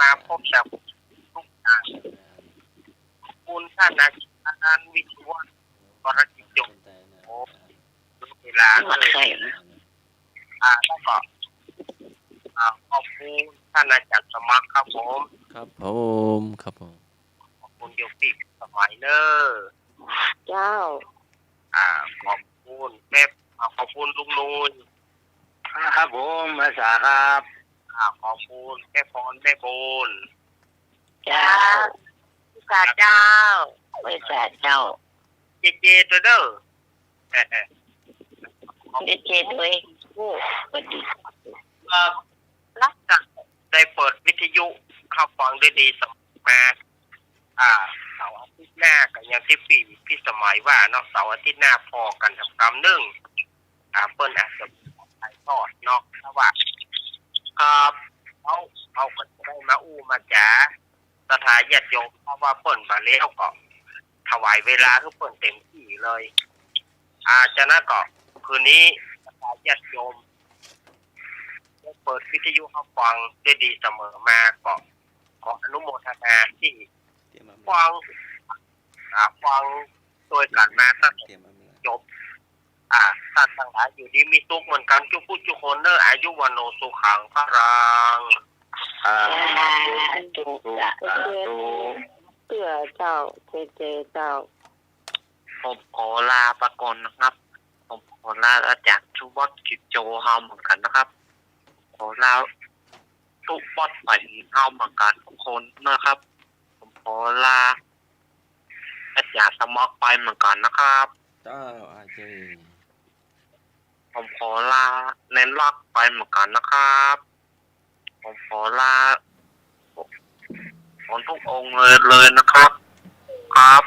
มาพบกับทุกอย่าง ขอบคุณท่านอาจารย์วิศวะ วรกิจจง โอ้ เวลาเลย อ่า แล้วก็ อ่า ขอบคุณท่านอาจารย์สมัครครับผม ครับผม ครับผม ขอบคุณโยมปี้สมัยเนอะ เจ้า อ่า ขอบคุณแม่ อ่า ขอบคุณลุงนุ้ย ครับผม อาสาครับ อ่า ขอบคุณแม่พร แม่บุญ เจ้า สาเจ้า ไว้สาเจ้า เจเจ ด้วยเด้อ เจเจ ด้วย โอ้ สวัสดี เอ่อ หลังจากได้เปิดวิทยุฮับฟังได้ดีเสมอมา อ่า เสาร์อาทิตย์หน้าก็อย่างตี้ปี้ ปี้สมัยว่าเนาะ เสาร์อาทิตย์หน้าพ้อกั๋นแถมกำนึ่ง อ่า เปิ้นอาจจะถ่ายทอดเนาะ แต่ว่า ครับ เฮา เฮาก็จะได้มาอู้มาจ๋า ศรัทธาญาติโยม เพราะว่าเปิ้นมาแล้วก็ถวายเวลาหื้อเปิ้นเต็มตี้เลย อ่า จากนั้นก็คืนนี้ศรัทธาญาติโยม ได้เปิดวิทยุฮับฟังได้ดีเสมอมา ก็ขออนุโมทนาตี้ฟัง อ่า ฟังตวยกั๋นมาตั้งแต่จบ อ่า ต้านตังหลายอยู่ดีมีสุขเหมือนกั๋นกู้ผู้กู้คนเนอะ อายุวัณโณสุขังพลัง สาธุ สาธุ เตื้อเจ้า เจเจเจ้า ผมขอลาไปก่อนนะครับ ผมขอลาอาจ๋ารย์สุวัฒน์กิจโจเฮาเหมือนกั๋นนะครับ ขอลาสุวัฒน์ไปเฮาเหมือนกั๋นทุกคนนะครับ ผมขอลาอาจ๋ารย์สมัครไปเหมือนกั๋นนะครับ เจ้า อาเจ ผมขอลาเณรรักไปเหมือนกั๋นนะครับ ผมขอลาคนทุกองค์เลย เลยนะครับ ครับ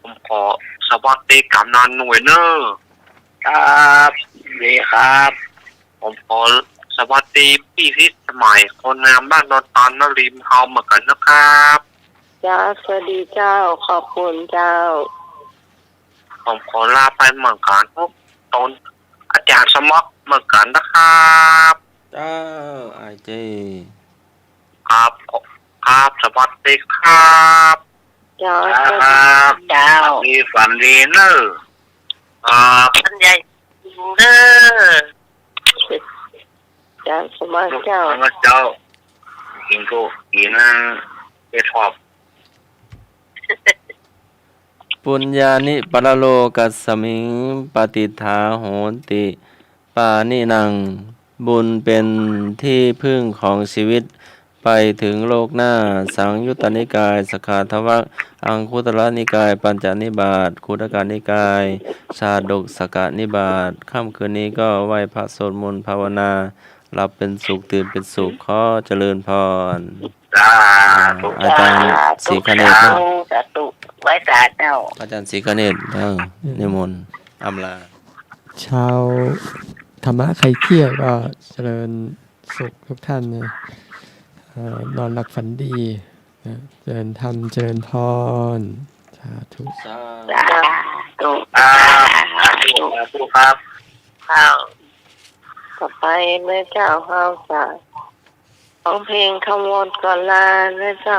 ผมขอสวัสดีก๋ำนันหน่วยเนอะ ครับ ดีครับ ผมขอสวัสดีปี้พิสมัย คนงามบ้านดอนตาลนรินทร์เฮาเหมือนกั๋นนะครับ เจ้า สวัสดีเจ้า ขอบคุณเจ้า ผมขอลาไปเหมือนกั๋นทุกตน อาจ๋ารย์สมัครเหมือนกั๋นนะครับ เจ้า อาเจ ครับ ครับ สวัสดีครับ เจ้า ครับ เจ้า มีฝันดีเนอะ ครับ ฝันใหญ่เนอะ เจ้า สมัครเจ้า เจ้า กิ๋นก็กิ๋นนั่นไปทอด ปุญญานิ ปรโลกัสมิง ปะติฏฐาโหนติ ปาณินัง บุญเป็นที่พึ่งของชีวิต ไปถึงโลกหน้า สังยุตตนิกาย สกขาทวัก อังคุตรนิกาย ปัญจนิบาต คุตตกนิกาย ชาดกสักกนิบาต ค่ำคืนนี้ก็ไหว้พระสวดมนต์ภาวนา หลับเป็นสุข ตื่นเป็นสุข ขอเจริญพร สาธุ อาจ๋ารย์ศรีคเนศ สาธุ สาธุ ไหว้สาเจ้า อาจ๋ารย์ศรีคเนศ เออ นิมนต์อำลา ชาวธรรมะคลายเครียดก็เจริญสุขทุกท่านนะ เอ่อ นอนหลับฝันดีนะ เจริญธรรม เจริญพร สาธุ สาธุ สาธุ สาธุครับ เจ้า ต่อไปเมื่อเจ้าเฮาจะ ร้องเพลงคำวอนก่อนลานะเจ้า